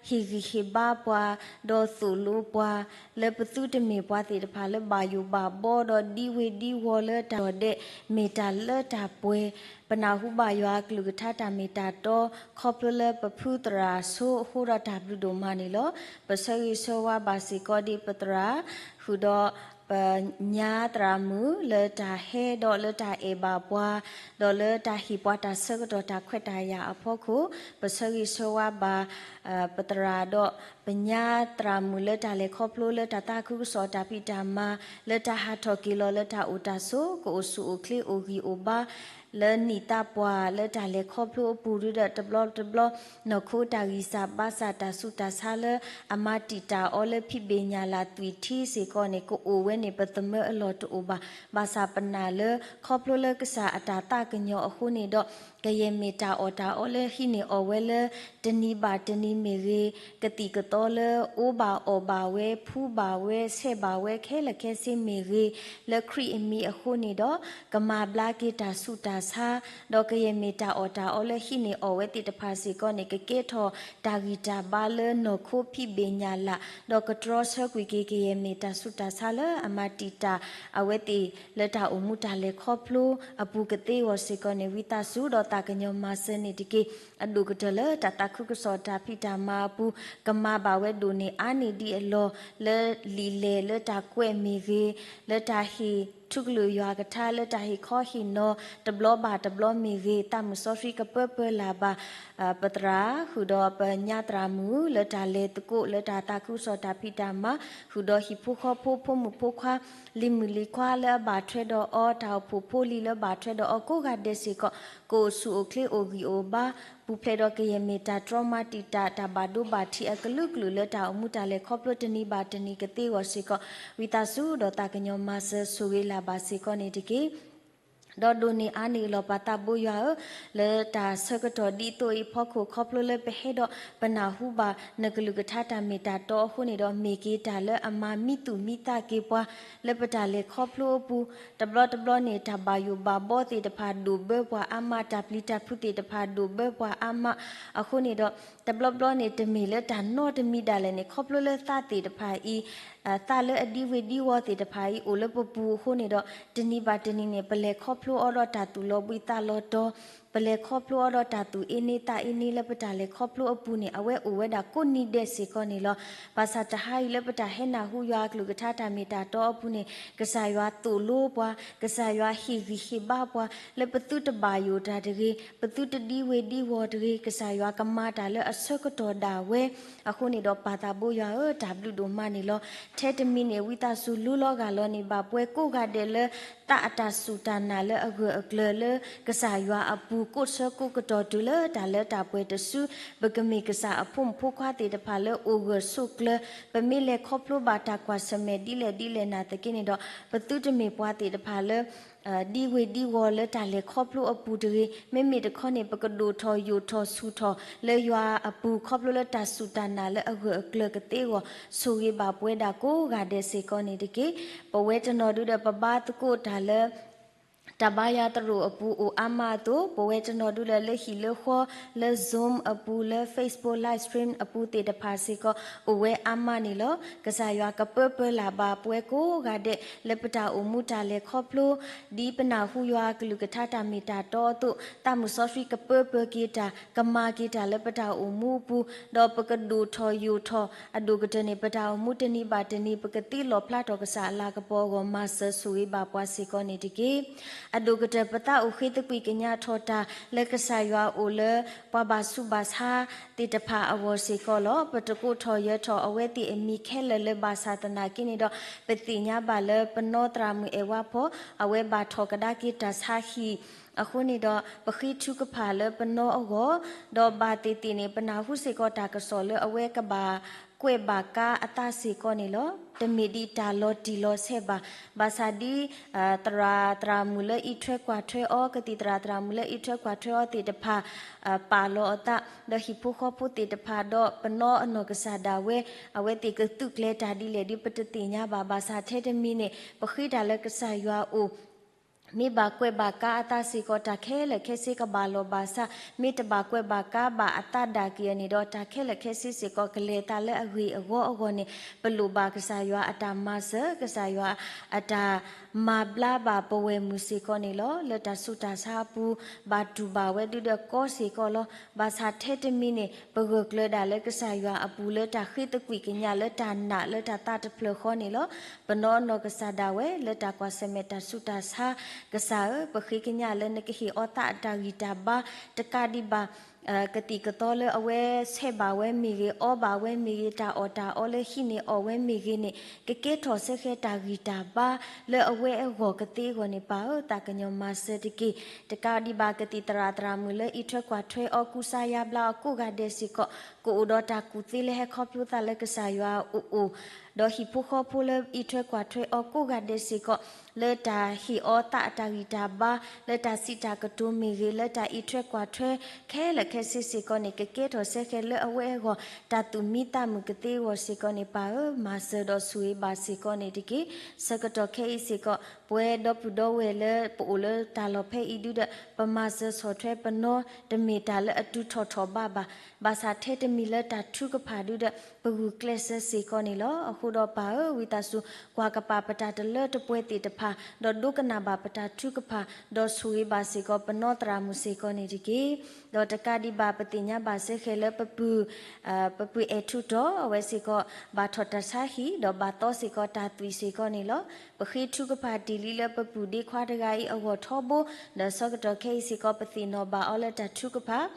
ဟ့ၣ်ဂံၢ်ဟ့ၣ်ဘါပှၤ ဒီးသိၣ်လိပှၤ လၢပသုတမ့ၢ်ပှၤသ့ၣ်တဖၣ်လၢဘၣ်ယိၣ်ဘၣ်ဘီဒီးဒံဝ့ၢ်ဒံဝီၤလၢတၢ်ဒဲး မ့ၢ်တၢ်လၢတၢ်ပှဲၤ ပနၢ်ဟူဘၣ်ယွၤအကလုၢ်ကထါတၢ်မ့ၢ်တၢ်တီ ခီဖျိလၢပဖုသရၣ်ဆိအဃိဒီးတၢ်ဘျုးဒိၣ်မးန့ၣ်လီၤ. ပဆၢဂ့ၤဆၢဝါဘၣ်စ့ၢ်ကီးဒံးပသရၣ် ဃုာ်ဒီးပညါသရၣ်မုၣ်လၢတၢ်ဟဲဒီးလၢတၢ်အဲၣ်ဘၣ်ပှၤ ဒီးလၢတၢ်ဟ့ၣ်ပှၤတၢ်ဆၢကတီၢ်တၢ်ခွဲးတၢ်ယာ်အဖီခိၣ် ပဆၢဂ့ၤဆၢဝါဘၣ် ပသရၣ်ဒီး ပညါသရၣ်မုၣ်လၢတၢ်လဲၤခီဖျိလၢတၢ်သးခုကစီၣ်တၢ်ဖံးတၢ်မၤ လၢတၢ်ဟးထီၣ်က့ၤလီၤလၢတၢ်အိၣ်တၢ်ဆိး ကအိၣ်ဆူၣ်အိၣ်ချ့အိၣ်ဂံၢ်အိၣ်ဘါ လၢနံၣ်သးပှၢ်လၢတၢ်လဲၤခီဖျိအပူၤဒုဒီးတဘျီတဘျီ နီၢ်ခိတၢ်ဂံၢ်စၢ်ဘါစၢ်တၢ်ဆူးတၢ်ဆါလၢအမၤတံာ်တာ်အီၤလၢဖံးဘ့ၣ်ညၣ်လၢ်သွံၣ်ထံစ့ၢ်ကီးန့ၣ် ကအိၣ်ဝဲန့ၣ် ပသမၢအလီၢ်တအိၣ်ဘၣ်. ဘၣ်ဆၣ်ပနာ်လၢ ခီဖျိလၢကစၢ်အတၢ်သးကညီၤအဃိန့ၣ်ဒီး ကယဲၢ်မ့ၢ်တၢ်အီၣ်တၢ်အီလၢဟံးန့ၢ်အီၣ်ဝဲလၢ တနံၤဘၣ်တနံၤမ့ၢ်ဂ့ၤ, ကသံၣ်ကသီလၢအိၣ်ဘၣ်အီၣ်ဘၣ်ဝဲ ဖှူဘၣ်ဝဲ ဆဲးဘၣ်ဝဲခဲလၢာ်ခဲဆ့မ့ၢ်ဂ့ၤ, လၢခရံာ်အမံၤအဃိန့ၣ်ဒီး ကမၤဘျါက့ၤတၢ်ဆူးတၢ်ဆါ, ဒီးကယဲၢ်မ့ၢ်တၢ်အီၣ်တၢ်အီလၢဟံးန့ၢ်အီၣ်ဝဲသ့ၣ်တဖၣ်စ့ၢ်ကီးန့ၣ် ကကဲထီၣ်တၢ်ဂံၢ်တၢ်ဘါလၢနီၢ်ခိဖံးဘ့ၣ်ညၣ်လၢ်, ဒီးကတြီဆၢကွံာ်က့ၤ ကယဲၢ်မ့ၢ်တၢ်ဆူးတၢ်ဆါလၢအမၤတံာ်တာ်အဝဲသ့ၣ်လၢတၢ်အိၣ်မူတၢ်လဲၤခီဖျိအပူၤကသ့အဂီၢ်စ့ၢ်ကီးန့ၣ် ဝံသးစူၤဒီးသးကညီၤမၤစၢၤန့ၣ်တက့ၢ်. အဒိၣ်ကတၢၢ်လၢတၢ်သးခုကစီၣ်တၢ်ဖံးတၢ်မၤအပူၤ ကမၤဘၣ်ဝဲဒိၣ်န့ၢ်အါန့ၢ်ဒံးအလီၢ် လၢလံာ်လဲၢ်လၢတၢ်ကွဲးမ့ၢ်ဂ့ၤ, လၢတၢ်ဟ့ၣ်ထူကလုာ်ယွၤကထါ လၢတၢ်ဟ့ၣ်ခီဟ့ၣ်နီၤ တဘျီဘၣ်တဘျီမ့ၢ်ဂ့ၤ, သးမုၢ်စီဆှံကပၢပၢလၢ်ဘၣ် ပသရၣ် ဃုာ်ဒီးပညါသရၣ်မုၣ် လၢတၢ်လဲၤသကိးလၢတၢ်သးခုကစီၣ်တၢ်ဖံးတၢ်မၤ, ဃုာ်ဒီးဟံၣ်ဖိဃီဖိ ဖိမုၣ်ဖိခွါ လံၤမုၣ်လံၤခွါလၢအဘၣ်ထွဲဒီးအီၤ တၢ်အိၣ်ဖှိၣ်ဖိလံၤလၢဘၣ်ထွဲဒီးအီၤကိးဂၤဒဲးစ့ၢ်ကီး ကအိၣ်ဆူၣ်အိၣ်ချ့အိၣ်ဂံၢ်အိၣ်ဘါ ပူၤဖျဲးဒီးကယဲၢ်မ့ၢ်တၢ်တြီမၤတံာ်တာ် တၢ်ဘၣ်ဒိဘၣ်ထံးအကလုာ်ကလုာ်လၢတၢ်အိၣ်မူတၢ်လဲၤခီဖျိတနံၤဘၣ်တနံၤကသ့အဂီၢ်စ့ၢ်ကီး ဝံသးစူၤဒီးသးကညီၤမၤစၢၤဆိၣ်ဂ့ၤလၢ်ဘၣ်စ့ၢ်ကီးန့ၣ်တက့ၢ်. ဒီးဒိၣ်န့ၢ်အါန့ၢ်အလီၢ်ပၢ်သးဘိယွၤဧၢ, လၢတၢ်ဆၢကတီၢ်ဒ်သိးအံၤအဖီခိၣ် ခီဖျိလၢပဟဲဒီးပနၢ်ဟူဘၣ်နကလုၢ်ကထါတၢ်မ့ၢ်တၢ်တီအဃိန့ၣ်ဒီး မ့ၢ်က့ၤတၢ်လၢအမၤမံသူၣ်မံသးက့ၤပှၤ လၢပတၢ်လဲၤခီဖျိအပူၤ, တဘျီတဘျီန့ၣ် တၢ်ဘၣ်ယိၣ်ဘၣ်ဘီသ့ၣ်တဖၣ်ဒိၣ်ဘၢပှၤအါမး, တၢ်ပျံၤတၢ်ဖုးသ့ၣ်တဖၣ်ဒိၣ်ဘၢပှၤအါမး, အဃိန့ၣ်ဒီး တဘျီဘျီန့ၣ် တမ့ၢ်လၢတၢ်နီတမံၤဒၣ်လဲာ်န့ၣ် ခီဖျိလၢသးသ့ၣ်တဖၣ်အံၤ သးလၢအဒံဝ့ၢ်ဒံဝီၤသ့ၣ်တဖၣ်အံၤ အိၣ်လၢပပူၤအဃိန့ၣ်ဒီး တနံၤဘၣ်တနံၤန့ၣ် ပလဲၤခီဖျိအီၤဒီးတၢ်သူၣ်လီၤဘှံးသးလီၤတီၤ, ပလဲၤခီဖျိအီၤဒီးတၢ်သူၣ်အ့န့သးအ့န့လၢပတၢ်လဲၤခီဖျိအပူၤန့ၣ် အဝဲအိၣ်ဝဲဒၣ်ကိးနံၤဒဲးစ့ၢ်ကီးန့ၣ်လီၤ. ဘၣ်ဆၣ်တဟါအံၤလၢပတၢ်ဟဲနၢ်ဟူယွၤအကလုၢ်ကထါတၢ်မ့ၢ်တၢ်တီအပူၤန့ၣ် ကစၢ်ယွၤသိၣ်လိပှၤ, ကစၢ်ယွၤဟ့ၣ်ဂံၢ်ဟ့ၣ်ဘါပှၤ လၢပသုတဘၣ်ယိၣ်တၢ်တဂ့ၤ, ပသုတဒံဝ့ၢ်ဒံဝီၤတဂ့ၤ, ကစၢ်ယွၤကမၤတၢ်လၢအဆၢကတီၢ်ဒၣ်ဝဲ အဃိန့ၣ်ဒီးပၢ်သးဘိယွၤဧၢ, တၢ်ဘျုးဒိၣ်မးန့ၣ်လီၤ. ထဲတမံၤန့ၣ် ဝံသးစူၤလူလီၤဂာ်လီၤန့ၢ်ဘၣ်ပှၤကိးဂၤဒဲးလၢ သးအတၢ်စူၢ်တၢ်နာ်လၢအဂၢၢ်အကျၢၤလၢကစၢ်ယွၤအပူၤ, ပကအိၣ်ဆၢကိးကတီၤတုၤလၢတၢ်လၢတၢ်ပှဲၤတစု, ပကမ့ၢ်ကစၢ်အဖိမုၣ်ဖိခွါသ့ၣ်တဖၣ်လၢအိၣ်ဂၢၢ်ဆိးကျၢၤ, ပမ့ၢ်လဲၤခီဖျိဘၣ်တၢ်ကွၢ်ဆၢၣ်မဲာ်ဒ်လဲၣ်ဒ်လဲၣ်နာ်သက့န့ၣ်ဒီး ပသုတမ့ၢ်ပှၤသ့ၣ်တဖၣ်လၢ ဒ်ဝ့ၤဒ်ဝီၤလၢတၢ်လဲၤခီဖျိအပူၤတဂ့ၤ, မ့မ့ၢ်တခီန့ၣ် ပကဒိၣ်ထီၣ်ယိာ်ထီၣ်ဆူၣ်ထီၣ်လၢယွၤအပူၤ ခီဖျိလၢတၢ်စူၢ်တၢ်နာ်လၢအဂၢၢ်အကျၢၤကသ့အဂီၢ် ဆိၣ်ဂ့ၤဘၣ်ပဝဲဒၣ်ကိးဂၤဒဲးစ့ၢ်ကီးန့ၣ်တက့ၢ်. ပဝဲတနီၤဒုဒီးပဘါသကိးတၢ်လၢ တၢ်ဘါယွၤသရိာ်အပူၤအိၣ်အါမးအသိး, ပဝဲတနီၤဒုဒီးလၢဟံၣ်လၢဃီ, လၢ Zoom အပူၤ, လၢ Facebook Live Stream အပူၤသ့ၣ်တဖၣ်စ့ၢ်ကီး အိၣ်ဝဲအါမးန့ၣ်လီၤ. ကစၢ်ယွၤကပၢပၢလၢ်ဘၣ်ပဝဲကိးဂၤဒဲး လၢပတၢ်အိၣ်မူတၢ်လဲၤခီဖျိ ဒ်ပနၢ်ဟူယွၤအကလုၢ်ကထါတၢ်မ့ၢ်တၢ်တီအသိး, သးမုၢ်စီဆှံကပၢပၢက့ၤတၢ်, ကမၤက့ၤတၢ်လၢပတၢ်အိၣ်မူအပူၤ, ဒီးပကဒိၣ်ထီၣ်ယိာ်ထီၣ်, အဒိၣ်ကတၢၢ်န့ၣ် ပတၢ်အိၣ်မူတနံၤဘၣ်တနံၤ ပကသ့လီၣ်ဖျါထီၣ်ကစၢ်အလၤကပီၤအဂီၢ် မၤစၢၤဆိၣ်ဂ့ၤဘၣ်ပှၤစ့ၢ်ကီးန့ၣ်တက့ၢ်. အဒိၣ်ကတၢၢ် ပသးအိၣ်ဃ့သကွံၢ်ကညးထီၣ်တၢ်လၢကစၢ်ယွၤအိၣ်လၢ ပှၤဘၣ်ဆူးဘၣ်ဆါသ့ၣ်တဖၣ်အဂီၢ်စ့ၢ်ကီးလီၤ. ပတကိးထီၣ်ယၢၤထီၣ်အဝဲသ့ၣ်အမံၤခဲလၢာ်လၢၤဘၣ်ဆၣ်သနာ်က့န့ၣ်ဒီး ပသ့ၣ်ညါဘၣ်လၢပနီၢ်သရၣ်မုၣ်အဲၣ်ဝါဖီ အဝဲဘၣ်ထီၣ်ကဒါက့ၤတၢ်ဆါဟံၣ်အဃိန့ၣ်ဒီး ပဃ့ထုကဖၣ်လၢပနီၢ်အဂီၢ်, ဒီးဘၣ်သ့ၣ်သ့ၣ်န့ၣ် ပနၢ်ဟူစ့ၢ်ကီးတၢ်ကစီၣ်လၢအဝဲကဘၣ်ကွဲးဘၣ်ကါအသးစ့ၢ်ကီးန့ၣ်လီၤ. တမ့ၢ်ဒ်တၢ်လီၤတံၢ်လီၤဆဲးဘၣ်. ဘၣ်ဆၣ်ဒ် သရၣ်သရၣ်မုၣ်လၢအံးထွဲကွၢ်ထွဲအီၤ, ကသံၣ်သရၣ်သရၣ်မုၣ်လၢအံးထွဲကွၢ်ထွဲအီၤသ့ၣ်တဖၣ် ပာ်လီၤအသး ဒီးဟံၣ်ဖိဃီဖိသ့ၣ်တဖၣ် ဒီးပနီၢ်အနီၢ်ကစၢ်ဒၣ်ဝဲ အဝဲသ့ၣ်ကသုးကျဲၤတၢ်ဒ်လဲၣ်ဒီး ပတသ့ၣ်ညါဘၣ်. ဘၣ်ဆၣ်ထဲတမံၤန့ၣ် ပဃ့တၢ်လၢကစၢ်ယွၤအအိၣ် မ့ၢ်ဘၣ်ကွဲးဘၣ်ကါအသးစ့ၢ်ကီး တၢ်ခဲလၢာ်ခဲဆ့ကဘၣ်လီၤဘၣ်ဆၣ်, မ့ၢ်တဘၣ်ကွဲးဘၣ်ကါဘၣ်အသးဒၣ်က့ၤအန့ၣ်ဒီး တၢ်ခဲလၢာ်ခဲဆ့စ့ၢ်ကီး ကလဲၤသးလၢအဂ့ၢ်အဂီအဂီၢ်န့ၣ် ပလိၣ်ဘၣ်ကစၢ်ယွၤအတၢ်မၤစၢၤ, ကစၢ်ယွၤအတၢ်မၤဘျါဘၣ်ပဝဲၢ်မုၢ်စ့ၢ်ကီးန့ၣ်လီၤ. လၢတၢ်ဆူးတၢ်ဆါအပူၤ ဘၣ်တူၢ်ဘၣ်ဝဲဒုဒီးကီစ့ၢ်ကီးလီၤ. ဘၣ်ဆၣ်ထဲတမံၤန့ၣ် ပဂၢၢ်ကျၢၤဒၣ်လၢကစၢ်ယွၤအပူၤ လၢတၢ်ဃ့သကွံၢ်ကညး လၢတၢ်နာ်လၢတၢ်သးတဖျၢၣ်ဃီန့ၣ်လီၤ. ပနီၢ်အနီၢ်ကစၢ်ဒၣ်ဝဲ လၢတၢ်ကွၢ်ဆၢၣ်မဲာ်တၢ်ဆူးတၢ်ဆါ, ကစၢ်ဧၢ, ပဃ့ကညးလၢနကဟ့ၣ်အီၤသးအတၢ်ဂံၢ်တၢ်ဘါ တကးဒံးဘၣ် ကသံၣ်ကသီလၢအဝဲဆဲးဘၣ်ဝဲမ့ၢ်ဂ့ၤ, အီဘၣ်ဝဲမ့ၢ်ဂ့ၤ, တၢ်အီၣ်တၢ်အီလၢဟံးန့ၢ်အီၣ်ဝဲမ့ၢ်ဂ့ၤန့ၣ် ကကဲထီၣ်စဲဃဲတၢ်ဂံၢ်တၢ်ဘါ လၢအဝဲအဂီၢ်ကသ့အဂီၢ်န့ၣ် ပၢ်ဧၢ, သးကညီၤမၤစၢၤတက့ၢ်. တကးဒံးဘၣ်ကသံၣ်သရၣ်သရၣ်မုၣ်လၢအံးထွဲကွၢ်ထွဲအီၤ ကူစါယါဘျါအီၤကိးဂၤဒဲးစ့ၢ်ကီး ကအိၣ်ဒီးတၢ်ကူၣ်သ့လၢဟဲခီဖျိသးလၢကစၢ်ယွၤအအိၣ် ဒီးဟံၣ်ဖိဃီဖိလၢအံးထွဲကွၢ်ထွဲအီၤကိးဂၤဒဲးစ့ၢ်ကီး လၢတၢ်ဟ့ၣ်အီၤသးအတၢ်ဂံၢ်တၢ်ဘါ လၢတၢ်စံးတၢ်ကတိၤမ့ၢ်ဂ့ၤ, လၢတၢ်အံးထွဲကွၢ်ထွဲခဲလၢာ်ခဲဆ့စ့ၢ်ကီးန့ၣ် ကကဲထီၣ်စဲဃဲလၢအဝဲအဂီၢ် တၢ်သူၣ်မံသးမုာ်ကသ့အဂီၢ်စ့ၢ်ကီးန့ၣ် ပၢ်ဧၢ, မၤစၢၤဒီးဆိၣ်ဂ့ၤဘၣ်စ့ၢ်ကီးန့ၣ်တက့ၢ်. ဆၢကတီၢ်ခဲအံၤစ့ၢ်ကီး ပဝဲဒီပုၢ်ဒီဝဲၢ်လၢပအိၣ်လၢတၢ်လီၢ်ဖဲအံၤဒုဒီး ပမၤစၢၤဆီၣ်ထွဲပနီၢ် တမ့ၢ်တၢ်လၢအတုၤထီၣ်ထီၣ်ဘးဘၣ်. ဘၣ်ဆၣ်ထဲတမံၤလၢတၢ်ထုကဖၣ်ဒုဒီး ပဂုာ်ကျဲးစၢးစ့ၢ်ကီးန့ၣ်လီၤ. အဃိဒီးပၢ်ဧၢ, ဝံသးစူၤ ကွၢ်ကပၤပတၢ်တလၢတပှဲၤသ့ၣ်တဖၣ်, ဒီးဒိကနၣ်ဘၣ်ပတၢ်ထုကဖၣ်, ဒီးဆိၣ်ဂ့ၤဘၣ်စ့ၢ်ကီးပနီၢ်သရၣ်မုၣ်စ့ၢ်ကီးန့ၣ်တက့ၢ်. ဒီးတကးဒံးဘၣ် ပသ့ၣ်ညါဘၣ်စဲဃဲလၢပပုၢ် ပပုၢ်အဲၣ်ထူးတီၤ အဝဲစ့ၢ်ကီး ဘၣ်ထီၣ်တၢ်ဆါဟံၣ် ဒီးဘၣ်သီစ့ၢ်ကီးတၢ်သွံၣ်စ့ၢ်ကီးန့ၣ်လီၤ. ပဃ့ထုကဖၣ်တ့ၢ်လံလၢပပုၢ်ဒ့ခွါတဂၤအံၤအဂီၢ်ထီဘိ, ဒီးဆၢကတီၢ်ခဲအံၤစ့ၢ်ကီး ပသ့ၣ်နီၣ်ဘၣ်အီၤလၢတၢ်ထုကဖၣ်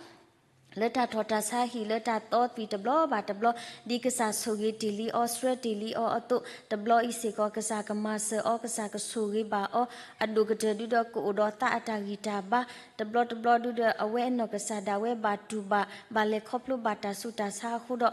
လၢတၢ်ထီၣ်တၢ်ဆါဟံၣ် လၢတၢ်သီသွံၣ်တဘျီဘၣ်တဘျီ, ဒ်ကစၢ်ဆိၣ်ဂ့ၤတ့ၢ်လံအီၤ ဆှၢတ့ၢ်လံအီၤအသိး, တဘျီအံၤစ့ၢ်ကီး ကစၢ်ကမၤစၢၤအီၤ, ကစၢ်ကဆိၣ်ဂ့ၤဘၣ်အီၤ, အဒိၣ်ကတၢၢ်ဒုဒီး ကအိၣ်ဒီးသးအတၢ်ဂံၢ်တၢ်ဘါ, တဘျီတဘျီဒုဒီး အဝဲအနီၢ်ကစၢ်ဒၣ်ဝဲဘၣ်တူၢ်ဘၣ် ဘၣ်လဲၤခီဖျိဘၣ်တၢ်ဆူးတၢ်ဆါအဃိဒီး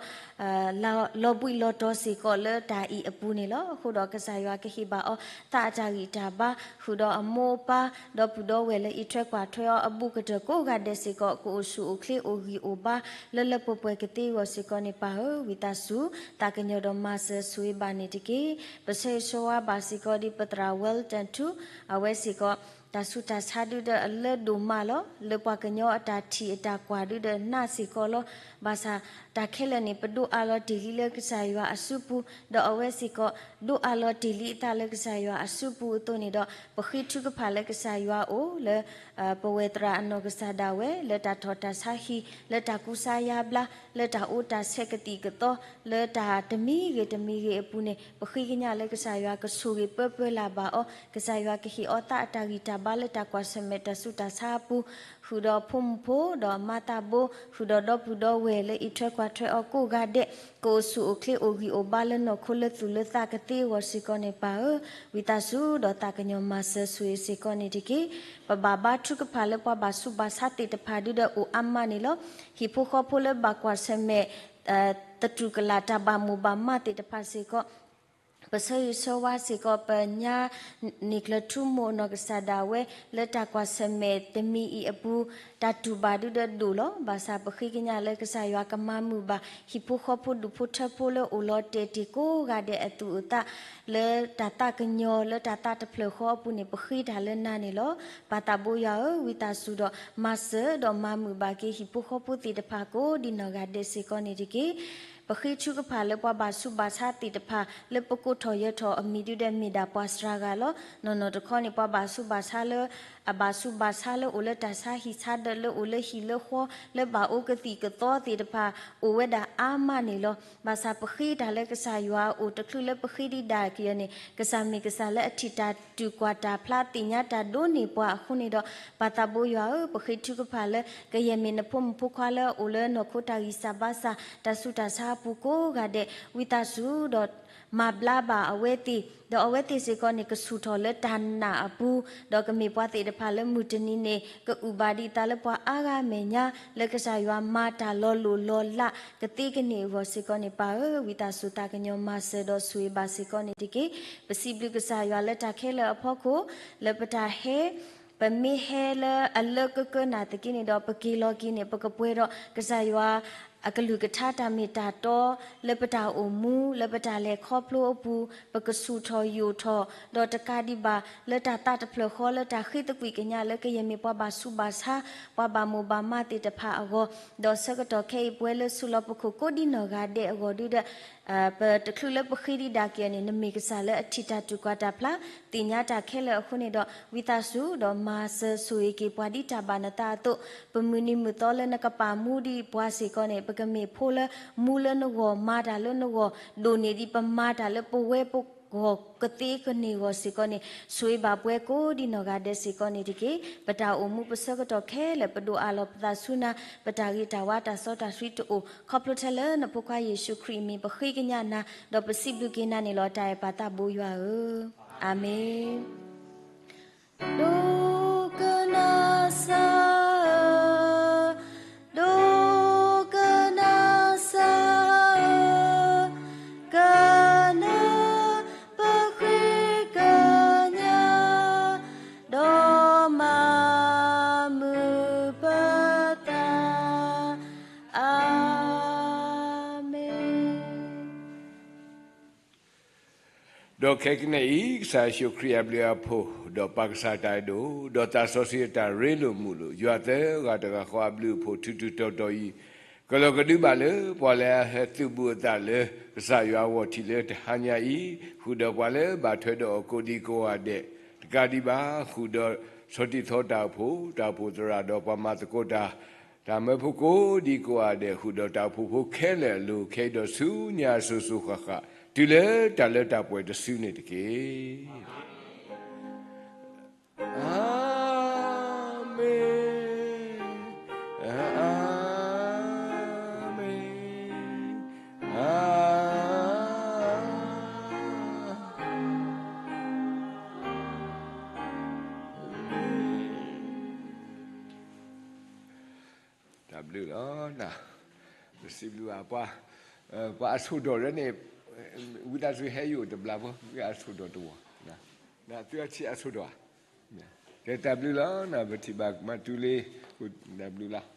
လီၤဘှံးလီၤတီၤစ့ၢ်ကီးလၢတၢ်အံၤအပူၤန့ၣ်လီၤ. အဃိဒီးကစၢ်ယွၤကဟ့ၣ်ဘၣ်အီၤ သးအတၢ်ဂံၢ်တၢ်ဘါ, ဃုာ်ဒီးအမိၢ်အပၢ် ဒီပုၢ်ဒီဝဲၢ်လၢအံးထွဲကွၢ်ထွဲအီၤအဘူးကတၢၢ်ကိးဂၤဒဲးစ့ၢ်ကီး ကအိၣ်ဆူၣ်အိၣ်ချ့အိၣ်ဂံၢ်အိၣ်ဘါ လၢလၢပှဲၤပှဲၤကသ့အဂီၢ်စ့ၢ်ကီးန့ၣ် ပၢ်ဧၢ, ဝံသးစူၤ သးကညီၤဒီးမၤစၢၤဆိၣ်ဂ့ၤဘၣ်န့ၣ်တက့ၢ်. ပဆၢဂ့ၤဆၢဝါဘၣ်စ့ၢ်ကီးဒ်ပသရၣ် Welton ထူ အဝဲစ့ၢ်ကီး တၢ်ဆူးတၢ်ဆါဒုဒီးအလၢဒိၣ်မးလီၤ. လၢပှၤကညီအတၢ်ထံၣ်အတၢ်ကွၢ်ဒုဒီးနးစ့ၢ်ကီးလီၤ. ဘၣ်ဆၣ်တၢ်ခဲလၢာ်န့ၣ် ပဒိးအးလီၤတ့ၢ်လံလၢကစၢ်ယွၤအစုပူၤ, ဒီးအဝဲစ့ၢ်ကီး ဒိးအးလီၤတ့ၢ်လံအသးလၢကစၢ်ယွၤအစုပူၤအသိးန့ၣ်ဒီး ပဃ့ထုကဖၣ်လၢကစၢ်ယွၤအအိၣ်လၢ ပဝဲသရၣ်အနီၢ်ကစၢ်ဒၣ်ဝဲ လၢတၢ်ထီၣ်တၢ်ဆါဟံၣ်, လၢတၢ်ကူစါယါဘျါ, လၢတၢ်အိၣ်တၢ်ဆဲးကသံၣ်ကသီ, လၢတၢ်တမံၤဂ့ၤတမံၤဂ့ၤအပူၤန့ၣ် ပဃ့ကညးလၢကစၢ်ယွၤကဆိၣ်ဂ့ၤပၢပၢလၢ်ဘၣ်အီၤ, ကစၢ်ယွၤကဟ့ၣ်အီၤသးအတၢ်ဂံၢ်တၢ်ဘါလၢတၢ်ကွၢ်ဆၢၣ်မဲာ်တၢ်ဆူးတၢ်ဆါအပူၤ ဃုာ်ဒီးဖိမုၣ်ဖိ ဒီးမါသးဘိ, ဃုာ်ဒီးဒီပုၢ်ဒီဝဲၢ်လၢအံးထွဲကွၢ်ထွဲအီၤကိးဂၤဒဲး, ကအိၣ်ဆူၣ်အိၣ်ချ့အိၣ်ဂံၢ်အိၣ်ဘါလၢနီၢ်ခိလၢသူၣ်လၢသးကသ့အဂီၢ်စ့ၢ်ကီးန့ၣ် ပၢ်ဧၢ, ဝံသးစူၤဒီးသးကညီၤမၤစၢၤဆိၣ်ဂ့ၤစ့ၢ်ကီးန့ၣ်တက့ၢ်. ပဘၣ်ဘါထုကဖၣ်လၢပှၤဘၣ်ဆူးဘၣ်ဆါသ့ၣ်တဖၣ်ဒုဒီးအိၣ်အါမးန့ၣ်လီၤ. ဟံၣ်ဖိဃီဖိလၢဘၣ်ကွၢ်ဆၢၣ်မဲာ် သတူၢ်ကလာ်တၢ်ဘၣ်မိၢ်ဘၣ်မးသ့ၣ်တဖၣ်စ့ၢ်ကီး ပဆၢဂ့ၤဆၢဝါစ့ၢ်ကီး ပညါန့ၢ်ကျၢၤထူမိၢ်နီၢ်ကစၢ်ဒၣ်ဝဲ လၢတၢ်ကွၢ်ဆၢၣ်မဲာ်တမံၤအံၤအပူၤ တၢ်တူၢ်ဘၣ်ဒုဒီးဒိၣ်လီၤ. ဘၣ်ဆၣ်ပဃ့ကညးလၢကစၢ်ယွၤကမၤမုာ်ဘၣ် ဟံၣ်ဖိဃီဖိဒူၣ်ဖိထၢဖိလၢအိၣ်လီၤတဲာ်တ့ၢ်ကိးဂၤဒဲးအသူၣ်အသး လၢတၢ်သးကညီၤလၢတၢ်သးတဖျၢၣ်ဃီအပူၤန့ၣ် ပဃ့တၢ်လၢနၤန့ၣ်လီၤ. ပၢ်သးဘိယွၤဧၢ, ဝံသးစူၤဒီးမၤစၢၤဒီးမၤမုာ်ဘၣ်က့ၤ ဟံၣ်ဖိဃီဖိသ့ၣ်တဖၣ်ကိးဒ်နီၢ်ဂၤဒဲးစ့ၢ်ကီးန့ၣ်တက့ၢ်. ပဃ့ထုကဖၣ်လၢပှၤဘၣ်ဆူးဘၣ်ဆါသ့ၣ်တဖၣ် လၢပကိးထီၣ်ယၢၤထီၣ်အမံၤဒုဒီးမ့ၢ်ဒၣ်ပှၤစှၤဂၤလီၤ. နီၢ်နီၢ်တခီန့ၣ် ပှၤဘၣ်ဆူးဘၣ်ဆါလၢ အဘၣ်ဆူးဘၣ်ဆါလၢအိၣ်လၢတၢ်ဆါဟံၣ်ဆါဒၢး လၢအိၣ်လၢဟံၣ်လၢဃီ လၢဘၣ်အိၣ်ကသံၣ်ကသီသ့ၣ်တဖၣ် အိၣ်ဝဲဒၣ်အါမးန့ၣ်လီၤ. ဘၣ်ဆၣ်ပဃ့တၢ်လၢကစၢ်ယွၤအအိၣ် တချုးလၢပဃ့ဒံးဒၣ်က့ၤအီၤန့ၣ် ကစၢ်မ့ၢ်ကစၢ်လၢအထံၣ်တၢ်တူၢ်ကွၢ်တၢ်ဖျါ သ့ၣ်ညါတၢ်ဒိးန့ၢ်ပှၤအဃိန့ၣ်ဒီး ပၢ်သးဘိယွၤဧၢ, ပဃ့ထုကဖၣ်လၢ ကယဲၢ်မ့ၢ်နဖိမုၣ်ဖိခွါလၢအိၣ်လၢနီၢ်ခိတၢ်ဂံၢ်စၢ်ဘါစၢ် တၢ်ဆူးတၢ်ဆါအပူၤကိးဂၤဒဲး ဝံသးစူၤဒီး မၤဘျါဘၣ်အဝဲသ့ၣ်, ဒီးအဝဲသ့ၣ်စ့ၢ်ကီးန့ၣ် ကဆူၣ်ထီၣ်လၢတၢ်နာ်အပူၤ, ဒီးကမ့ၢ်ပှၤသ့ၣ်တဖၣ်လၢမုၢ်တနံၤန့ၣ် ကအုၣ်ဘၣ်ဒံးသးလၢပှၤအါဂၤအမဲာ်ညါ လၢကစၢ်ယွၤမၤတၢ်လီၤလိၢ်လီၤလးကသ့ကန့ၢ်အဂီၢ်စ့ၢ်ကီးန့ၣ် ပၢ်ဧၢ, ဝံသးစူၤသးကညီၤမၤစၢၤဒီးဆိၣ်ဂ့ၤဘၣ်စ့ၢ်ကီးန့ၣ်တက့ၢ်. ပစံးဘျုးကစၢ်ယွၤလၢတၢ်ခဲလၢာ်အဖီခိၣ် လၢပတၢ်ဟဲ ပမ့ၢ်ဟဲလၢအလၢကကၢနၢ်သက့န့ၣ်ဒီး ပက့ၤလီၤက့ၤန့ၣ် ပကပှဲၤဒီးကစၢ်ယွၤ အကလုၢ်ကထါတၢ်မ့ၢ်တၢ်တီ လၢပတၢ်အိၣ်မူ လၢပတၢ်လဲၤခီဖျိအပူၤ ပကဆူၣ်ထီၣ်ယိာ်ထီၣ် ဒီးတကးဒံးဘၣ် လၢတၢ်သးတဖျၢၣ်ဃီ လၢတၢ်ဃ့သကွံာ်ကညး လၢကယဲၢ်မ့ၢ်ပှၤဘၣ်ဆူးဘၣ်ဆါ ပှၤဘၣ်မိၢ်ဘၣ်မးသ့ၣ်တဖၣ်အဂီၢ်, ဒီးဆၢကတီၢ်ခဲအံၤပဝဲလၢဆူးလီၤပခိၣ်ကိးဒ်နီၢ်ဂၤဒဲးအဂီၢ်ဒုဒီး ပတချုးလၢပဃ့ဒံးဒၣ်က့ၤအီၤန့ၣ် နမ့ၢ်ကစၢ်လၢအထံၣ်တၢ်တူၢ်ကွၢ်တၢ်ဖျါ သ့ၣ်ညါတၢ်ခဲလၢာ်အဃိန့ၣ်ဒီး ဝံသးစူၤဒီးမၤစၢၤဆိၣ်ဂ့ၤက့ၤပှၤဒ်တၢ်ဘၣ်နသးအသိး, ပမုၢ်နံၤမုၢ်သီလၢနကပာ်မူဒံးပှၤစ့ၢ်ကီးန့ၣ် ပကမ့ၢ်ဖိလၢမူလၢနဂီၢ် မၤတၢ်လၢနဂီၢ် ဒိၣ်န့ၢ်ဒံးပမၤတၢ်လၢပဝဲပဂီၢ်ကသ့ကန့ၢ်အဂီၢ်စ့ၢ်ကီးန့ၣ် ဆိၣ်ဂ့ၤဘၣ်ပှၤကိးဒ်နီၢ်ဂၤဒဲးစ့ၢ်ကီးန့ၣ်တက့ၢ်. ပတၢ်အိၣ်မူပဆၢကတီၢ်ခဲလၢာ် ပဒိးအးလီၤပသးဆူနၤ, ပတၢ်ဂ့ၤတၢ်ဝါတၢ်စီတၢ်ဆှံတအိၣ် ခီဖျိထဲလၢနဖိခွါယ့ၣ်ၡူးခရံာ်အမံၤ ပဃ့ကညးနၤ ဒီးပစံးဘျုးက့ၤနၤန့ၣ်လီၤ. တၢ်အဲၣ်ပၢ်သးဘိယွၤဧၢ, အၤမ့ၣ်. ဒိကနၣ်စၢ်ဧၢ, ဒိကနၣ်စၢ်ဧၢ, ကနၢပဃ့ကညး ဒီးမၤမုာ်ပသး, အၤမ့ၣ်. ဒီးခဲကနံၣ်အံၤ ကစၢ်ယ့ၣ်ၡူးခရံာ်အဘျုးအဖှိၣ်, ဒီးပၢ်ကစၢ်တၢ်အဲၣ်ဒိၣ်, ဒီးသးစီဆှံအတၢ်ရ့လိာ်မုာ်လိာ်, ယွၤသၢဂၤတဂၤဃီအဘျုးအဖှိၣ် ထူးထူးတီၤတီၤအံၤ, ကလီၤကဒုဘၣ်လၢပှၤလၢအဟဲသုးဘူးအသးလၢ ကစၢ်ယွၤအဂီၢ်ထံးလၢတဟါညါအံၤ, ဃုာ်ဒီးပှၤလၢဘၣ်ထွဲဒီးအီၤကိးဒံကိးဂၤဒဲး, တကးဒံးဘၣ် ဃုာ်ဒီးဆီၣ်တံၢ်သီတၢ်အိၣ်ဖှိၣ်, တၢ်အိၣ်ဖှိၣ်သရၣ်ဒီးပှၤမၤသကိးတၢ် တၢ်မၢဖိကိးဒံကိးဂၤဒဲး ဃုာ်ဒီးတၢ်အိၣ်ဖှိၣ်ဖိခဲလၢာ်အလိၤ ခဲအံၤဒီးဆူညါအစိၤစိၤဃၣ်ဃၣ် တုၤလၢတၢ်လၢတၢ်ပှဲၤတစုန့ၣ်တက့ၢ်. အၤမ့ၣ်, အၤမ့ၣ်, အၤမ့ၣ်. တၢ်ဘျုးလီၤ. ပစံးဘျုးဘၣ်ပှၤ, ပှၤအဆိၣ်ဒီးလၢန့ၣ်, ဝံသးစူၤဟဲယိာ်တဘျီဖိ, အဆိၣ်ဒီးတဝီ, သုအထံၣ်အဆိၣ်ဒီး, ကဲတၢ်ဘျုးလီၤ. ပထံၣ်ဘၣ်မၤတူၢ်လံ, တၢ်ဘျုးလီၤ.